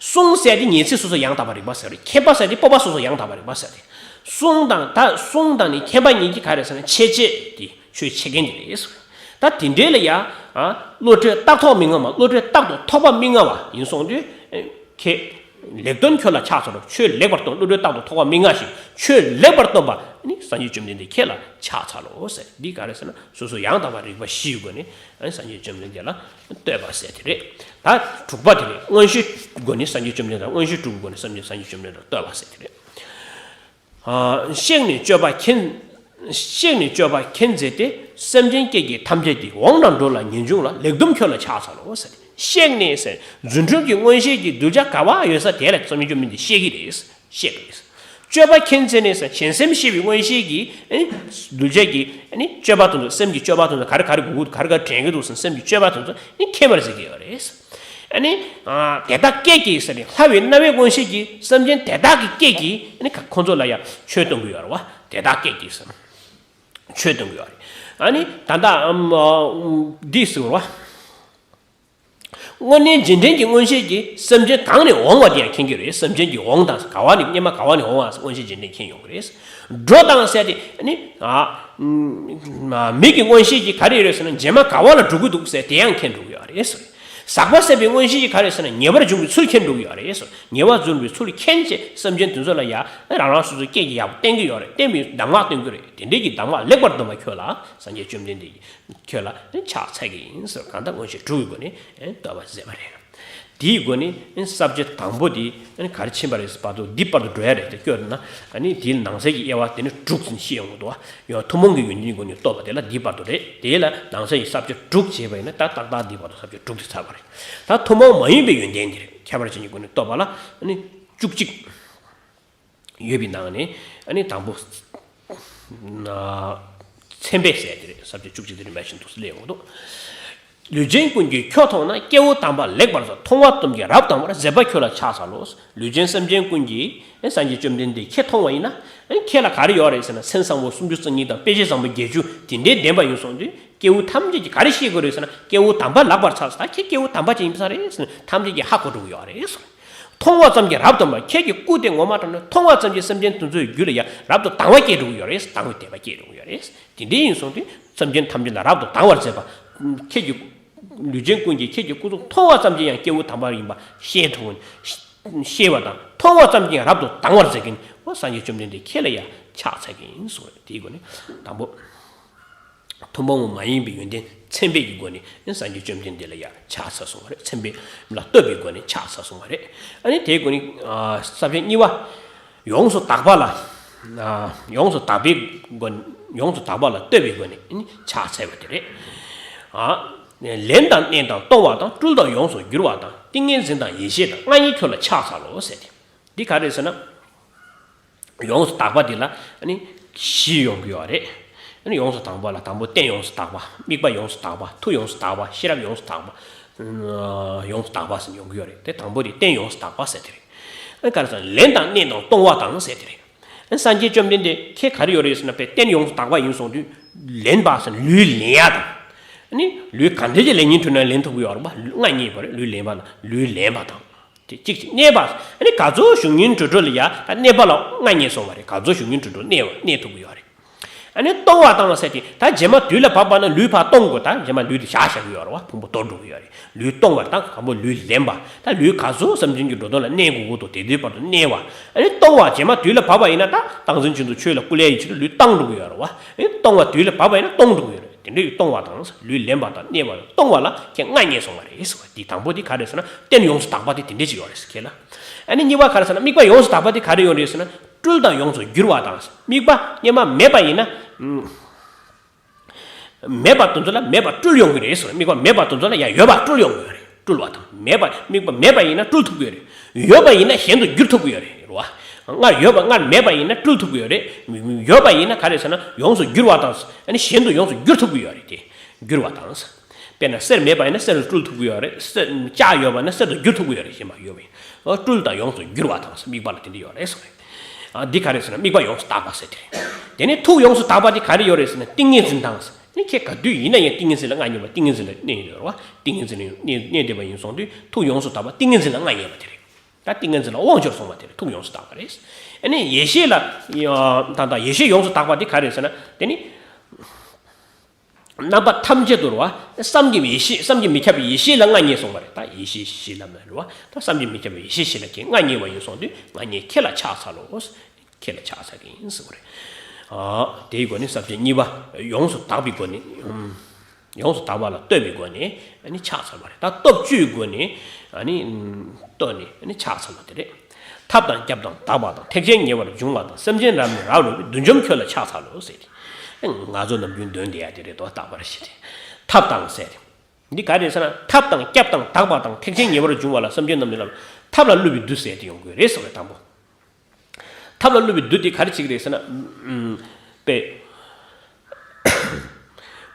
གསུང་ཟེར་དེ་ཉན་ཚད་སོ་སོ་ཡང་དག་པར་རིག་པ་ཟེར་བས། མཁྱེན་པ་ཟེར་དེ་སྤོབས་པ་སོ་སོ་ཡང་དག་པར་རིག་པ་ཟེར་ཏེ། གསུང་དང་ད་གསུང་དང་ནི་མཁྱེན་པ་གཉིས་ཀྱི་ག་རེ་ཟེར་ན་ཆེ་ཆེ་དེ་ཆོས་ཆེ་མཁན་དེ་རེད་ཟེར། ད་དེ་འདྲའི་ལ་ཡ་ཨ་བློ་གྲོས་རྟག་ཐོག་མི་མངའ་བ། བློ་གྲོས་རྟག་ཏུ་ཐོགས་པ་མི་མངའ་བ་ཡིན་སོང་དུས་ཁྱེད་ལེགས་སྟོན་ཁྱོད་ལ་ཕྱག་འཚལ་ལོ། ཆོས་ལེགས་པར་སྟོན། བློ་གྲོས་རྟག་ཏུ་ཐོགས་པ་མི་མངའ་ཞིང་ཆོས་ལེགས་པར་སྟོན་པ་ནི་སངས་རྒྱས་བཅོམ་ལྡན་འདས་ཁྱེད་ལ་ཕྱག་འཚལ་ལོ་ཟེར། འདི་ག་རེ་ཟེར་ན་སོ་སོ་ཡང་དག་པར་རིག་པ་བཞིའི་སྒོ་ནས་ཨ་ནི་སངས་རྒྱས་བཅོམ་ལྡན་འདས་ལ་བསྟོད་པ་ཟེར་དེ་རེད། ད་དྲུག་པ་དེ་རེད། མངོན་ཤེས་སྒོ་ནས་སངས་རྒྱས་བཅོམ་ལྡན་འདས། མངོན་ཤེས་དྲུག་གི་སྒོ་ནས་སངས་རྒྱས་བཅོམ་ལྡན་འདས་ལ་བསྟོད་པ་ཟེར་དེ་རེད། ཨ་གཤེགས་ནས་སྤྱོད་པ་མཁྱེན། གཤེགས་ནས་སྤྱོད་པ་མཁྱེན་མཛད་དེ། སེམས་ཅན་སྐད་ཀྱིས་ཐམས་ཅད་དེ། འོངས་ལ་འགྲོ་ལ་ཉེར་འབྱུང་ལ། ལེགས་སྡོམ་ཁྱོད་ལ་ཕྱག་འཚལ་ལོ་ཟེར། གཤེགས་ནས་ཟེར་རྫུ་འཕྲུལ་གྱི་མངོན་ཤེས་ཀྱི་གདུལ་བྱ་ག་བ་ཡོད་ས་དེ་ལ་སངས་རྒྱས་བཅོམ་ལྡན་འདས་གཤེགས་ཀྱི་རེད། གཤེགས་ཀྱི་རེད། སྤྱོད་པ་མཁྱེན་མཛད་ནས་ཟེར་གཞན་སེམས་ཤེས་པའི་མངོན་ཤེས་ཀྱི་ཨ་ནི་གདུལ་བྱ་གི་ཨ་ནི་སྤྱོད་པ་དེ་ཚོ། སེམས་ཀྱི་སྤྱོད་པ་དེ་ཚོ་ག་རེ་ག་རེ་དགོས་ཀྱི་འདུག་ག་རེ་ག་རེ་དྲན་གྱི་འདུག་ཟེར་སེམས་ཀྱི་སྤྱོད་པ་དེ་ཚོ་ཨ་ནི་མཁྱེན་པར་མཛད་ཀྱི་ཡོད་རེད། ཨ་ནི། ཨ་དེ་དག་སྐད་ཀྱིས་ཟེར་ནས་ལྷ་བའི་རྣ་བའི་མངོན་ཤེས་ཀྱིས་སེམས་ཅན་དེ་དག་གི་སྐད་ཀྱིས་ཨ་ནི་ཁོ་ཁོང་ཚོ་ལ་ཡང་ཆོས་སྟོན་གྱི་ཡོད་རེད་བ། དེ་དག་སྐད་ཀྱིས་ཟེར་ཆོས་སྟོན་གྱི་ཡོད་རེད། ཨ་ནི་ད་ལྟ་ཨམ་ཨ་འདི་ཟེར་བ། དངོས་གནས་རྗེས་དྲན་གྱི་མངོན་ཤེས་ཀྱིས་སེམས་ཅན་གང་ནས་འོངས་པ་དེ་ཡང་མཁྱེན་གྱི་རེད། སེམས་ཅན་གྱི་འོངས་དང་ག་བ་ནས་སྙེ་མ་ག་བ་ནས་འོངས་པ་མངོན་ཤེས་རྗེས་དྲན་མཁྱེན་ཡོང་གི་རེད། འགྲོ་དང་ཟེར་ཏེ་ཨ་ནི་ཨ་མིག་གི་མངོན་ཤེས་ཀྱིས་ག་རེ་རེད་ཟེར་ན་རྗེས་མ་ག་བ་ལ་འགྲོ་གི་འདུག་ཟེར་དེ་ཡང་མཁྱེན་འགྲོ་གི་ཡོད་རེད། ཟག་པ་ཟད་པའི་མངོན་ཤེས་ཀྱིས་ག་རེ་ཟེར་ན་ཉེ་བར་འབྱུང་བའི་ཚུལ་མཁྱེན་འགྲོ་གི་ཡོད་རེད། ཉེ་བར་འབྱུང་བའི་ཚུལ་མཁྱེན་བྱས་སེམས་ཅན་དེ་ཚོ་ལ་ཡང་རང་རང་སོ་སོའི་སྐད་ཀྱིས་ཡག་པོ་བསྟན་གྱི་ཡོད་རེད། བསྟན་པའི་གདམས་ངག་སྟོན་གྱི་རེད། དེ་འདྲའི་གི་གདམས་ངག་ལེགས་པར་སྟོན་པ་ཁྱོད་ལ་སངས་རྒྱས་བཅོམ་ལྡན་འདས་ཀྱིས་ཁྱོད་ལ་ནི་ཕྱག་འཚལ་གྱི་ཡིན་ཟེར། གང་ལྟར་མངོན་ཤེས་དྲུག་གི་སྒོ་ནས་བསྟོད་པ་མཛད་པ་རེད། དེའི་སྒོ་ནས་ས་བཅད་དང་པོ་དེ་ག་རེ་ཕྱིན་པ་རེད་ཟེར་བར་དུ་འདི་བར་དུ་འགྲོ་ཡ་རེད། དེ་སྐྱོར་ན་ཨ་ནི་དེའི་ནང་གསེས་ཀྱི་དབྱེ་བ་དེ་ནི་དྲུག་ཙམ་ཤེས་ཡོང་གི་འདུག་བ། ཡང་ཐུན་མོང་གི་ཡོན་ཏན་གྱི་སྒོ་ནས་བསྟོད་པ་དེ་ལ་འདི་བར་དུ་རེད། དེ་ལ་ནང་གསེས་ཀྱི་ས་བཅད་དྲུག་བྱས་པ་ཡིན་ན་ད་ཏག་ཏག་འདི་བར་དུ་ས་བཅད་དྲུག་དེ་ཚར་བ་རེད། ད་ཐུན་མོང་མ་ཡིན་པའི་ཡོན་ཏན་དེ་རེད། ཁྱད་པར་ཅན་གྱི་སྒོ་ནས་བསྟོད་པ་ལ་ཨ་ནི་བཅུ་གཅིག་ཡོད་པའི་ནང་ནས་ཨ་ནི་དང་པོ་ན་མཚན་དཔེ་ཟེར་དེ་རེད། ས་བཅད་བཅུ་གཅིག་དེ་རིམ་པ་བཞིན་དུ་སླེབས་ཡོང་གི་འདུག་ལུས་ཅན་ཀུན་གྱིས་ཁྱོད་མཐོང་ན། སྐྱེ་བོ་དམ་པ་ལེགས་པར་མཐོང་བ་ཙམ་གྱིས་རབ་དང་བར་མཛད་པ་ཁྱོད་ལ་ཕྱག་འཚལ་ལོ། ལུས་ཅན་སེམས་ཅན་ཀུན་གྱིས་སངས་རྒྱས་བཅོམ་ལྡན་འདས་ཁྱེད་མཐོང་བ་ཡིན་ན། ཁྱེད་ལ་ག་རེ་ཡོད་རེད་ཟེར་ན། མཚན་བཟང་པོ་སུམ་ཅུ་རྩ་གཉིས་དང་དཔེ་བྱད་བཟང་པོ་བརྒྱད་ཅུ་དེ་འདྲའི་ལྡན་པ་ཡིན་སོང་དུས། སྐྱེ་བོ་ཐམས་ཅད་ཀྱིས་ག་རེ་ཤེས་དགོས་རེད་ཟེར་ན། སྐྱེ་བོ་དམ་པ་ལེགས་པར་མཐོང་ས། ད་ཁྱེད་སྐྱེ་བོ་དམ་པ་ཅིག་ཡིན་ས་རེད་ཟེར་ན། ཐམས་ཅད་ཀྱིས་ཧ་གོ་འགྲོ་གི་ཡོད་རེད་ཟེར། མཐོང་བ་ཙམ་གྱིས་རབ་དང་བར། ཁྱེད་ཀྱི་སྐུ་དེ་ངོ་མ་དྲངས་ན། མཐོང་བ་ཙམ་གྱིས་སེམས་ཅན་དེ་ཚོའི་རྒྱུད་ལ་ཡང་རབ་ཏུ་དང་བ་སྐྱེ་འགྲོ་གི་ཡོད་རེད། དང་བའི་དད་པ་སྐྱེ་འགྲོ་གི་ཡོད་རེད། དེ་འདྲའི་ཡིན་སོང་དུས་སེམས་ཅན་ཐམས་ཅད་ལ་རབ་ཏུ་དང་བར་མཛད་པ། ཁྱེད་ཀྱི་ལུས་ཅན་ཀུན་གྱིས་ཁྱེད་ཀྱི་སྐུ་གཟུགས་མཐོང་བ་ཙམ་གྱིས་ཡང་སྐྱེ་བོ་དམ་པ་ཡིན་པ་ཤེས་ཐུབ། ཤེས་པ་དང་། མཐོང་བ་ཙམ་གྱིས་ཡང་རབ་ཏུ་དང་བར་མཛད་མཁན། འོ་སངས་རྒྱས་བཅོམ་ལྡན་འདས་ཁྱེད་ལ་ཡང་ཕྱག་འཚལ་གྱི་ཡིན་གསུངས་པ་རེད། དེའི་སྒོ་ནས་དང་པོ། ཐུན་མོང་མ་ཡིན་པའི་ཡོན་ཏན་མཚན་དཔེ་གི་སྒོ་ནས་སངས་རྒྱས་བཅོམ་ལྡན་འདས་ལ་ཡང་ཕྱག་འཚལ་གསུངས་པ་རེད། མཚན་དཔེ་ལ་བསྟོད་པའི་སྒོ་ནས་ཕྱག་འཚལ་གསུངས་པ་རེད། ཨ་ནི་དེའི་སྒོ་ནས་ཨ་ས་བཅད་གཉིས་པ། ཡོངས་སུ་དག་པ་ལ། ཨ་ཡོངས་སུ་དག་པའི་སྒོ། ཡོངས་སུ་དག་པ་ལ་བསྟོད་པའི་སྒོ་ནས་ཕྱག་འཚལ་བ་དེ་རེད། ཨ་ལེན་དང་གནས་དང་གཏོང་བ་དང་། སྤྲུལ་དང་ཡོངས་སུ་བསྒྱུར་བ་དང་། ཏིང་ངེ་འཛིན་དང་ཡེ་ཤེས་དང་། མངའ་བརྙེས་ཁྱོད་ལ་ཕྱག་འཚལ་ལོ་ཟེར་ཏེ། འདི་ག་རེ་ཟེར་ན། ཡོངས་སུ་དག་པ་འདི་ལ་ཨ་ནི་བཞི་ཡོང་གི་ཡོད་རེད། ཨ་ནི་ཡོངས་སུ་དག་པ་ལ་དང་པོ་རྟེན་ཡོངས་སུ་དག་པ། དམིགས་པ་ཡོངས་སུ་དག་པ། མཐུ་ཡོངས་སུ་དག་པ། ཤེས་རབ་ཡོངས་སུ་དག་པ། ཨ་ཡོངས་སུ་དག་པ་ཟེར་ཡོང་གི་ཡོད་རེད། དེ་དང་པོ་དེ་རྟེན་ཡོངས་སུ་དག་པ་ཟེར་དེ་རེད། ཨ་ནི་ག་རེ་ཟེར་ན། ལེན་དང་གནས་དང་གཏོང་བ་དང་ཟེར་དེ་རེད། ཨ་ནི་སངས་རྒྱས་བཅོམ་ལྡན་འདས་ཁྱེད་ག་རེ་ཡོད་རེད་ཟེར་ན། དཔེ་རྟེན་ཡོངས་སུ་དག་པ་ཡིན་སོང་དུས། ལེན་པ་ཟེར་ན་ལུས་ལེན་ཡ་དང་། ཨ་ནི་ལུས་ག་འདྲ་ཅིག་ལེན་སྙིང་བྲོ་ན་ལེན་ཐུབ་ཀྱི་ཡོད་རེད་པ། མངའ་བརྙེས་པ་རེད། ལུས་ལེན་པ་ན་ལུས་ལེན་པ་དང་། དེ་གཅིག་གཅིག་གནས་པ། ཨ་ནི་ག་ཚོད་བཞུགས་སྙིང་བྲོ་བྲོ་ལ་ཡ། ད་གནས་པ་ལ་མངའ་བརྙེས་སོང་བ་རེད། ག་ཚོད་བཞུགས་སྙིང་བྲོ་བྲོ་གནས་པ་གནས་ཐུབ་ཀྱི་ཡོད་རེད། ཨ་ནི་གཏོང་བ་དང་ཟེར་དེ། ད་རྗེས་མ་དུས་ལ་བབ་པ་ན་ལུས་ཕར་གཏོང་དགོས། ད་རྗེས་མ་ལུས་དེ་བཞག་བཞག་གི་ཡོད་རེད་པ། ཕུང་པོ་འདོར་འགྲོ་གི་ཡོད་རེད། ལུས་གཏོང་བ་དང་། དང་པོ་ལུས་ལེན་པ། ད་ལུས་ག་ཚོད་སེམས་ཅན་གྱི་འགྲོ་དོན་ལ་གནས་དགོས་དགོས་འདུག་དེ་དུས་བར་དུ་གནས་པ། ཨ་ནི་གཏོང་བ། རྗེས་མ་དུས་ལ་བབ་པ་ཡིན་ན། ད་བདག་འཛིན་ཅན་དུ་ཆོས་ལ་སྐུར་ལས་ཡི་ཕྱིར་ལུས་བཏང་འགྲོ་གི་ཡོད་རེད་པ། ཨ་ནི་གཏོང་བ་དུས་ལ་བབ་པ་ཡིན་ན་གཏོང་འགྲོ་གི་ཡོད་རེད། དེ་འདྲའི་གཏོང་བ་དང་། ལུས་ལེན་པ་དང་གནས་པ་གཏོང་བ་ལ་ཁྱེད་མངའ་བརྙེས་སོང་བ་རེད་ཟེར་བ་འདི། དང་པོ་འདི་ག་རེ་ཟེར་ན། རྟེན་ཡོངས་སུ་དག་པ་འདི་དེ་འདྲ་ཅིག་ཡོད་རེད་ཟེར་ཁྱེད་ལ། ཨ་ནི་གཉིས་པ་ག་རེ་ཟེར་ན། དམིགས་པ་ཡོངས་སུ་དག་པ་འདི་ག་རེ་ཡོད་རེད་ཟེར་ན། སྤྲུལ་དང་ཡོངས་སུ་བསྒྱུར་བ་དང་། དམིགས་པ་སྔོན་མ་མེད་པ་ཡིན་ན། ཨུམ། མེད་པ་དེ་ཚོ་ལ་མེད་པ་སྤྲུལ་ཡོང་གི་རེད་ཟེར། དམིགས་པ་མེད་པ་དེ་ཚོ་ལ་ཡང་ཡོད་པ་སྤྲུལ་ཡོང་གི་རེད། སྤྲུལ་བ་དང་། མེད་པ། དམིགས་པ་མེད་པ་ཡིན་ན་སྤྲུལ་ཐུབ་ཀྱི་རེད། ཡོད་པ་ཡིན་ན་གཞན་དུ་བསྒྱུར་ཐུབ་ཀྱི་ཡོད་རེད། རེད་བ། སྔར་ཡོད་པ་སྔར་མེད་པ་ཡིན་ན་སྤྲུལ་ཐུབ་ཀྱི་ཡོད་རེད། ཡོད་པ་ཡིན་ན་ག་རེ་ཟེར་ན། ཡོངས་སུ་བསྒྱུར་བ་དང་། ཨ་ནི་གཞན་དུ་ཡོངས་སུ་བསྒྱུར་ཐུབ་ཀྱི་ཡོད་རེད་དེ། བསྒྱུར་བ་དང་། དཔེར་ན་གསེར་མེད་པ་ཡིན་ན་གསེར་དུ་སྤྲུལ་ཐུབ་ཀྱི་ཡོད་རེད། གསེར་ལྕགས་ཡོད་པ་ན་གསེར་དུ་བསྒྱུར་ཐུབ་ཀྱི་ཡོད་རེད། གཞན་པ་ཡོད་པ་ཡིན། ཨོ། སྤྲུལ་དང་ཡོངས་སུ་བསྒྱུར་བ་དང་། དམིགས་པ་ལ་དེ་འདྲ་ཡོད་རེད་ཟེར་བ་རེད། ཨ། འདི་ག་རེ་ཟེར་ན། དམིགས་པ་ཡོངས་སུ་དག་པ་ཟེར་དེ་རེད། དེ་ནས་ཐུགས་ཡོངས་སུ་དག་པ་དེ་ག་རེ་ཡོད་རེད་ཟེར་ན། ཏིང་ངེ་འཛིན་དང་། ནི་ཁྱེད་ག་དུས་ཡིན་ན་ཡང་ཏིང་ངེ་འཛིན་ལ་མངའ་བརྙེས་པ། ཏིང་ངེ་འཛིན་ལ་གནས་ཡོད་རེད་བ། ཏིང་ངེ་འཛིན་ལ་གནས་གནས་བསྡད་པ་ཡིན་སོང་དུས། ཐུགས་ཡོངས་སུ་དག་པ་ཏིང་ངེ་འཛིན་ལ་མངའ་བརྙེས་པ་དེ་རེད། ད་ཏིང་ངེ་འཛིན་ལ་དབང་ཆོག་སོང་བ་དེ་རེད། ཐུགས་ཡོངས་སུ་དག་པ་རེད། ཨ་ནི་ཡེ་ཤེས་ལ། ད་ལྟ་ཡེ་ཤེས་ཡོངས་སུ་དག་པ་དེ་ག་རེ་ཟེར་ན། དེ་ནི། རྣམ་པ་ཐམས་ཅད་དུ་རེད་བ། བསམ་གྱིས་མི་ཤེས། བསམ་གྱིས་མི་ཁྱབ་པའི་ཡེ་ཤེས་ལ་མངའ་བརྙེས་སོང་བ་རེད། ད་ཡེ་ཤེས་བཞི་ལ་མ་རེད་བ། ད་བསམ་གྱིས་མི་ཁྱབ་པའི་ཡེ་ཤེས་བཞི་ལ་ཁྱེད་མངའ་བརྙེས་པ་ཡིན་སོང་དུས། མངའ་བརྙེས་ཁྱེད་ལ་ཕྱག་འཚལ་ལོ། ཁྱེད་ལ་ཕྱག་འཚལ་གྱི་ཡིན་ཟེར་བ་རེད། ཨ། དེའི་སྒོ་ནས་ས་བཅད་གཉིས་པ་ཡོངས་སུ་དག་པའི་སྒོ་ནས། ཡོངས་སུ་དག་པ་ལ་བསྟོད་པའི་སྒོ་ནས། ཨ་ནི་ཕྱག་འཚལ་བ་རེད། ད་སྟོབས་བཅུའི་སྒོ་ནས། ཨ་ནི་བསྟོད་ནས། ཨ་ནི་ཕྱག་འཚལ་བ་དེ་རེད། ཐབས་དང་སྐྱབས་དང་བདག་པ་དང་། ཐེག་ཆེན་ཉེ་བར་འབྱུང་བ་དང་། སེམས་ཅན་རབ་ནས་རབ་འགྲོ་བའི། བདུད་འཇོམས་ཁྱོད་ལ་ཕྱག་འཚལ་ལོ་ཟེར་ཏེ། ང་ཚོ་ནམ་རྒྱུན་འདོན་བསྡད་ཡ་དེ་རེད་དོ། རྟག་པར་ཞེས་ཏེ། ཐབས་དང་ཟེར་ཏེ། འདི་ག་རེ་ཟེར་ན། ཐབས་དང་སྐྱབས་དང་བདག་པ་དང་། ཐེག་ཆེན་ཉེ་བར་འབྱུང་བ་ལ། སེམས་ཅན་རྣམས་ནི་རབ། ཐབས་ལ་བསླུ་བའི་བདུད་ཟེར་ཏེ་ཡོང་དགོས་རེད་ཟེར་བའི་དང་པོ། ཐབས་ལ་བསླུ་བའི་བདུད་དེ་ག་རེ་བྱེད་ཀྱི་རེད་ཟེར་ན། ཨུམ། དཔེ།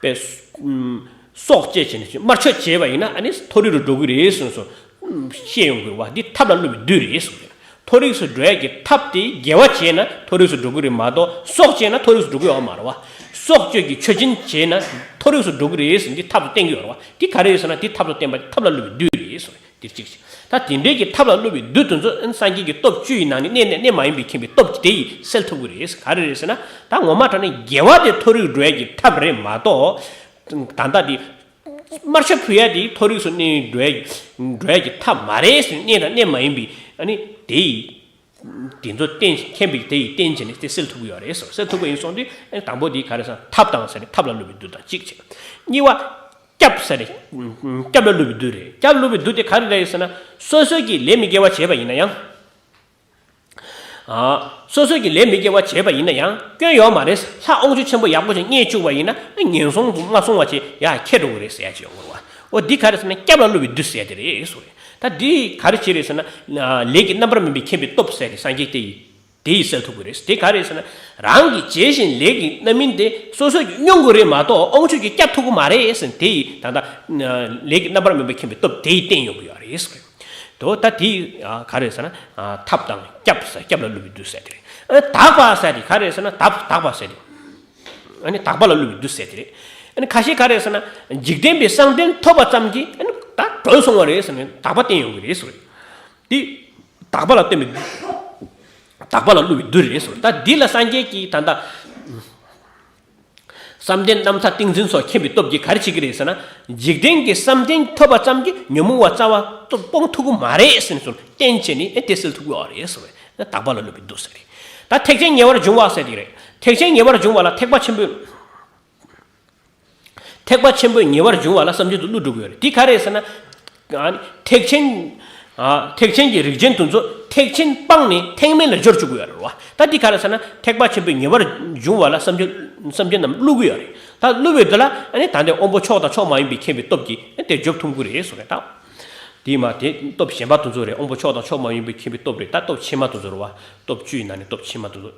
དཔེ། ཨུམ། སྲོག་བཅད་བྱས་ནས་དམར་མཆོད་བྱས་པ་ཡིན་ན། ཨ་ནི་མཐོ་རིས་རུ་འགྲོ་གི་རེད་ཟེར་ནས་བཤད་ཡོང་དགོས་བ། འདི་ཐབས་ལ་བསླུ་བའི་བདུད་རེད་ཟེར་གྱི་རེད། མཐོ་རིས་སུ་འགྲོ་ཡ་གི་ཐབས་དེ་དགེ་བ་བྱས་ན་མཐོ་རིས་སུ་འགྲོ་གི་རེད་མ་གཏོགས། སྲོག་བཅད་ན་མཐོ་རིས་སུ་འགྲོ་གི་ཡོད་མ་རེད་བ། སྲོག་གཅོད་ཀྱི་མཆོད་སྦྱིན་བྱས་ན་མཐོ་རིས་སུ་འགྲོ་གི་རེད་ཟེར་ནས་འདི་ཐབས་སུ་བསྟན་གྱི་ཡོད་རེད་བ། འདི་ག་རེ་རེད་ཟེར་ན། འདི་ཐབས་སུ་བསྟན་པ་ཐབས་ལ་བསླུ་བའི་བདུད་རེད་ཟེར། འདིར་གཅིག་བྱས། ད་དེ་འདྲའི་གི་ཐབས་ལ་བསླུ་བའི་བདུད་དེ་ཚོ་སངས་རྒྱས་ཀྱི་སྟོབས་བཅུ་ཡི་ནང་ནས་གནས་ནས་གནས་མ་ཡིན་པའི་མཁྱེན་པའི་སྟོབས་དེ་ཡིས་སེལ་ཐུབ་ཀྱི་རེད། ག་རེ་རེད་ཟེར་ན། ད་ངོ་མ་དྲང་གནས་དགེ་བ་དེ་མཐོ་རིས་འགྲོ་ཡ་གི་ཐབས་རེད་མ་གཏོགས། ད་ལྟ་དེ་དམར་ཆ་ཕུལ་ཡ་དེ་མཐོ་རིས་སུ་གནས་འགྲོ་ཡ་འགྲོ་ཡ་གི་ཐབས་མ་རེད་ཟེར། གནས་དང་གནས་མ་ཡིན་པའི། ཨ་ནི་དེ་ཡིས། དེ་ཚོ་རྟེན་མཁྱེན་པའི་དེ་ཡིས་རྟེན་བྱས་ནས་དེ་སེལ་ཐུབ་ཀྱི་ཡོད་རེད་ཟེར། སེལ་ཐུབ་པ་ཡིན་སོང་དུས། ཨ་ནི་དང་པོ་དེ་ག་རེ་ཟེར་ན། ཐབས་དང་ཟེར་ནས་ཐབས་ལ་བསླུ་བའི་བདུད་དང་གཅིག་བྱས། གཉིས་པ། སྐྱབས་ཟེར་ནས་སྐྱབས་ལ་བསླུ་བའི་བདུད་རེད། སྐྱབས་ལ་བསླུ་བའི་བདུད་དེ་ག་རེ་རེད་ཟེར་ན། སོ་སོ་གིས་ལས་མི་དགེ་བ་བྱས་པ་ཡིན་ན་ཡང་། ཨ། སོ་སོ་གིས་ལས་མི་དགེ་བ་བྱས་པ་ཡིན་ན་ཡང་སྐྱོན་ཡོད་མ་རེད། ལྷ་དབང་ཕྱུག་ཆེན་པོ་ཡག་པོ་ཞིག་རྙེད་བཅུག་པ་ཡིན་ན། ངན་སོང་དུ་མ་སོང་བ་བྱས་ཡར་ཁྱེར་འགྲོ་གི་རེད་ཟེར་ཡ་ཅིག་ཡོང་གི་རེད་བ། འོ་འདི་ག་རེ་ཟེར་ན། སྐྱབས་ལ་བསླུ་བའི་བདུད་ཟེར་ཡ་དེ་རེད་ཟེར་བ་རེད། ད་འདི་ག་རེ་བྱེད་རེད་ཟེར་ན། ལས་ཀྱི་རྣམ་པར་སྨིན་པའི་མཁྱེན་པའི་སྟོབས་ཟེར་ཏེ་སངས་རྒྱས་དེ་ཡིས། དེ་ཡིས་སེལ་ཐུབ་ཀྱི་རེད། དེ་ག་རེད་ཟེར་ན། རང་གི་བྱས་ཤིང་ལས་ཀྱི་རྣམ་སྨིན་དེ་སོ་སོ་གིས་མྱོང་དགོས་རེད་མ་གཏོགས་དབང་ཕྱུག་གིས་བསྐྱབ་ཐུབ་ཀྱི་མ་རེད་ཟེར་ནས། དེ་ཡིས་ད་ལྟ་ལས་ཀྱི་རྣམ་པར་སྨིན་པས་ཁེངས་པའི་སྟོབས་དེ་ཡིས་བརྟན་ཡོང་གི་ཡོད་རེད་ཟེར། དོ་ད་དེ་ཡིས་ག་རེད་ཟེར་ན། ཐབས་དང་སྐྱབས་ཟེར། སྐྱབས་ལ་བསླུ་བའི་བདུད་ཟེར་དེ་རེད། དག་པ་ཟེར་དེ་ག་རེད་ཟེར་ན། དག་དག་པ་ཟེར་དེ། ཨ་ནི་དག་པ་ལ་བསླུ་བའི་བདུད་ཟེར་དེ་རེད། ཨ་ནི་ཁ་ཤས་ག་རེད་ཟེར་ན། འཇིག་རྟེན་པའི་བསམ་གཏན་ཐོབ་པ་ཙམ་གྱིས་ཨ་ནི་ད་གྲོལ་སོང་བ་རེད་ཟེར་ནས་དག་པ་བསྟན་ཡོང་གི་རེད་ཟེར། དེ་དག་པ་ལ་བསྟན་པའི། དག་པ་ལ་བསླུ་བའི་བདུད་རེད་ཟེར། ད་འདི་ལ་སངས་རྒྱས་ཀྱིས་ད་ལྟ་བསམ་གཏན་རྣམ་ཐར་ཏིང་འཛིན་སོགས་མཁྱེན་པའི་སྟོབས་ཀྱིས་ག་རེ་བྱེད་ཀྱི་རེད་ཟེར་ན། འཇིག་རྟེན་གྱི་བསམ་གཏན་ཐོབ་པ་ཙམ་གྱིས་ཉོན་མོངས་པ་རྩ་བ་སྤོང་ཐུབ་ཀྱི་མ་རེད་ཟེར་ནས་ཟེར་བསྟན་བྱས་ནས་ཨེ་དེ་སེལ་ཐུབ་ཀྱི་ཡོད་རེད་ཟེར་བས། དག་པ་ལ་བསླུ་བའི་བདུད་ཟེར་རེད། ད་ཐེག་ཆེན་ཉེ་བར་འབྱུང་བ་ཟེར་དེ་རེད། ཐེག་ཆེན་ཉེ་བར་འབྱུང་བ་ལ་ཐེག་པ་ཆེན་པོའི། ཐེག་པ་ཆེན་པོའི་ཉེ་བར་འབྱུང་བ་ལ་བསམ་གཏན་དུ་བསླུ་འགྲོ་གི་ཡོད་རེད། དེ་ག་རེད་ཟེར་ན། ཨ་ནི་ཐེག་ཆེན། ཨ་ཐེག་ཆེན་གྱི་རིགས་ཅན་དེ་ཚོ་ཐེག་ཆེན་སྤངས་ནས་ཐེག་དམན་ལ་སྦྱོར་བཅུག་གི་ཡོད་རེད་བ། ད་འདི་ག་རེད་ཟེར་ན། ཐེག་པ་ཆེན་པོའི་ཉེ་བར་འབྱུང་བ་ལ་བསམ་གཏན་བསམ་གཏན་རྣམས་བསླུ་གི་ཡོད་རེད། ད་བསླུ་བའི་དེ་ལ་ཨ་ནི་ད་ལྟའི་དབང་པོ་མཆོག་དང་མཆོག་མ་ཡིན་པའི་མཁྱེན་པའི་སྟོབས་ཀྱིས་ཨ་དེ་འཇོམས་ཐུབ་ཀྱི་རེད་ཟེར་བས་ད། དེས་མ་དེ་སྟོབས་གཞན་པ་དེ་ཚོ་རེད། དབང་པོ་མཆོག་དང་མཆོག་མ་ཡིན་པའི་མཁྱེན་པའི་སྟོབས་རེད། ད་སྟོབས་ཕྱི་མ་དེ་ཚོ་རེད་བ། སྟོབས་བཅུའི་ནང་ནས་སྟོབས་ཕྱི་མ་དེ་ཚོ།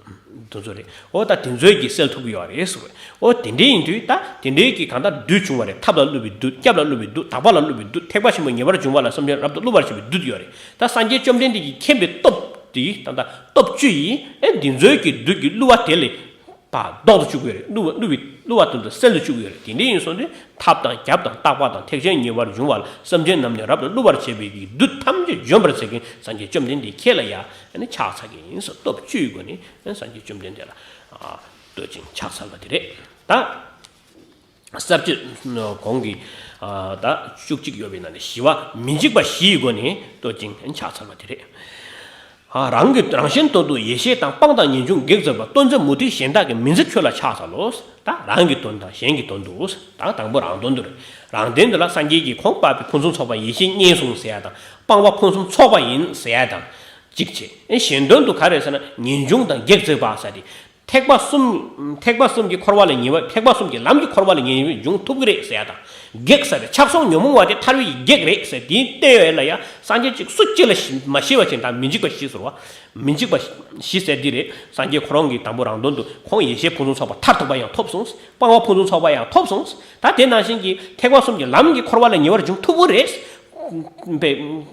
དེ་ཚོ་རེད། འོ་ད་དེ་ཚོས་ཀྱིས་སེལ་ཐུབ་ཀྱི་ཡོད་རེད་ཟེར་བས། འོ་དེ་འདྲ་ཡིན་དུས་ད་དེ་འདྲའི་གི་གང་ལྟར་བདུད་བྱུང་བ་རེད། ཐབས་ལ་བསླུ་བའི་བདུད། སྐྱབས་ལ་བསླུ་བའི་བདུད། དག་པ་ལ་བསླུ་བའི་བདུད། ཐེག་པ་ཆེན་པོའི་ཉེ་བར་འབྱུང་བ་ལ་བསམ་གཏན་རབ་ཏུ་བསླུ་བར་བྱེད་པའི་བདུད་ཡོད་རེད། ད་སངས་རྒྱས་བཅོམ་ལྡན་འདས་ཀྱིས་མཁྱེན་པའི་སྟོབས་དེ་ད་ལྟ་སྟོབས་བཅུ་ཡིས་ཨེ་འདི་ཚོའི་གི་བདུད་ཀྱི་བསླུ་བ་དེ་ལས། པ་ལྡོག་ཏུ་བཅུག་གི་ཡོད་རེད། བསླུ་བ་བསླུ་བའི་བསླུ་བ་དེ་ཚོ་སེལ་དུ་བཅུག་གི་ཡོད་རེད། དེ་འདྲ་ཡིན་སོང་དུས་ཐབས་དང་རྒྱབ་དང་རྟག་པ་དང་ཐེག་ཆེན་ཉེ་བར་འབྱུང་བ་ལ་བསམ་གཏན་རྣམས་ནི་རབ་ཏུ་བསླུ་བར་བྱེད་པའི་གི་བདུད་ཐམས་ཅད་འཇོམས་པར་བྱེད་མཁན་སངས་རྒྱས་བཅོམ་ལྡན་འདས་ཁྱེད་ལ་ཡ་ཨ་ནི་ཕྱག་འཚལ་གྱི་ཡིན་ཟེར། སྟོབས་བཅུའི་སྒོ་ནས་སངས་རྒྱས་བཅོམ་ལྡན་འདས་ལ་ཨ་བསྟོད་ཅིང་ཕྱག་འཚལ་བ་དེ་རེད། ད་ས་བཅད་གོང་གི་ཨ་ད་བཅུ་གཅིག་ཡོད་པའི་ནང་ནས་བཞི་པ་མི་འཇིགས་པ་བཞི་ཡི་སྒོ་ནས་བསྟོད་ཅིང་ཕྱག་འཚལ་བ་དེ་རེད། རང་གི་རང་གཞན་དོན་དུ་ཡེ་ཤེས་དང་། སྤང་དང་ངེས་འབྱུང་གེགས་མཛད་པ། གཏོར་མཛད་མུ་སྟེགས་གཞན་དག་གིས། མི་མཛད་ཁྱོད་ལ་ཕྱག་འཚལ་ལོ། ད་རང་གི་དོན་དང་གཞན་གྱི་དོན་དུ། ད་དང་པོ་རང་དོན་དུ་རེད། རང་དོན་དུ་ལ་སངས་རྒྱས་ཀྱིས་ཁོང་སྤངས་པའི་ཕུན་སུམ་ཚོགས་པ་ཡེ་ཤེས་རྙེད་སོང་ཟེར་ཡ་དང་། སྤངས་པ་ཕུན་སུམ་ཚོགས་པ་ཡིན་ཟེར་ཡ་དང་། གཅིག་བྱས། གཞན་དོན་དུ་ག་རེ་ཟེར་ན་ངེས་འབྱུང་དང་གེགས་མཛད་པ་ཟེར་ཏེ། ཐེག་པ་གསུམ། ཐེག་པ་གསུམ་གྱི་འཁོར་བ་ལས་ཉེ་བར། ཐེག་པ་གསུམ་གྱི་ལམ་གྱི་འཁོར་བ་ལས་ཉེ་བར་འབྱུང་ཐུབ་ཀྱི་རེད་ཟེར་ཡ་དང་། གེགས་ཟེར་བའི་ཆགས་སོགས་ཉོན་མོངས་པ་དེ་ཐར་བའི་གེགས་རེད་ཟེར་དེའི་བསྟན་ཡོད་ལ་ཡ། སངས་རྒྱས་གཅིག་སུ་གཅིག་ལ་ཞི་མ་ཞི་བ་ཅན་དང་མི་འཇིགས་པ་བཞི་ཟེར་བ། མི་འཇིགས་པ་བཞི་ཟེར་འདི་རེད། སངས་རྒྱས་ཁོ་རང་གིས་དང་པོ་རང་དོན་དུ་ཁོང་ཡེ་ཤེས་ཕུན་སུམ་ཚོགས་པ་མཐར་ཐུག་པ་ཡང་ཐོབ་སོང་། སྤངས་པ་ཕུན་སུམ་ཚོགས་པ་ཡང་ཐོབ་སོང་། ད་དེ་ནང་བཞིན་གྱི་ཐེག་པ་གསུམ་གྱི་ལམ་གྱི་འཁོར་བ་ལས་ཉེ་བར་འབྱུང་ཐུབ་ཀྱི་རེད། པའི་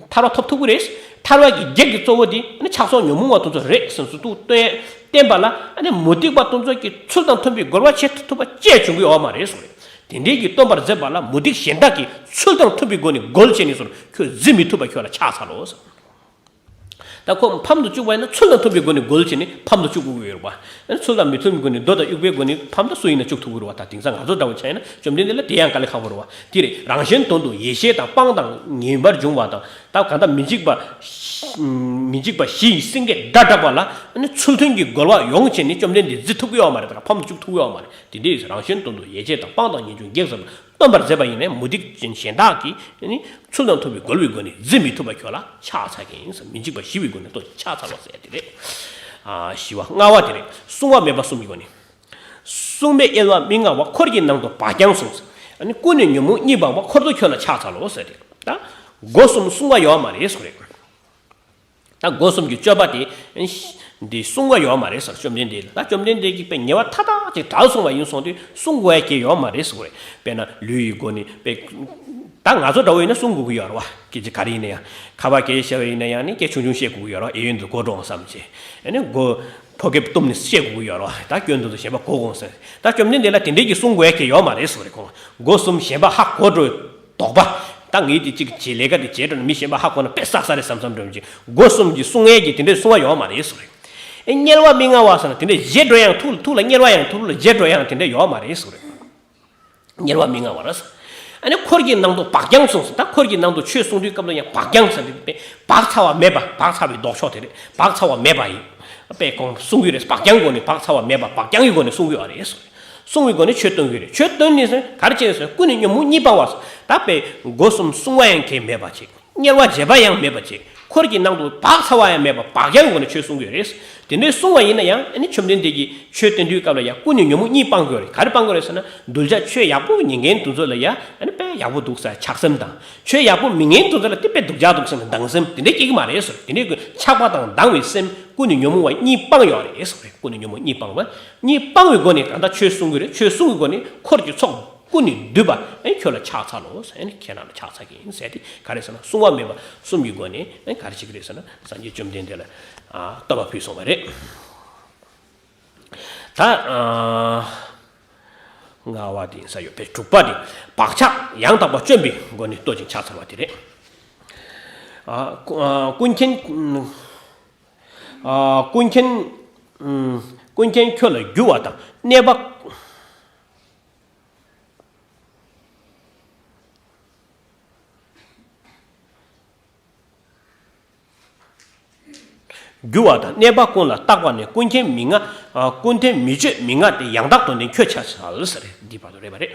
ཐར་བ་ཐོབ་ཐུབ་ཀྱི་རེད། ཐར་བ་གི་གེགས་ཀྱི་གཙོ་བོ་དེ་ནི་ཆགས་སོགས་ཉོན་མོངས་པ་དེ་ཚོ་རེད་ཟེར་ཚུལ་དུ་བསྟན་བསྟན་པ་ལ་ནི་མུ་སྟེགས་པ་དེ་ཚོ་གི་ཚུལ་དང་མཐུན་པའི་རྒོལ་བ་བྱེད་ཐུབ་པ་ཅིག་བྱུང་གི་ཡོད་མ་རེད་ཟེར་བ་རེད། དེ་འདྲའི་གི་སྟོན་པར་མཛད་པ་ལ་མུ་སྟེགས་གཞན་དག་གིས་ཚུལ་དང་མཐུན་པའི་སྒོ་ནས་རྒོལ་བྱས་ནས་ཟེར། ཁྱོད་འཛིན་མི་ཐུབ་པ་ཁྱོད་ལ་ཕྱག་འཚལ་ལོ་ཟེར། ད་ཁོ་ཕམ་དུ་བཅུག་པ་ཡིན་ན་ཚུལ་དང་མཐུན་པའི་སྒོ་ནས་རྒོལ་བྱས་ནས་ཕམ་དུ་བཅུག་དགོས་ཀྱི་ཡོད་རེད་པ། ཚུལ་དང་མི་མཐུན་པའི་སྒོ་ནས་རྡོ་དང་དབྱུག་པའི་སྒོ་ནས་ཕམ་དུ་སུ་ཡིན་ན་བཅུག་ཐུབ་ཀྱི་རེད་པ། ད་དེང་སང་ང་ཚོ་འདྲ་བོ་ཆ་ཡིན་ན་བཅོམ་ལྡན་འདས་ལ་དེ་ཡང་དཀའ་ལས་ཁག་པོ་རེད་པ། དེ་རེད། རང་གཞན་དོན་དུ་ཡེ་ཤེས་དང་། སྤང་དང་ངེས་པར་འབྱུང་བ་དང་། ད་གང་ལྟར་མི་འཇིགས་པ། མི་འཇིགས་པ་བཞི་ཡི་སེང་གེ་སྒྲ་བསྒྲགས་པ་ལ་ནི་ཚུལ་མཐུན་གྱི་རྒོལ་བ་ཡོང་བྱས་ནས་བཅོམ་ལྡན་འདས་འཛིན་ཐུབ་ཀྱི་ཡོད་མ་རེད། ད་ཕམ་དུ་བཅུག་ཐུབ་ཀྱི་ཡོད་མ་རེད། དེ་འདྲའི་རང་གཞན་དོན་དུ་ཡེ་ཤེས་དང་། སྤང་དང་ངེས་འབྱུང་གེགས་མཛད་པ། སྟོན་པར་མཛད་པ་ཡིན་ནའི་མུ་སྟེགས་ཅན་གཞན་དག་གིས་ནི་ཚུལ་དང་མཐུན་པའི་རྒོལ་བའི་སྒོ་ནས་འཛིན་མི་ཐུབ་པ་ཁྱོད་ལ་ཕྱག་འཚལ་གྱི་ཡིན་ཟེར། མི་འཇིགས་པ་བཞི་པའི་སྒོ་ནས་ལྟོས་ཕྱག་འཚལ་ལོ་ཟེར་དེ་རེད། ཨ་བཞི་པ། ལྔ་པ་དེ་རེད། བསྲུང་བ་མེད་པ་གསུམ་གྱི་སྒོ་ནས། བསྲུང་མེད་དབྱེ་བ་མི་མངའ་བ། འཁོར་གྱི་ནང་དུ་བག་ཀྱང་བསྲུང་ཟེར། ཨ་ནི་ཀུན་ནས་ཉོན་མོངས་གཉིད་སྤངས་པ། འཁོར་དུ་ཁྱོད་ལ་ཕྱག་འཚལ་ལོ་ཟེར་ཏེ། ད་སྒོ་གསུམ་བསྲུང་བ་ཡོད་མ་རེད་ཟེར་བ་རེད། ད་སྒོ་གསུམ་གྱི་སྤྱོད་པ་དེ་འདི་བསྲུང་བ་ཡོད་མ་རེད་ཟེར། བཅོམ་ལྡན་འདས་ལ། ད་བཅོམ་ལྡན་འདས་ཀྱིས་དཔེ་ཉེས་པ་མཐའ་དག་ཅིག་བྲལ་སོང་བ་ཡིན་སོང་དུས་བསྲུང་དགོས་ཡ་གང་ཡང་ཡོད་མ་རེད་ཟེར་བ་རེད། དཔེར་ན་ལུས་ཡི་སྒོ་ནས་དཔེ། ད་ང་ཚོ་འདྲ་བོ་ཡིན་ན་བསྲུང་དགོས་ཀྱི་ཡོད་རེད་པ། སྐད་ཆ་ག་རེ་ཡིན་ན་ཡང་། ཁ་པར་སྐད་ཆ་བཤད་པ་ཡིན་ན་ཡང་ནི་སྐད་ཆུང་ཆུང་བཤད་དགོས་ཀྱི་ཡོད་རེད་པ། གཡས་གཡོན་དུ་གོ་འགྲོ་འོང་བསམ་བྱས། ཨ་ནི་མགོ་ཕོ་སྐེད་བཏུམས་ནས་བཤད་དགོས་ཀྱི་ཡོད་རེད་པ། ད་སྐྱོན་དུ་གཞན་པ་གོ་དགོས་ཟེར། ད་བཅོམ་ལྡན་འདས་ལ་དེ་འདྲས་ཀྱི་བསྲུང་དགོས་ཡ་གང་ཡང་ཡོད་མ་རེད་ཟེར་བ་རེད། ཁོང་སྒོ་གསུམ་གཞན་པ་ཧ་གོ་འགྲོ་དོགས་པ། ད་ངས་དེ་གཅིག་བྱས། ལས་ཀ་དེ་བྱས་འགྲོ་ན་མི་གཞན་པ་ཧ་གོ་ན་དཔེ་བསགས་ས་རེད་བསམ་བསམ་འདྲ་བོ་ཅིག་སྒོ་གསུམ་གྱི་བསྲུང་ཡས་ཀྱི་དེ་འདྲའི་བསྲུང་བ་ཡོད་མ་རེད་ཟེར་བ་རེད། ཨེ་དམྱལ་བ་མི་མངའ་བ་ཟེར་ན་དེ་འདྲའི་བརྗེད་འགྲོ་ཡང་ཐུགས་ལ་ཐུགས་ལ་དམྱལ་བ་ཡང་ཐུགས་ལ་བརྗེད་འགྲོ་ཡང་དེ་འདྲ་ཡོད་མ་རེད་ཟེར་བ་རེད། དམྱལ་བ་མི་མངའ་བ་རེད། ཨ་ནི་འཁོར་གྱི་ནང་དུ་བག་ཀྱང་བསྲུང་ཟེར། ད་འཁོར་གྱི་ནང་དུ་ཆོས་གསུང་དུས་སྐབས་ལ་ཡང་བག་ཀྱང་ཟེར་དེ་དཔེ་བག་ཚ་བ་མེད་པ། བག་ཚ་བའི་ལྡོག་ཕྱོགས་དེ་རེད། བག་ཚ་བ་མེད་པ་ཡིན། དཔེ་ཁོང་བསྲུང་གི་རེད། བག་ཀྱང་སྒོ་ནས། བག་ཚ་བ་མེད་པ་བག་ཀྱང་གི་སྒོ་ནས་བསྲུང་གི་ཡོད་རེད། བསྲུང་བའི་སྒོ་ནས་ཆོས་སྟོན་གྱི་རེད། ཆོས་སྟོན་ནས་ཟེར་ག་རེ་བྱས་ཟེར། ཀུན་ནས་ཉོན་མོངས་གཉིད་སྤངས་པ་ཟེར། ད་དཔེ་སྒོ་གསུམ་བསྲུང་བ་ཡང་གང་ཡང་མེད་པ་ཅིག་དམྱལ་བ་བརྗེད་པ་ཡང་མེད་པ་ཅིག་འཁོར་གྱི་ནང་དུ་བག་ཚ་བ་ཡང་མེད་པར་བག་ཡངས་སྒོ་ནས་ཆོས་གསུང་གི་ཡོད་རེད། དེ་འདྲའི་གསུང་བ་ཡིན་ན་ཡང་ཨ་ནི་བཅོམ་ལྡན་འདས་ཀྱིས་ཆོས་བསྟན་དུས་སྐབས་ལ་ཡང་ཀུན་ནས་ཉོན་མོངས་གཉིས་སྤང་དགོས་རེད། ག་རེ་སྤང་དགོས་རེད་ཟེར་ན། གདུལ་བྱ་ཆོས་ཡག་པོ་ཉན་མཁན་དེ་ཚོ་ལ་ཡང་ཨ་ནི་དཔེ་ཡག་པོ་འདུག་ཟེར་ཆགས་སེམས་དང་། ཆོས་ཡག་པོ་མི་ཉན་དེ་ཚོ་ལ་དེ་དཔེ་སྡུག་ཅག་འདུག་ཟེར་ནས་སྡང་སེམས་དེ་འདྲ་སྐྱེ་གི་མ་རེད་ཟེར། དེ་འདྲའི་ཆགས་པ་དང་སྡང་བའི་སེམས་ཀུན་ནས་ཉོན་མོངས་པ་གཉིས་སྤངས་ཡོད་རེད་ཟེར། ཀུན་ནས་ཉོན་མོངས་གཉིས་སྤངས་པ། གཉིས་སྤངས་པའི་སྒོ་ནས་ད་ལྟ་ཆོས་གསུང་གི་རེད། ཆོས་གསུང་གི་སྒོ་ནས་འཁོར་གྱི་ཚོགས་ཀུན་ནས་འདུས་པ་ཨེ་ཁྱོད་ལ་ཕྱག་འཚལ་ལོ་ཟེར། ཨེ་ཁྱེད་རང་ལ་ཕྱག་འཚལ་གྱི་ཡིན་ཟེར་ཏེ། ག་རེ་ཟེར་ན་གསུང་བ་མེད་པ་གསུམ་གྱི་སྒོ་ནས་ཨེ་ག་རེ་བྱེད་ཀྱི་རེད་ཟེར་ན། སངས་རྒྱས་བཅོམ་ལྡན་འདས་ལ་ཨ་བསྟོད་པ་ཕུལ་སོང་བ་རེད། ད་ཨ་ལྔ་པ་དེ་ཡིན་ས་ཡོད་པས། དྲུག་པ་དེ་བག་ཆགས་ཡང་དག་པར་བཅོམ་པའི་སྒོ་ནས་བསྟོད་ཅིང་ཕྱག་འཚལ་བ་དེ་རེད། ཨ་ཀུ- ཨ་ཀུན་མཁྱེན། ཨ་ཀུན་མཁྱེན། ཨུམ། ཀུན་མཁྱེན་ཁྱོད་ལ་རྒྱུ་བ་དང་གནས་པ། རྒྱུ་བ་དང་གནས་པ་ཀུན་ལ་བརྟགས་པ་ནི། ཀུན་མཁྱེན་མི་མངའ། ཨ་ཀུན་མཁྱེན་མི་སྤྱོད་མི་མངའ་སྟེ། ཡང་དག་དོན་ལྡན་ཁྱོད་ཕྱག་འཚལ་ཟེར། འདི་བར་དུ་རེད་པ་རེད།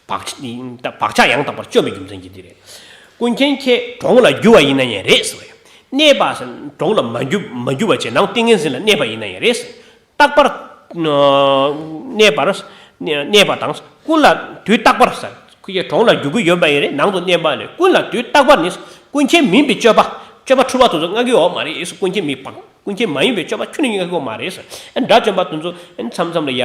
བག་ཆགས་ཡང་དག་པར་བཅོམ་པའི་རྒྱུ་མཚན་གྱིས་འདི་རེད། ཀུན་མཁྱེན་ཁྱེད་གྲོང་ལ་རྒྱུ་བ་ཡིན་ན་ཡང་རེད་ཟེར་བས། གནས་པ་ཟེར་གྲོང་ལ་མ་རྒྱུ་མ་རྒྱུ་བ་བྱས། ནང་ཏིང་ངེ་འཛིན་ལ་གནས་པ་ཡིན་ན་ཡང་རེད་ཟེར། རྟག་པར་གནས་པར་གནས་པ་དང་། ཀུན་ལ་དུས་རྟག་པར་ཟེར། ཁོ་ཡི་གྲོང་ལ་རྒྱུ་གི་ཡོད་པ་ཡིན་རེད། ནང་དུ་གནས་པ་ནི་ཀུན་ལ་དུས་རྟག་པར་ནི། ཀུན་མཁྱེན་མིན་པའི་སྤྱོད་པ། སྤྱོད་པ་འཁྲུལ་པ་དེ་ཚོ་མངའ་གི་ཡོད་མ་རེད། ཀུན་མཁྱེན་མིན་པ། ཀུན་མཁྱེན་མ་ཡིན་པའི་སྤྱོད་པ་ཁྱོན་ནས་མངའ་གི་ཡོད་མ་རེད་ཟེར། ཨ་དགྲ་བཅོམ་པ་དེ་ཚོ་མཚམས་མཚམས་ལ་ཡ་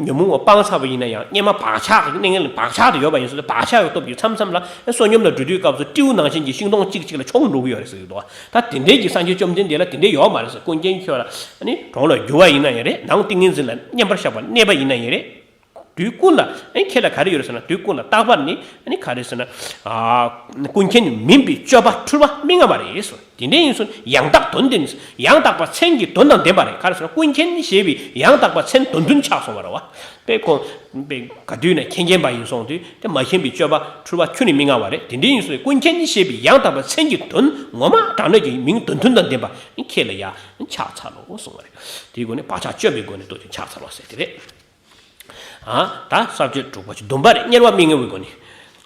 ཉོན་མོངས་པ་སྤངས་ཚར་བ་ཡིན་ན་ཡང་། སྔོན་མ་བག་ཆགས་ཀྱི་གནས་ངན་ལ་བག་ཆགས་དེ་ཡོད་པ་ཡིན་ཙང་། བག་ཆགས་ཀྱི་སྟོབས་ཀྱིས་མཚམས་མཚམས་ལ་བསོད་སྙོམས་ལ་འགྲོ་དུས་སྐབས་སུ་སྤྲེའུ་ནང་བཞིན་གྱི་ཤིང་སྡོང་གཅིག་གཅིག་ལ་མཆོང་འགྲོ་གི་ཡོད་རེད་ཟེར་གྱི་འདུག་ད་དེ་འདྲའི་གི་སངས་རྒྱས་བཅོམ་ལྡན་འདས་ལ་དེ་འདྲའི་ཡོད་མ་རེད་ཟེར། ཀུན་མཁྱེན་ཁྱོད་ལ་ནི་གྲོང་ལ་རྒྱུ་བ་ཡིན་ན་ཡང་རེད། ནང་ཏིང་ངེ་འཛིན་ལ་མཉམ་པར་བཞག་པ་གནས་པ་ཡིན་ན་ཡང་རེད། དུས་ཀུན་ལ་ཨེ་ཁྱེད་ལ་ག་རེ་ཡོད་རེད་ཟེར་ན། དུས་ཀུན་ལ་རྟག་པར་ནི་ཨ་ནི་ག་རེ་ཟེར་ན། ཨ་ཀུན་མཁྱེན་མིན་པའི་སྤྱོད་པ་འཁྲུལ་པ་མི་མངའ་བ་རེད་ཟེར། དེ་འདྲ་ཡིན་ཙང་ཡང་དག་དོན་ལྡན། ཡང་དག་པ་མཚན་གྱི་དོན་དང་ལྡན་པ་རེད། ག་རེ་ཟེར་ན་ཀུན་མཁྱེན་ཞེས་པའི་ཡང་དག་པ་མཚན་དོན་མཐུན་ཆགས་སོང་བ་རེད་བ། དཔེ་ཁོང་དཔེ་ག་དུས་ན་མཁྱེན་མཁྱེན་པ་ཡིན་སོང་དུས་དེ་མ་མཁྱེན་པའི་སྤྱོད་པ་འཁྲུལ་པ་ཁྱོན་ནས་མི་མངའ་བ་རེད། དེ་འདྲ་ཡིན་ཙང་ཀུན་མཁྱེན་ཞེས་པའི་ཡང་དག་པ་མཚན་གྱི་དོན་ངོ་མ་དྲང་གནས་ཀྱི་མིང་དོན་མཐུན་དང་ལྡན་པ་ཁྱེད་ལ་ཡང་ཕྱག་འཚལ་ལོ་གསུངས་པ་རེད། དེའི་སྒོ་ནས་བག་ཆགས་གཅོད་པའི་སྒོ་ནས་བསྟོད་ཅིང་ཕྱག་འཚལ་བ་ཟེར་དེ་རེད། ཨ་ད་ས་བཅད་དྲུག་པ་ཅིག་བསྡོམས་པ་རེད། དམྱལ་བ་མི་མངའ་བའི་སྒོ་ནས་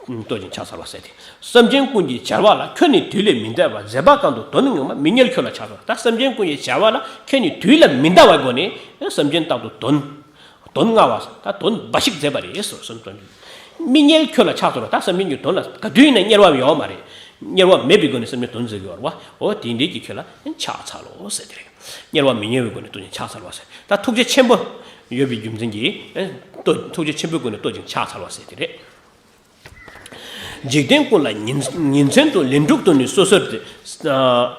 བསྟོད་ཅིང་ཕྱག་འཚལ་བ་ཟེར་ཏེ། སེམས་ཅན་ཀུན་གྱི་བྱ་བ་ལ། ཁྱོད་ནི་དུས་ལས་མི་འདའ་བར། མཛད་པ་གང་དུ་དོན་ངོ་མ། མི་དམྱལ་ཁྱོད་ལ་ཕྱག་འཚལ་བ། ད་སེམས་ཅན་ཀུན་གྱི་བྱ་བ་ལ་ཁྱོད་ནི་དུས་ལ་མི་འདའ་བའི་སྒོ་ནས་སེམས་ཅན་རྟག་ཏུ་དོན། དོན་མངའ་བ་ད་དོན་འབའ་ཞིག་མཛད་པ་རེད་ཟེར། སེམས་དོན་མི་དམྱལ་ཁྱོད་ལ་ཕྱག་འཚལ་བ། ད་སེམས་ཅན་གྱི་དོན་ལ་ག་དུས་ཡིན་ན་དམྱལ་བ་ཡོད་མ་རེད། དམྱལ་བ་མེད་པའི་སྒོ་ནས་སེམས་ཅན་དོན་མཛད་ཀྱི་ཡོད་རེད་བ། འོ་དེ་འདྲའི་གི་ཁྱོད་ལ་ཕྱག་འཚལ་ལོ་ཟེར་དེ་རེད། དམྱལ་བ་མི་མངའ་བའི་སྒོ་ནས་བསྟོད་ཅིང་ཕྱག་འཚལ་བ་ཟེར། ད་ཐུགས་རྗེ་ཆེན་པོ་ཡོད་པའི་རྒྱུ་མཚན་གྱིས་ཨེ་བསྟོད། ཐུགས་རྗེ་ཆེན་པོའི་སྒོ་ནས་བསྟོད་ཅིང་ཕྱག་འཚལ་བ་ཟེར་དེ་རེད། འཇིག་རྟེན་ཀུན་ལ་ཉིན་ཉིན་མཚན་དུ། ལན་དྲུག་ཏུ་ནི་སོ་སོར་ཏེ། ཨ་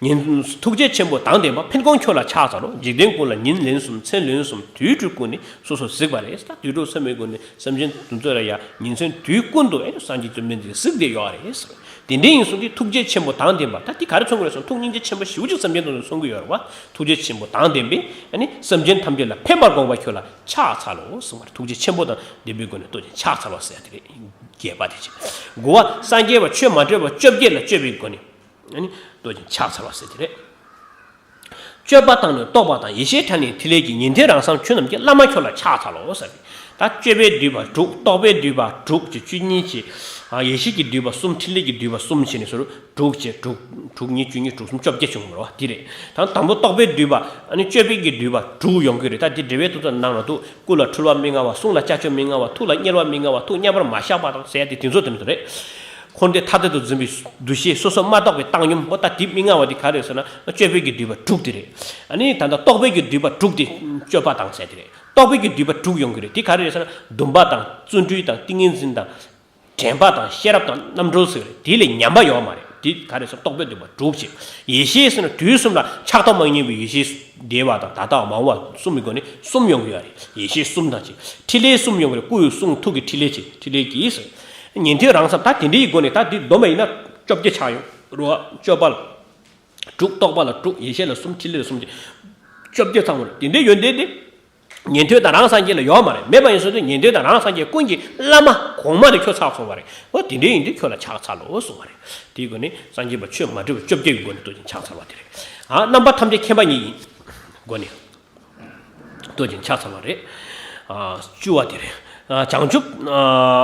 ཉིན་ཐུགས་རྗེ་ཆེན་པོ་དང་ལྡན་པ། ཕན་ཀོང་ཁྱོད་ལ་ཕྱག་འཚལ་ལོ། འཇིག་རྟེན་ཀུན་ལ་ཉིན་ལན་གསུམ་མཚན་ལན་གསུམ་དུས་དྲུག་ཀུན་ནས་སོ་སོར་གཟིགས་པ་རེད། ད་དུས་དྲུག་ཚང་མའི་སྒོ་ནས་སེམས་ཅན་དེ་ཚོ་ལ་ཡང་ཉིན་མཚན་དུས་ཀུན་ཏུ་ཨེ་སངས་རྒྱས་བཅོམ་ལྡན་འདས་གཟིགས་བསྡད་ཡོད་རེད་ཟེར། དེ་འདྲའི་ཡིན་སོང་དུས་ཐུགས་རྗེ་ཆེན་པོ་དང་ལྡན་པ། ད་དེ་ག་རེ་མཚོན་གྱི་རེད་ཟེར་ན། ཐུགས་སྙིང་རྗེ་ཆེན་པོ་ཞེ་པོ་ཅིག་སེམས་ཅན་དེ་ཚོ་མཚོན་གྱི་ཡོད་རེད་བ། ཐུགས་རྗེ་ཆེན་པོ་དང་ལྡན་པས་ཨ་ནི་སེམས་ཅན་ཐམས་ཅད་ལ་ཕན་པར་དགོངས་པ་ཁྱོད་ལ་ཕྱག་འཚལ་ལོ་གསུངས་པ་རེད། ཐུགས་རྗེ་ཆེན་པོ་དང་ལྡན་པའི་སྒོ་ནས་བསྟོད་ཅིང་ཕྱག་འཚལ་བ་ཟེར་དེ་རེད། བརྒྱད་པ་དེ་བྱས། དགུ་པ་སངས་རྒྱས་པ་ཆོས་མ་འདྲེས་པ་བཅོ་བརྒྱད་ལ་སྤྱོད་པའི་སྒོ་ནས་ཨ་ནི་བསྟོད་ཅིང་ཕྱག་འཚལ་བ་ཟེར་དེ་རེད། སྤྱོད་པ་དང་ནི་རྟོགས་པ་དང་། ཡེ་ཤེས་ཕྲ་རྣོན་ཐིག་ལེ་གྱི། ཉན་ཐོས་རང་སངས་ཆོས་རྣམས་ཀྱི། བླ་མ་ཁྱོད་ལ་ཕྱག་འཚལ་ལོ་ཟེར། ད་སྤྱོད་པས་བསྡུས་པ་དྲུག་རྟོགས་པས་བསྡུས་པ་དྲུག་བཅུ་བཅུ་གཉིས་བྱས། ཡེ་ཤེས་ཀྱིས་བསྡུས་པ་གསུམ། ཐིག་ལེ་གྱིས་བསྡུས་པ་གསུམ་བྱས་ནས་སོ་སོར་དྲུག་བྱས། དྲུག་དྲུག་གཉིས་བཅུ་གཉིས། དྲུག་གསུམ་བཅོ་བརྒྱད་བྱུང་བ་རེད་བ། དེ་རེད། ད་དང་པོ་རྟོགས་པས་བསྡུས་པ་ཨ་ནི་སྤྱོད་པས་ཀྱིས་བསྡུས་པ་དྲུག་ཡོང་གི་རེད། ད་དེ་འགྲེལ་པའི་དེ་ཚོ་ནང་ལ་འདུག་སྐུ་ལ་འཁྲུལ་པ་མི་མངའ་བ། གསུང་ལ་ཅ་ཅོ་མི་མངའ་བ། ཐུགས་ལ་དམྱལ་བ་མི་མངའ་བ། ཐུགས་མཉམ་པར་མ་བཞག་པ་དང་ཟེར་ཡ་དེ་དེ་ཚོ་དེ་འདྲ་རེད། འཁོར་འདས་ཐ་དད་དུ་འཛིན་པའི་འདུ་ཤེས། སོ་སོ་མ་རྟོགས་པའི་བཏང་སྙོམས། འོ་ད་དེ་མི་མངའ་བ་དེ་ག་རེ་རེད་ཟེར་ན། སྤྱོད་པས་ཀྱིས་བསྡུས་པ་དྲུག་དེ་རེད། ཨ་ནི་ད་ལྟ་རྟོགས་པས་ཀྱིས་བསྡུས་པ་དྲུག་དེ་སྤྱོད་པ་དང་ཟེར་དེ་རེད། རྟོགས་པས་ཀྱིས་བསྡུས་པ་དྲུག་ཡོང་གི་རེད། དེ་ག་རེ་རེད་ཟེར་ན། འདུན་པ་དང་། བརྩོན་འགྲུས་དང་། ཏིང་ངེ་འཛིན་དང་། དྲན་པ་དང་ཤེས་རབ་དང་རྣམ་གྲོལ་ཟེར་བ་རེད། དེ་ལས་ཉམས་པ་ཡོད་མ་རེད། དེ་ག་རེ་ཟེར། རྟོགས་པས་བསྡུས་པ་དྲུག་བྱས། ཡེ་ཤེས་ཟེར་ན་དུས་གསུམ་ལ་ཆགས་སྡང་མ་མྱོང་བའི་ཡེ་ཤེས་འདས་པ་དང་ད་ལྟ་བ་མ་འོངས་པ་གསུམ་གྱི་སྒོ་ནས་གསུམ་ཡོང་གི་ཡོད་རེད། ཡེ་ཤེས་གསུམ་དང་བཅས། ཕྲིན་ལས་གསུམ་ཡོང་གི་རེད། སྐུ་ཡི་གསུང་ཐུགས་ཀྱི་ཕྲིན་ལས་བཅས། ཕྲིན་ལས་ཀྱིས་ཟེར། ཉན་ཐོས་རང་སངས། ད་དེ་འདྲའི་སྒོ་ནས་ད་དེ་བསྡོམས་པ་ཡིན་ན་བཅོ་བརྒྱད་ཆགས་ཡོང་རེད་བ། སྤྱོད་པ་ལ་དྲུག་རྟོགས་པ་ལ་དྲུག་ཡེ་ཤེས་ལ་གསུམ། ཕྲིན་ལས་ལ་གསུམ་བཅས། བཅོ་བརྒྱད་ཚང་བ་རེད། དེ་འདྲའི་ཡོན་ཏན་དེ། ཉན་ཐོས་དང་རང་སངས་རྒྱས་ལ་ཡོད་མ་རེད། མེད་པ་ཡིན་སོང་དུས་ཉན་ཐོས་དང་རང་སངས་རྒྱས་ཀུན་གྱི་བླ་མ་གོང་མ་དེ་ཁྱོད་ཆགས་སོང་བ་རེད། འོ་དེ་འདྲའི་ཡིན་དུས་ཁྱོད་ལ་ཕྱག་འཚལ་ལོ་གསུངས་པ་རེད། དེའི་སྒོ་ནས་སངས་རྒྱས་པ་ཆོས་མ་འདྲེས་པ་བཅོ་བརྒྱད་ཀྱི་སྒོ་ནས་བསྟོད་ཅིང་ཕྱག་འཚལ་བ་དེ་རེད། ཨ་རྣམ་པ་ཐམས་ཅད་མཁྱེན་པ་ཉིད་ཡིན་སྒོ་ནས་བསྟོད་ཅིང་ཕྱག་འཚལ་བ་རེད། ཨ་བཅུ་པ་དེ་རེད། བྱང་ཆུབ།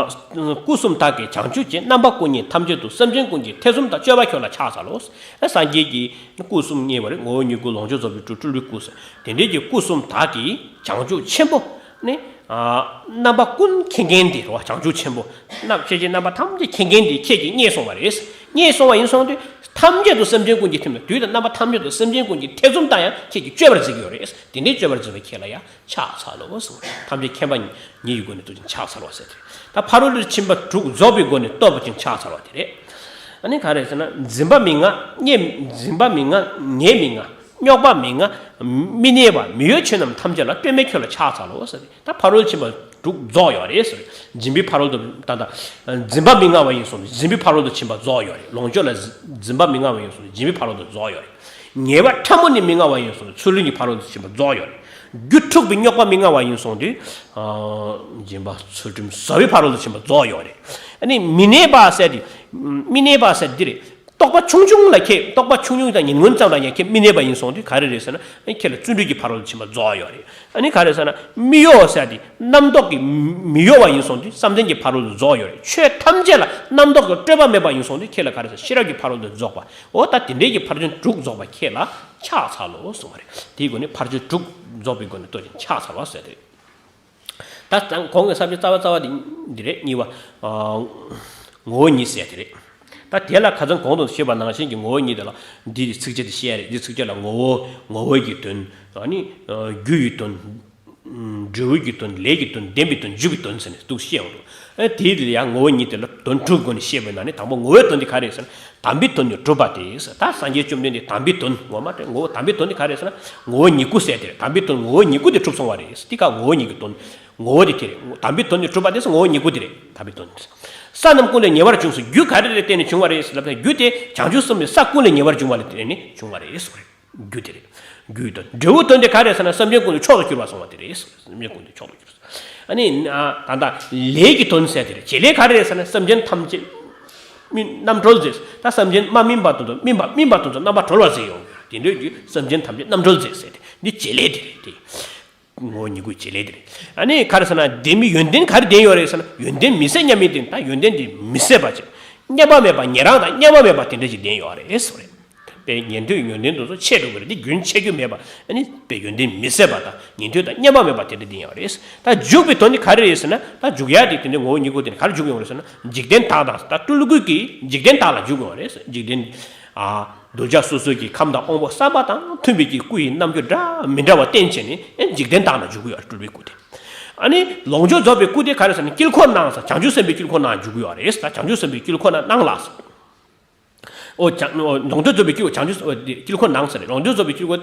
སྐུ་གསུམ་དག་གིས་བྱང་ཆུབ་ཅེས། རྣམ་པ་ཀུན་ཉིད་ཐམས་ཅད་དུ། སེམས་ཅན་ཀུན་གྱི་ཐེ་ཚོམ་དག་སྤྱོད་པ་ཁྱོད་ལ་ཕྱག་འཚལ་ལོ། སངས་རྒྱས་ཀྱི་སྐུ་གསུམ་བརྙེས་པ་རེད། ངོ་བོ་ཉིད་སྐུ། ལོངས་སྤྱོད་རྫོགས་པའི་སྤྲུལ་སྤྲུལ་པའི་སྐུ་ཟེར། དེ་འདྲའི་གི་སྐུ་གསུམ་དག་གིས་བྱང་ཆུབ་ཆེན་པོ་ནི། རྣམ་པ་ཀུན་མཁྱེན་མཁན་དེ་རེད་བ། བྱང་ཆུབ་ཆེན་པོ་རྣམ་ཤེས་བྱའི་རྣམ་པ་ཐམས་ཅད་མཁྱེན་མཁན་དེ་ཁྱེད་ཀྱིས་བརྙེས་སོང་བ་རེད། བརྙེས་སོང་བ་ཡིན་སོང་དུས་ཐམས་ཅད་དུ་སེམས་ཅན་ཀུན་གྱི་ཐེ་ཚོམ། དུས་དང་རྣམ་པ་ཐམས་ཅད་དུ་སེམས་ཅན་ཀུན་གྱི་ཐེ་ཚོམ་དག་ཡང་ཁྱེད་ཀྱིས་གཅོད་པར་མཛད་ཀྱི་ཡོད་རེད། དེ་འདྲའི་གཅོད་པར་མཛད་པ་ཁྱེད་ལ་ཡང་ཕྱག་འཚལ་ལོ་གསུངས་རེད། ཐམས་ཅད་མཁྱེན་པ་ཉིད་ཀྱི་སྒོ་ནས་སྟོབས་ཅིང་ཕྱག་འཚལ་བ་ཟེར་ཏེ། ད་ཕ་རོལ་ཏུ་ཕྱིན་པ་དྲུག་རྫོགས་པའི་སྒོ་ནས་སྟོབས་ཅིང་ཕྱག་འཚལ་བ་དེ་རེད། ཨ་ནི་ག་རེ་ཟེར་ན། འཛིན་པ་མི་མངའ། ཉེས། འཛིན་པ་མི་མངའ། ཉེས་མི་མངའ། རྙོག་པ་མི་མངའ། མི་གནས་པ་མི་གཡོ་ཆོས་རྣམས་ཐམས་ཅད་ལ། སྟོན་པས་ཁྱོད་ལ་ཕྱག་འཚལ་ལོ་ཟེར་ཏེ། ད་ཕ་རོལ་ཕྱིན་པ་དྲུག་རྫོགས་ཡོད་རེད་ཟེར། འཛིན་པའི་ཕ་རོལ་ཏུ་ད་ལྟ་འཛིན་པ་མི་མངའ་བ་ཡིན་སོང་ནས་འཛིན་པའི་ཕ་རོལ་ཏུ་ཕྱིན་པ་རྫོགས་ཡོད་རེད། ལོངས་སྤྱོད་ལ་འཛིན་པ་མི་མངའ་བ་ཡིན་སོང་ནས་འཛིན་པའི་ཕ་རོལ་ཏུ་རྫོགས་ཡོད་རེད། ཉེས་པ་ཕྲ་མོ་ནི་མི་མངའ་བ་ཡིན་སོང་ནས་ཚུལ་ཁྲིམས་ཀྱི་ཕ་རོལ་ཏུ་ཕྱིན་པ་རྫོགས་ཡོད་རེད། རྒྱུ་འཁྲུགས་པའི་རྙོག་པ་མི་མངའ་བ་ཡིན་སོང་དུས། འཛིན་པ་ཚུལ་ཁྲིམས་བཟོད་པའི་ཕ་རོལ་ཏུ་ཕྱིན་པ་རྫོགས་ཡོད་རེད། ཨ་ནི་མི་གནས་པ་ཟེར་དེ། མི་གནས་པ་ཟེར་འདི་རེད། རྟོག་པ་ཆུང་ཆུང་ལ་ཁྱེད། རྟོག་པ་ཆུང་ཆུང་དང་ཉིན་མངོན་ཙམ་ལ་ཡང་ཁྱེད་མི་གནས་པ་ཡིན་སོང་དུས་ག་རེ་རེད་ཟེར་ན། ཨ་ནི་ཁྱེད་ལ་བརྩོན་འགྲུས་ཀྱི་ཕ་རོལ་ཏུ་ཕྱིན་པ་རྫོགས་ཡོད་རེད། ཨ་ནི་ག་རེ་ཟེར་ན། མི་གཡོ་ཟེར་དེ་རྣམ་རྟོག་གིས་མི་གཡོ་བ་ཡིན་སོང་དུས་བསམ་གཏན་གྱི་ཕ་རོལ་ཏུ་རྫོགས་ཡོད་རེད། ཆོས་ཐམས་ཅད་ལ་རྣམ་རྟོག་གི་སྤྲོས་པ་མེད་པ་ཡིན་སོང་དུས་ཁྱེད་ལ་ག་རེ་ཟེར། ཤེས་རབ་ཀྱི་ཕ་རོལ་ཏུ་རྫོགས་པ། འོ་ད་དེ་འདྲའི་གི་ཕར་ཕྱིན་དྲུག་རྫོགས་པ་ཁྱེད་ལ་ཕྱག་འཚལ་ལོ་གསུངས་པ་རེད། དེའི་སྒོ་ནས་ཕར་ཕྱིན་དྲུག་རྫོགས་པའི་སྒོ་ནས་སྟོབས་ཅིང་ཕྱག་འཚལ་བ་ཟེར་ཏེ། ད་དང་གོང་གི་ས་བཅད་རྩ་བ་རྩ་བ་དེ་འདི་རེད། གཉིས་པ། ཨ། ངོ་བོ་ཉིད་ཟེར་དེ་རེད། ད་དེ་ལ་ཁ་སང་གོང་དུ་བཤད་པ་ནང་བཞིན་གྱི་ངོ་བོ་ཉིད་དེ་ལ་འདི་ཚིགས་བཅད་དེ་བཤད་རེད། འདི་ཚིགས་བཅད་ལ་ངོ་བོ། ངོ་བོ་ཡི་དོན། ཨ་ནི། ཨ། རྒྱུ་ཡི་དོན། འབྲས་བུ་གི་དོན། ལས་ཀྱི་དོན། ལྡན་པའི་དོན། འཇུག་པའི་དོན་ཟེར་ནས་འདུག་བཤད་ཡོང་འདུག་ཨ། དེ་ལ་ཡང་ངོ་བོ་ཉིད་དེ་ལ་དོན་དྲུག་སྒོ་ནས་བཤད་པའི་ནང་ནས་དང་པོ་ངོ་བོའི་དོན་དེ་ག་རེ་ཟེར་ན། དམ་པའི་དོན་ནི་གྲུབ་པ་སྟེ། ད་སངས་རྒྱས་བཅོམ་ལྡན་འདས་དམ་པའི་དོན་ངོ་མ་དེ་ངོ་བོ། དམ་པའི་དོན་དེ་ག་རེ་ཟེར་ན། ངོ་བོ་ཉིད་སྐུ་ཟེར་དེ་རེད། དམ་པའི་དོན་ངོ་བོ་ཉིད་སྐུ་དེ་གྲུབ་སོང་བ་རེད། དེ་ག་ངོ་བོ་ཉིད་ཀྱི་དོན། ངོ་བོ་དེ་དེ་རེད། དམ་པའི་དོན་ནི་གྲུབ་པ་སྟེ་ངོ་བོ་ཉིད་སྐུ་དེ་རེད། དམ་པའི་དོན། ས་རྣམས་ཀུན་ལས་ཉེ་བར་བྱུང་ཟེར། རྒྱུ་ག་རེ་ལ་བརྟེན་ནས་བྱུང་བ་རེད་ཟེར་ལབ་ན། རྒྱུ་དེ་བྱང་ཆུབ་སེམས་དེ་ས་ཀུན་ལས་ཉེ་བར་འབྱུང་བ་ལ་བརྟེན་ནས་བྱུང་བ་རེད་ཟེར་བ་རེད། རྒྱུ་དེ་རེད། རྒྱུའི་དོན། འབྲས་བུའི་དོན་དེ་ག་རེ་ཟེར་ན། སེམས་ཅན་ཀུན་ཏུ་མཆོག་ཏུ་གྱུར་པ་གསུངས་པ་དེ་རེད། སེམས་ཅན་ཀུན་ཏུ་མཆོག་ཏུ་གྱུར་པ། ཨ་ནི། ཨ། ད་ལྟ་ལས་ཀྱི་དོན་ཟེར་དེ་རེད། བྱེད་ལས་ག་རེ་རེད་ཟེར་ན། སེམས་ཅན་ཐམས་ཅད་རྣམ་གྲོལ་མཛད། ད་སེམས་ཅན་མ་སྨིན་པ་དེ་ཚོ་སྨིན་པ། སྨིན་པ་དེ་ཚོ་རྣམ་པ་གྲོལ་བར་མཛད་ཡོང་། དེ་འདྲའི་རྒྱུ་སེམས་ཅན་ཐམས་ཅད་རྣམ་གྲོལ་མཛད་ཟེར་དེ་འདི་བྱེད་ལས་དེ་རེད་དེ། ངོ་བོ་ཉིད་སྐུའི་བྱེད་ལས་དེ་རེད། ཨ་ནི་ག་རེ་ཟེར་ན། ལྡན་མིན་ཡོན་ཏན་ག་རེ་ལྡན་ཡོད་རེད་ཟེར་ན། ཡོན་ཏན་མི་ཟད་མཉམ་མེད་ལྡན། ད་ཡོན་ཏན་དེ་མི་ཟད་པ་ཅིག་རྙེད་པ་མེད་པ། ཉན་རང་དང་རྙེད་པ་མེད་པ་དེ་འདྲ་ཞིག་ལྡན་ཡོད་རེད་ཟེར་བ་རེད། པའི་ཉན་ཐོས་ཡོན་ཏན་དེ་ཚོ་ཆད་འགྲོ་གི་རེད། འདི་རྒྱུན་ཆད་རྒྱུ་མེད་པ། ཨ་ནི་པའི་ཡོན་ཏན་མི་ཟད་པ་དང་ཉན་ཐོས་དང་རྙེད་པ་མེད་པ་དེ་འདྲ་ལྡན་ཡོད་རེད། ད་འཇུག་པའི་དོན་ནི་ག་རེ་རེད་ཟེར་ན། ད་འཇུག་ཡ་དེ་དེ་འདྲ་ངོ་བོ་ཉིད་སྐུ་དེ་ནི་ག་རེ་འཇུག་ཡོང་རེད་ཟེར་ན། འཇིག་རྟེན་དག་དང་། ད་སྤྲུལ་སྐུ་གིས་འཇིག་རྟེན་དག་ལ་འཇུག་ཡོང་རེད། འཇིག་རྟེན། ཨ། གདུལ་བྱ་སོ་སོ་གི་ཁམས་དང་དབང་པོ་བསམ་པ་དང་མཐུན་པའི་གི་སྐུ་ཡི་རྣམ་འགྱུར་འདྲ་མི་འདྲ་བ་བསྟན་བྱས་ནས། ཨེ། འཇིག་རྟེན་དག་ལ་འཇུག་གི་ཡོད་རེད། སྤྲུལ་པའི་སྐུ་དེ། ཨ་ནི་ལོངས་སྤྱོད་རྫོགས་པའི་སྐུ་དེ་ག་རེ་ཟེར་ན། དཀྱིལ་འཁོར་ནང་ཟེར། བྱང་ཆུབ་སེམས་དཔའི་དཀྱིལ་འཁོར་ནང་འཇུག་གི་ཡོད་རེད། ད་བྱང་ཆུབ་སེམས་དཔའི་དཀྱིལ་འཁོར་ནང་སྣང་ལ། ཨོ། བྱང་། ཨོ། ལོངས་སྤྱོད་རྫོགས་པའི་སྐུ། བྱང་ཆུབ། ཨོ། དེ་དཀྱིལ་འཁོར་ནང་ཟེར་རེད། ལོངས་སྤྱོད་རྫོགས་པའི་དཀྱིལ་འཁོར་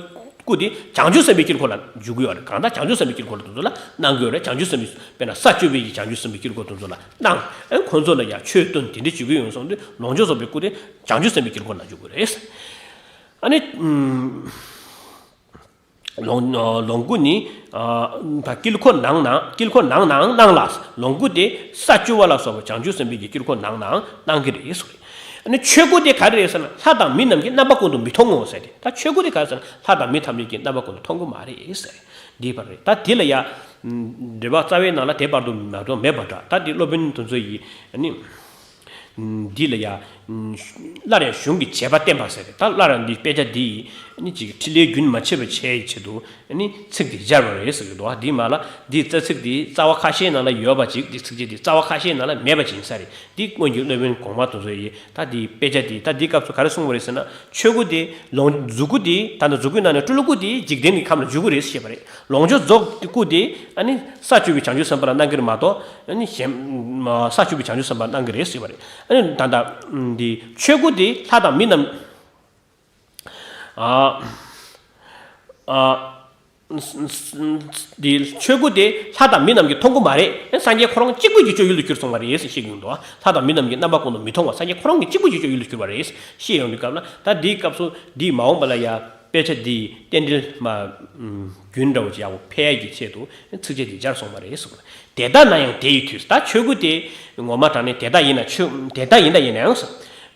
སྐུ་དེ་བྱང་ཆུབ་སེམས་དཔའི་དཀྱིལ་འཁོར་ལ་འཇུག་གི་ཡོད་རེད། གང་ལྟར་བྱང་ཆུབ་སེམས་དཔའི་དཀྱིལ་འཁོར་དེ་ཚོ་ལ་སྣང་གི་ཡོད་རེད། བྱང་ཆུབ་སེམས་དཔའི། དཔེར་ན་ས་བཅུ་པའི་གི་བྱང་ཆུབ་སེམས་དཔའི་དཀྱིལ་འཁོར་དེ་ཚོ་ལ་སྣང་། ཨེ། ཁོ་ཚོ་ལ་ཡང་ཆོས་སྟོན། དེ་འདྲ་བྱེད་ཀྱི་ཡོད་སོང་དུས་ལོངས་སྤྱོད་རྫོགས་པའི་སྐུ་དེ་བྱང་ཆུབ་སེམས་དཔའི་དཀྱིལ་འཁོར་ལ་འཇུག་གི་རེད། ཨ་ནི། ཨམ། ལོངས། ལོངས་སྐུ་ནི། ཨ། ད་དཀྱིལ་འཁོར་ནང་ན། དཀྱིལ་འཁོར་ནང་ནའང་སྣང་ལ། ལོངས་སྐུ་དེ་ས་བཅུ་པ་ལ་སོགས་པ་བྱང་ཆུབ་སེམས་དཔའི་གི་དཀྱིལ་འཁོར་ནང་ནའང་སྣང་གི་རེད་ཟེར། ཨ་ནི་ཆོས་སྐུ་དེ་ག་རེ་རེད་ཟེར་ན། ལྷ་དང་མི་རྣམས་ཀྱིས་རྣམ་པ་ཀུན་ཏུ་མི་མཐོང་ངོ་ཟེར་ཏེ། ད་ཆོས་སྐུ་དེ་ག་རེ་ཟེར་ན། ལྷ་དང་མི་ཐམས་ཅད་ཀྱིས་རྣམ་པ་ཀུན་ཏུ་མཐོང་གི་མ་རེད་ཟེར། འདི་བར་རེད། ད་འདི་ལ་ཡ། འགྲེལ་པ་རྩ་བའི་ནང་ལ་དེ་བར་དུ་མ་གཏོགས་མེད་པ་འདྲ། ད་འདི་སློབ་དཔོན་དེ་ཚོ་ཡིས། ཨ་ནི། འདི་ལ་ཡ། སླར་ཡང་གཞུང་གི་བྱེད་པ་བསྟན་པ་ཟེར་ཏེ། ད་སླར་ཡང་འདི་དཔེ་ཆ་འདི་ནི་ཅིག་ཕྲིན་ལས་རྒྱུན་མ་ཆད་པ་བྱེད་ཆེད་དུ་ནི་ཚིག་འདི་སྦྱར་བ་རེད་ཟེར་གྱི་འདུག། འདི་མ་ལ་འདི་རྩ་ཚིག་འདི་རྩ་བ་ཁ་ཤས་ནང་ལ་ཡོད་པ་ཅིག། འདི་ཚིགས་བཅད་འདི་རྩ་བ་ཁ་ཤས་ནང་ལ་མེད་པ་ཅིག་ཡིན་ས་རེད། འདི་སྔོན་གྱི་སློབ་དཔོན་གོང་མ་དེ་ཚོ་ཡིས་ད་འདི་དཔེ་ཆ་འདི། ད་འདི་སྐབས་སུ་ག་རེ་གསུངས་པ་རེད་ཟེར་ན། ཆོས་སྐུ་དེ་ལོངས། གཟུགས་སྐུ་དེ། ད་ནི་གཟུགས་སྐུའི་ནང་ནས་སྤྲུལ་སྐུ་དེ་འཇིག་རྟེན་གྱི་ཁམས་ལ་འཇུག་གི་རེད་ཞེས་པ་རེད། ལོངས་སྤྱོད་རྫོགས་སྐུ་དེ་ཨ་ནི་ས་བཅུ་པའི་བྱང་ཆུབ་སེམས་དཔའ་ལ་སྣང་གི་རེད་མ་གཏོགས། ཨ་ནི་གཞན། ས་བཅུ་པའི་བྱང་ཆུབ་སེམས་དཔའ་ལ་སྣང་གི་རེད་ཟེར་བ་རེད། ཨ་ནི་ད་ལྟ་འདི་ཆོས་སྐུ་དེ་ལྷ་དང་མི་རྣམས། ཨ། ཨ། འདི་ཆོས་སྐུ་དེ་ལྷ་དང་མི་རྣམས་ཀྱིས་མཐོང་གི་མ་རེད། སངས་རྒྱས་ཁོ་རང་གཅིག་པུ་གཅིག་སྤྱོད་ཡུལ་དུ་གྱུར་སོང་བ་རེད་ཟེར་བཤད་ཀྱི་ཡོད་འདུག། ལྷ་དང་མི་རྣམས་ཀྱིས་རྣམ་པ་ཀུན་ཏུ་མི་མཐོང་བ། སངས་རྒྱས་ཁོ་རང་གི་གཅིག་པུ་གཅིག་སྤྱོད་ཡུལ་དུ་གྱུར་པ་རེད་ཞེས་ཡོང་དུས་སྐབས་ན། ད་འདིའི་སྐབས་སུ་འདི་མ་འོངས་པ་ལ་ཡ་དཔེ་ཆ་འདི་རྟེན་འབྲེལ་མ་རྒྱུན་འདྲ་བོ་ཅིག་ཡག་པོ་འཕེལ་ཡ་གི་ཆེད་དུ་ཚིགས་བཅད་འདི་སྦྱར་སོང་བ་རེད་གསུངས། དེ་ལྟ་ན་ཡང་དེ་ཡི་དུས། ད་ཆོས་སྐུ་དེ་ངོ་མ་དྲང་གནས་དེ་ལྟ་ཡིན་ན། ཆོས་དེ་ལྟ་ཡིན་ད་ཡིན་ན་ཡང་ཟེར།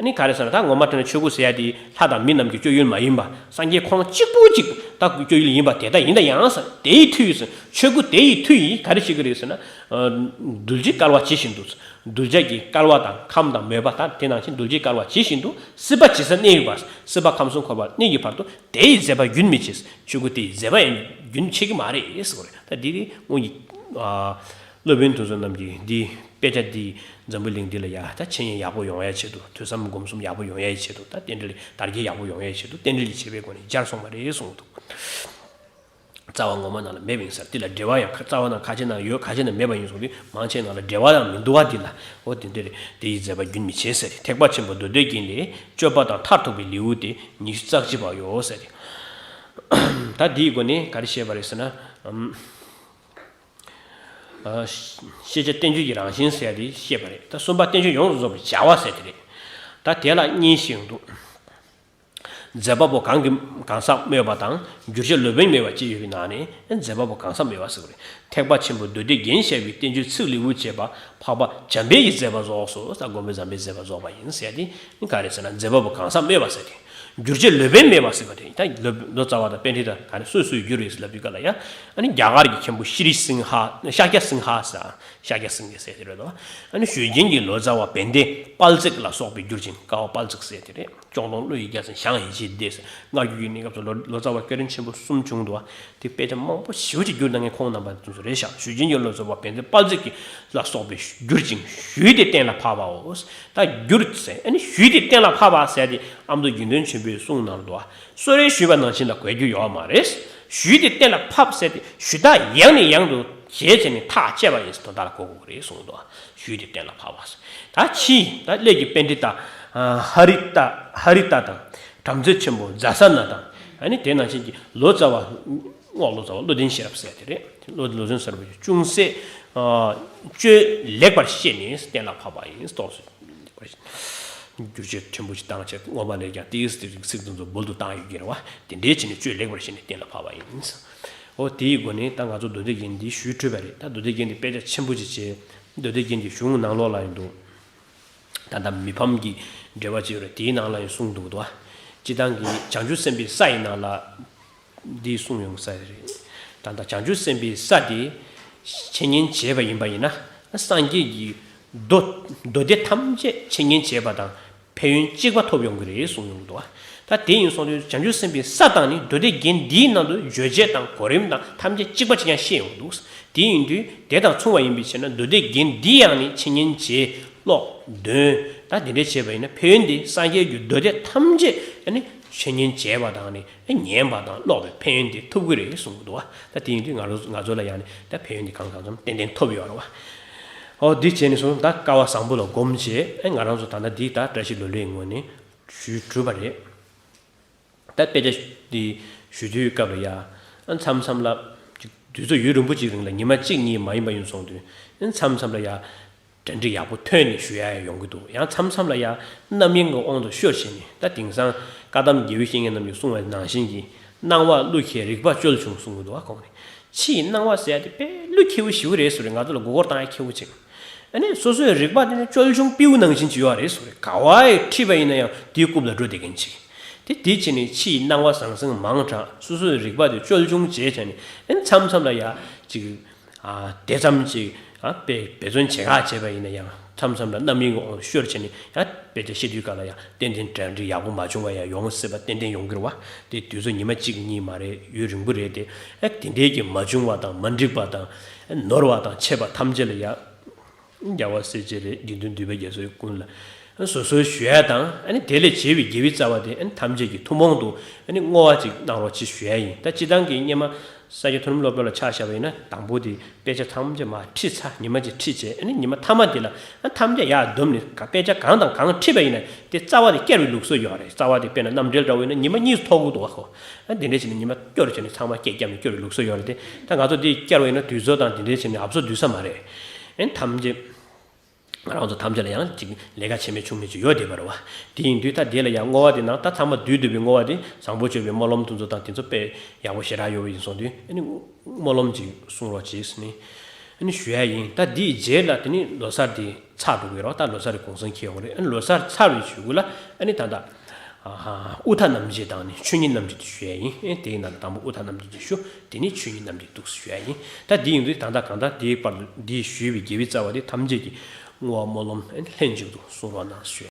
ནི་ག་རེ་ཟེར་ན། ད་ངོ་མ་དྲང་ན་ཆོས་སྐུ་ཟེར་ཡ་དེ་ལྷ་དང་མི་རྣམས་ཀྱི་སྤྱོད་ཡུལ་མ་ཡིན་པ། སངས་རྒྱས་ཁོང་གཅིག་པུ་གཅིག་ད་སྤྱོད་ཡུལ་ཡིན་པ་དེ་ལྟ་ཡིན། ད་ཡང་ཟེར། དེའི་མཐུས་ཟེར། ཆོས་སྐུ་དེ་ཡི་མཐུ་ཡིས་ག་རེ་བྱེད་ཀྱི་རེད་ཟེར་ན། ཨ། གདུལ་བྱའི་སྐལ་བ་ཇི་བཞིན་དུ། གདུལ་བྱ་གི་སྐལ་བ་དང་ཁམས་དང་མོས་པ་དང་དེ་ནང་བཞིན་གདུལ་བྱའི་སྐལ་བ་ཇི་བཞིན་དུ་སྲིད་པ་ཇི་སྲིད་གནས་པའི་བར། སྲིད་པ་ཁམས་གསུམ་འཁོར་བར་གནས་ཀྱི་བར་དུ་དེ་ཡི་མཛད་པ་རྒྱུན་མི་ཆད། ཆོས་སྐུ་དེ་ཡི་མཛད་པ་ཡང་རྒྱུན་ཆད་ཀྱི་མ་རེད་ཟེར་བ་རེད། ད་འདི་ནི་དངོས་ཀྱི། ཨ། སློབ་དཔོན་དེ་ཚོ་རྣམས་ཀྱིས་འདི་དཔེ་ཆ་འདི་འཛམ་བུ་གླིང་འདི་ལ་ཡ་ད་འཆད་ཉན་ཡག་པོ་ཡོང་ཡ་ཆེད་དུ། ཐོས་བསམ་སྒོམ་གསུམ་ཡག་པོ་ཡོང་ཡ་ཆེད་དུ། ད་རྟེན་འབྲེལ་དར་རྒྱས་ཡག་པོ་ཡོང་ཡ་ཆེད་དུ་རྟེན་འབྲེལ་གྱི་བྱེད་པའི་སྒོ་ནས་སྦྱར་སོང་བ་རེད་གསུངས་འདུག། རྩ་བ་ངོ་མ་ནང་ལ་མེད་པ་ཡིན་ཟེར། དེ་ལ་འགྲེལ་བ་ཡང་རྩ་བ་ནང་ཁ་ཅིག་ན་ཡོད། ཁ་ཅིག་ན་མེད་པ་ཡིན་གསུངས་ཏེ། མང་ཆེ་ནང་ལ་འགྲེལ་བ་ཡང་མི་འདུག་བ། འདི་ལ། འོ་དེ་འདིར་དེ་ཡི་མཛད་པ་རྒྱུན་མི་ཆད་ཟེར་ཏེ། ཐེག་པ་ཆེན་པོ་མདོ་སྡེ་རྒྱན་ལས་སྤྱོད་པ་དང་མཐར་ཐུག་པའི་ལེའུ་སྟེ་ཉི་ཤུ་རྩ་གཅིག་པའོ་ཟེར་ཏེ། ད་འདིའི་སྒོ་ནས་ག་རེ་བཤད་པ་རེད་ཟེར་ན། ཨམ། ཨ། ཤེས་བྱ་བསྟན་བཅོས་ཀྱི་རང་བཞིན་ཟེར་ཡ་དེ་བཤད་པ་རེད། ད་གསུམ་པ་བསྟན་བཅོས་ཡོངས་སུ་རྫོགས་པའི་བྱ་བ་ཟེར་དེ་རེད། ད་དེ་ལ་གཉིས་ཤིག་འདུག། མཛད་པ་པོ་གང་གིས་གང་ཟག་སྨོས་པ་དང་། བསྒྱུར་བྱ་སློབ་དཔོན་སྨོས་པ་བཅས་ཡོད་པའི་ནང་ནས་མཛད་པ་པོ་གང་ཟག་སྨོས་པ་ཟེར་བ་རེད། ཐེག་པ་ཆེན་པོ་མདོ་སྡེ་རྒྱན་བཤད་པའི་བསྟན་བཅོས་ཚིག་ལེའུར་བྱས་པ་འཕགས་པ་འཇམ་དཔལ་གྱི་མཛད་པ་རྫོགས་སོ། ད་མགོན་པོ་འཇམ་དཔལ་མཛད་པ་རྫོགས་པ་ཡིན་ཟེར་ཏེ། ག་རེ་ཟེར་ན། མཛད་པ་པོ་གང་ཟག་སྨོས་པ་ཟེར་ཏེ། བསྒྱུར་བྱ་སློབ་དཔོན་སྨོས་པ་ཟེར་བ་དེ། ད་ལོ་ལོ་ཙཱ་བ་དང་པཎྜི་ཏ་ག་རེ་སོ་སོས་བསྒྱུར་ཡོད་ཟེར་ལབ་དུས་སྐབས་ལ་ཡ། ཨ་ནི་རྒྱ་གར་གྱི་མཁན་པོ་ཤྲཱི་སིང་ཧ། ཤཱཀྱ་སིང་ཧ་ཟེར། ཤཱཀྱ་སིང་ཧ་ཟེར་དེ་རེད་དོ། ཨ་ནི་ཞུས་ཅན་གྱི་ལོ་ཙཱ་བ་བན་དེ་དཔལ་བརྩེགས་ལ་སོགས་པས་བསྒྱུར་ཅིང་། ཀ་བ་དཔལ་བརྩེགས་ཟེར་དེ་རེད། ལྕོགས་གདོང་ཀླུ་ཡི་རྒྱལ་མཚན་ཞང་ཡེ་ཤེས་སྡེ་ཟེར། སྔ་འགྱུར་གྱི་གནས་སྐབས་སུ་ལོ་ལོ་ཙཱ་བ་སྐྱ་རེངས་ཆེན་པོ་གསུམ་བྱུང་འདུག་བ། དེ་དཔེ་ཆ་མང་པོ་ཞེ་པོ་ཅིག་བསྒྱུར་གནང་མཁན་ཁོང་རྣམ་པ་དེ་ཚོ་རེད་ཤག། ཞུས་ཅན་གྱི་ལོ་ཙཱ་བ་བན་དེ་དཔལ་བརྩེགས་ལ་སོགས་པས་བསྒྱུར་ཅིང་ཞུས་ཏེ་གཏན་ལ་ཕབ་པའོ། ད་བསྒྱུར་ཟེར། ཨ་ནི་ཞུས་ཏེ་གཏན་ལ་ཕབ་པ་ཟེར་དེ་ཨ་མདོ་དགེ་འདུན་ཆོས་འཕེལ་གྱི་གསུང་ནང་ལ་འདུག་བ། གསོལ་རས་ཞུས་པ་ནང་བཞིན་ལ་གོ་རྒྱུ་ཡོད་མ་རེད། ཞུས་ཏེ་གཏན་ལ་ཕབ་ཟེར་དེ་ཞུ་དག་ཡང་ནས་ཡང་དུ་བྱས་བྱས་ནས་ཐག་བཅད་པ་ཡིན་ཟེར་དོན་དག་ལ་གོ་དགོས་ཀྱི་རེད་གསུངས་འདུག། ཞུས་ཏེ་གཏན་ལ་ཕབ་པ་ཟེར། ད་ཕྱིས་ད་སླད་ཀྱི་པཎྜི་ཏ། ཨ། ཧ་རི་ཏ། ཧ་རི་ཏ་དང་། བྲམ་ཟེ་ཆེན་པོ་ཛ་ས་ན་དང་། ཨ་ནི་དེ་ནང་བཞིན་གྱི་ལོ་ཙཱ་བ། རྔོག་ལོ་ཙཱ་བ་བློ་ལྡན་ཤེས་རབ་ཟེར་དེ་རེད། བློ་བློ་ལྡན་ཤེས་རབ་ཅུང་ཟད། ཨ། བཅོས་ལེགས་པར་ཤེས་ནས་གཏན་ལ་ཕབ་པ་ཡིན། ཏོག་ཙམ་བསྒྱུར་བཅོས་ཕྲན་བུ་ཞིག་བཏང་བྱས། སྔོན་མ་ལས་ཀྱང་ཏིས་ཏིས་ཚིག་དེ་ཚོ་འབུལ་དུ་བཏང་ཡོད་ཀྱི་རེད་བ། དེ་འདྲའི་བྱས་ནས་བཅོས་ལེགས་པར་ཤེས་ནས་གཏན་ལ་ཕབ་པ་ཡིན། འོ་དེའི་སྒོ་ནས་ད་ང་ཚོ་མདོ་སྡེ་རྒྱན་འདི་ཞུས་གྲུབ་པ་རེད། ད་མདོ་སྡེ་རྒྱན་འདི་དཔེ་ཆ་ཆེན་པོ་ཅིག་བྱས། མདོ་སྡེ་རྒྱན་གྱི་གཞུང་ནང་ལོགས་ལ་ཡིན་འདུག། ད་ལྟ་མི་ཕམ་གྱི་འགྲེལ་པ་ཅིག་ཡོད་རེད། དེའི་ནང་ལ་ཡང་གསུངས་འདུག་འདུག་བ། སྤྱིར་བཏང་གི་བྱང་ཆུབ་སེམས་དཔའི་ས་ཡི་ནང་ལ་འདི་གསུངས་ཡོང་ས་རེད། ད་ལྟ་བྱང་ཆུབ་སེམས་དཔའི་ས་དེ་འཆད་ཉན་བྱས་པ་ཡིན་པ་ཡིན་ན། སངས་རྒྱས་ཀྱི་མདོ་མདོ་སྡེ་ཐམས་ཅད་འཆད་ཉན་བྱས་པ་དང་ཕན་ཡོན་གཅིག་པ་ཐོབ་ཡོང་གི་རེད་གསུངས་ཡོང་འདུག་བ། ད་དེ་ཡིན་སོང་དུས་བྱང་ཆུབ་སེམས་དཔའི་ས་དང་ནི་མདོ་སྡེ་རྒྱན་འདིའི་ནང་དུ་རྗོད་བྱེད་དང་གོ་རིམ་དང་ཐམས་ཅད་གཅིག་པ་གཅིག་རྐྱང་ཤེས་ཡོང་འདུག། དེ་ཡིན་དུས་དེ་དང་མཚུངས་པ་ཡིན་པའི་ཕྱིར་ན་མདོ་སྡེ་རྒྱན་འདི་ཡང་ནི་འཆད་ཉན་བྱས། ཀློག་འདོན། ད་དེ་འདྲ་བྱས་པ་ཡིན་ན་ཕན་ཡོན་དེ་སངས་རྒྱས་ཀྱི་མདོ་སྡེ་ཐམས་ཅད་ནི་འཆད་ཉན་བྱས་པ་དང་ནི་ཉན་པ་དང་ཀློག་པའི་ཕན་ཡོན་དེ་ཐོབ་ཀྱི་རེད་གསུངས་འདུག་བ། ད་དེ་ཡིན་དུས་ང་རང་ང་ཚོ་ལ་ཡང་ནི་ད་ཕན་ཡོན་དེ་གང་གང་འཚམ་ཏན་ཏན་ཐོབ་ཡོད་རེད་བ། ཨོ་འདི་བྱས་ནས་སོང་ད་སྐལ་བ་བཟང་པོ་ལ་སྒོམ་བྱས། ཨེ་ང་རང་ཚོ་ད་ལྟ་འདི་ད་བཀྲ་ཤིས་ལོ་ལེགས་ངོས་ནས་ཞུས་གྲུབ་པ་རེད། ད་དཔེ་ཆ་འདི་ཞུ་དུས་སྐབས་ལ་ཡ། མཚམས་མཚམས་ལ་ཅིག་དུས་ཚོད་ཡུན་རིང་པོ་ཅིག་རིང་ལ་ཉི་མ་གཅིག་གཉིས་མ་ཡིན་པ་ཡིན་སོང་དུས། མཚམས་མཚམས་ལ་ཡ། གྲ་སྒྲིག་ཡག་པོ་ཐོན་ནས་ཞུ་ཡ་ཡང་ཡོང་གི་འདུག། ཡང་མཚམས་མཚམས་ལ་ཡ། རྣམ་གཡེང་གི་དབང་དུ་ཤོར་བྱས་ནས། ད་དེང་སང་བཀའ་གདམས་དགེ་བའི་བཤེས་གཉེན་རྣམས་ཀྱིས་གསུངས་པ་ནང་བཞིན་གྱི། སྣང་བ་ཀླུ་མཁྱེན་རིག་པ་སྐྱོལ་བྱུང་གསུང་གི་འདུག་བ། ཁོང་ནས། ཕྱི་ཡི་སྣང་བ་ཟེར་ཡ་དེ་དཔེ་ཀླུ་མཁྱེན་པོ་ཞེ་པོ་རེད་ཟེར་རེད། ང་ཚོ་ལ་མགོ་སྐོར་བཏང་ཡ་མཁས་པོ་ཅིག། ཨ་ནི་སོ་སོའི་རིག་པ་དེ་ནི་སྐྱོལ་ཆུང་སྤྲེའུ་ནང་བཞིན་ཅིག་ཡོད་རེད་ཟེར་རེད། ག་བ་ཡི་ཁྲིད་པ་ཡིན་ན་ཡང་དེའི་རྐུབ་ལ་འགྲོ་བསྡད་མཁན་ཅིག། དེ་དེ་བྱས་ནས་ཕྱི་ཡི་སྣང་བ་ཟང་ཟིང་མང་དྲགས། སོ་སོའི་རིག་པ་དེ་སྐྱོལ་ཆུང་བྱས་བྱས་ནས། ཨ་ནི་མཚམས་མཚམས་ལ་ཡ་ཅིག། ཨ། དེ་ཙམ་ཅིག། ཨ། འབད་འབད་བརྩོན་བྱེད་ཁག་བྱས་པ་ཡིན་ན་ཡང་མཚམས་མཚམས་ལ་རྣམ་གཡེང་གི་དབང་དུ་ཤོར་བྱས་ནས་ཡང་དཔེ་ཆ་བཤད་དུས་སྐབས་ལ་ཡང་ཏན་ཏན་གྲ་སྒྲིག་ཡག་པོ་མ་བྱུང་བ་ཡང་ཡོང་སྲིད་པ་ཏན་ཏན་ཡོང་གི་རེད་བ། དེ་དུས་ཚོད་ཉི་མ་གཅིག་གཉིས་མ་རེད། ཡུན་རིང་པོ་རེད་དེ། ཨ། དེ་འདྲའི་གི་མ་བྱུང་བ་དང་མ་འགྲིག་པ་དང་། ཨ། ནོར་བ་དང་ཆད་པ་ཐམས་ཅད་ལ་ཡང་རྒྱལ་བ་སྲས་བཅས་རེད། དགེ་འདུན་འདུས་པ་རྒྱ་མཚོའི་ཀུན་ལ། སོ་སོའི་ཞུ་ཡ་དང་། ཨ་ནི་དེ་ལས་བྱེད་པའི་དགེ་བའི་རྩ་བ་དེ། ཨ་ནི་ཐམས་ཅད་ཀྱི་ཐུན་མོང་དུ། ཨ་ནི་བསྔོ་བ་ཅིག་གནང་རོགས་ཅེས་ཞུ་ཡ་ཡིན། ད་སྤྱིར་བཏང་གི་སྔོན་མ་ས་སྐྱ་མཐོ་རིམ་སློབ་གྲྭ་ལ་ཆ་བཞག་པ་ཡིན་ན། དང་པོ་དེ་དཔེ་ཆ་ཚང་མ་ཅིག་མར་ཁྲིད་ཚར། ཉི་མ་གཅིག་ཁྲིད་བྱས། ཨ་ནི་ཉི་མ་མཐའ་མ་དེ་ལ། ཨ། ཐམས་ཅད་ཡར་བསྡོམས་ནས་དཔེ་ཆ་གང་དང་གང་ཁྲིད་པ་ཡིན་ན་དེ་རྩ་བ་དེ་བསྐྱར་བའི་ལུགས་སྲོལ་ཡོད་རེད། རྩ་བ་དེ་དཔེར་ན་རྣམ་འགྲེལ་འདྲ་བོ་ཡིན་ན་ཉི་མ་གཉིས་སུ་ཐོགས་ཀྱི་འདུག་ག། ཨ། དེ་འདྲ་བྱས་ནས་ཉི་མ་སྐྱོར་བྱས་ནས་ཚང་མ་སྐད་བརྒྱབ་ནས་སྐྱོར་བའི་ལུགས་སྲོལ་ཡོད་རེད་དེ། ད་ང་ཚོ་འདི་བསྐྱར་བ་ཡིན་ན་དུས་ཚོད་དང་དེ་འདྲ་བྱས་ནས་ཨབ་སོ་བསྡུས་ས་མ་རེད། ཨ་ནི་ཐམས་ཅད། ང་རང་ཚོ་ཐམས་ཅད་ལ་ཡང་ཅིག་ལས་ཀ་བྱེད་མེད་ཆུང་མེད་ཅིག་ཡོད་བསྡད་པ་རེད་བ། དེ་ཡིན་དུས་ད་དེ་ལ་ཡང་བསྔོ་བ་དེ་ནང་ད་ཚང་མ་བསྡུས་བསྡུས་པའི་བསྔོ་བ་དེ། བཟང་པོ་སྤྱོད་པའི་སྨོན་ལམ་དེ་ཚོ་དང་དེ་ཚོ་དཔེ་ཡག་པོ་ཞེ་དྲག་ཡོད་པ་ཡིན་སོང་དུས། ཨ་ནི་སྨོན་ལམ་ཅིག་གསུང་རོགས་བྱེད་ཟེར་ནས། ཨ་ནི་ཞུ་ཡ་ཡིན། ད་དེའི་རྗེས་ལ་དེ་ནི་ལོ་གསར་དེ་ཚར་འགྲོ་གི་རེད་བ། ད་ལོ་གསར་རེ་གུང་སེང་འཁེལ་ཡོང་རེད། ཨ་ནི་ལོ་གསར་ཚར་བའི་གཞུག་གུ་ལ་ཨ་ནི་ད་ལྟ་ཨ་དབུ་མཐའ་རྣམ་འབྱེད་དང་ནི་ཆོས་ཉིད་རྣམ་འབྱེད་དེ་ཞུ་ཡ་ཡིན། ཨ་དེའི་ནང་ལ་དང་པོ་དབུ་མཐའ་རྣམ་འབྱེད་དེ་ཞུ། དེ་ནི་ཆོས་ཉིད་རྣམ་འབྱེད་འདུག་ཞུ་ཡ་ཡིན། ད་དེ་ཡིན་དུས་ད་ལྟ་གང་ལྟར་དེའི་བར་དུ་འདི་ཞུས་པའི་དགེ་བའི་རྩ་བ་དེ་ཐམས་ཅད་ཀྱིས་བསྔོ་བ་སྨོན་ལམ་ཨ་ནི་ལྷན་ཅིག་ཏུ་གསུང་རོགས་གནང་ཞུ།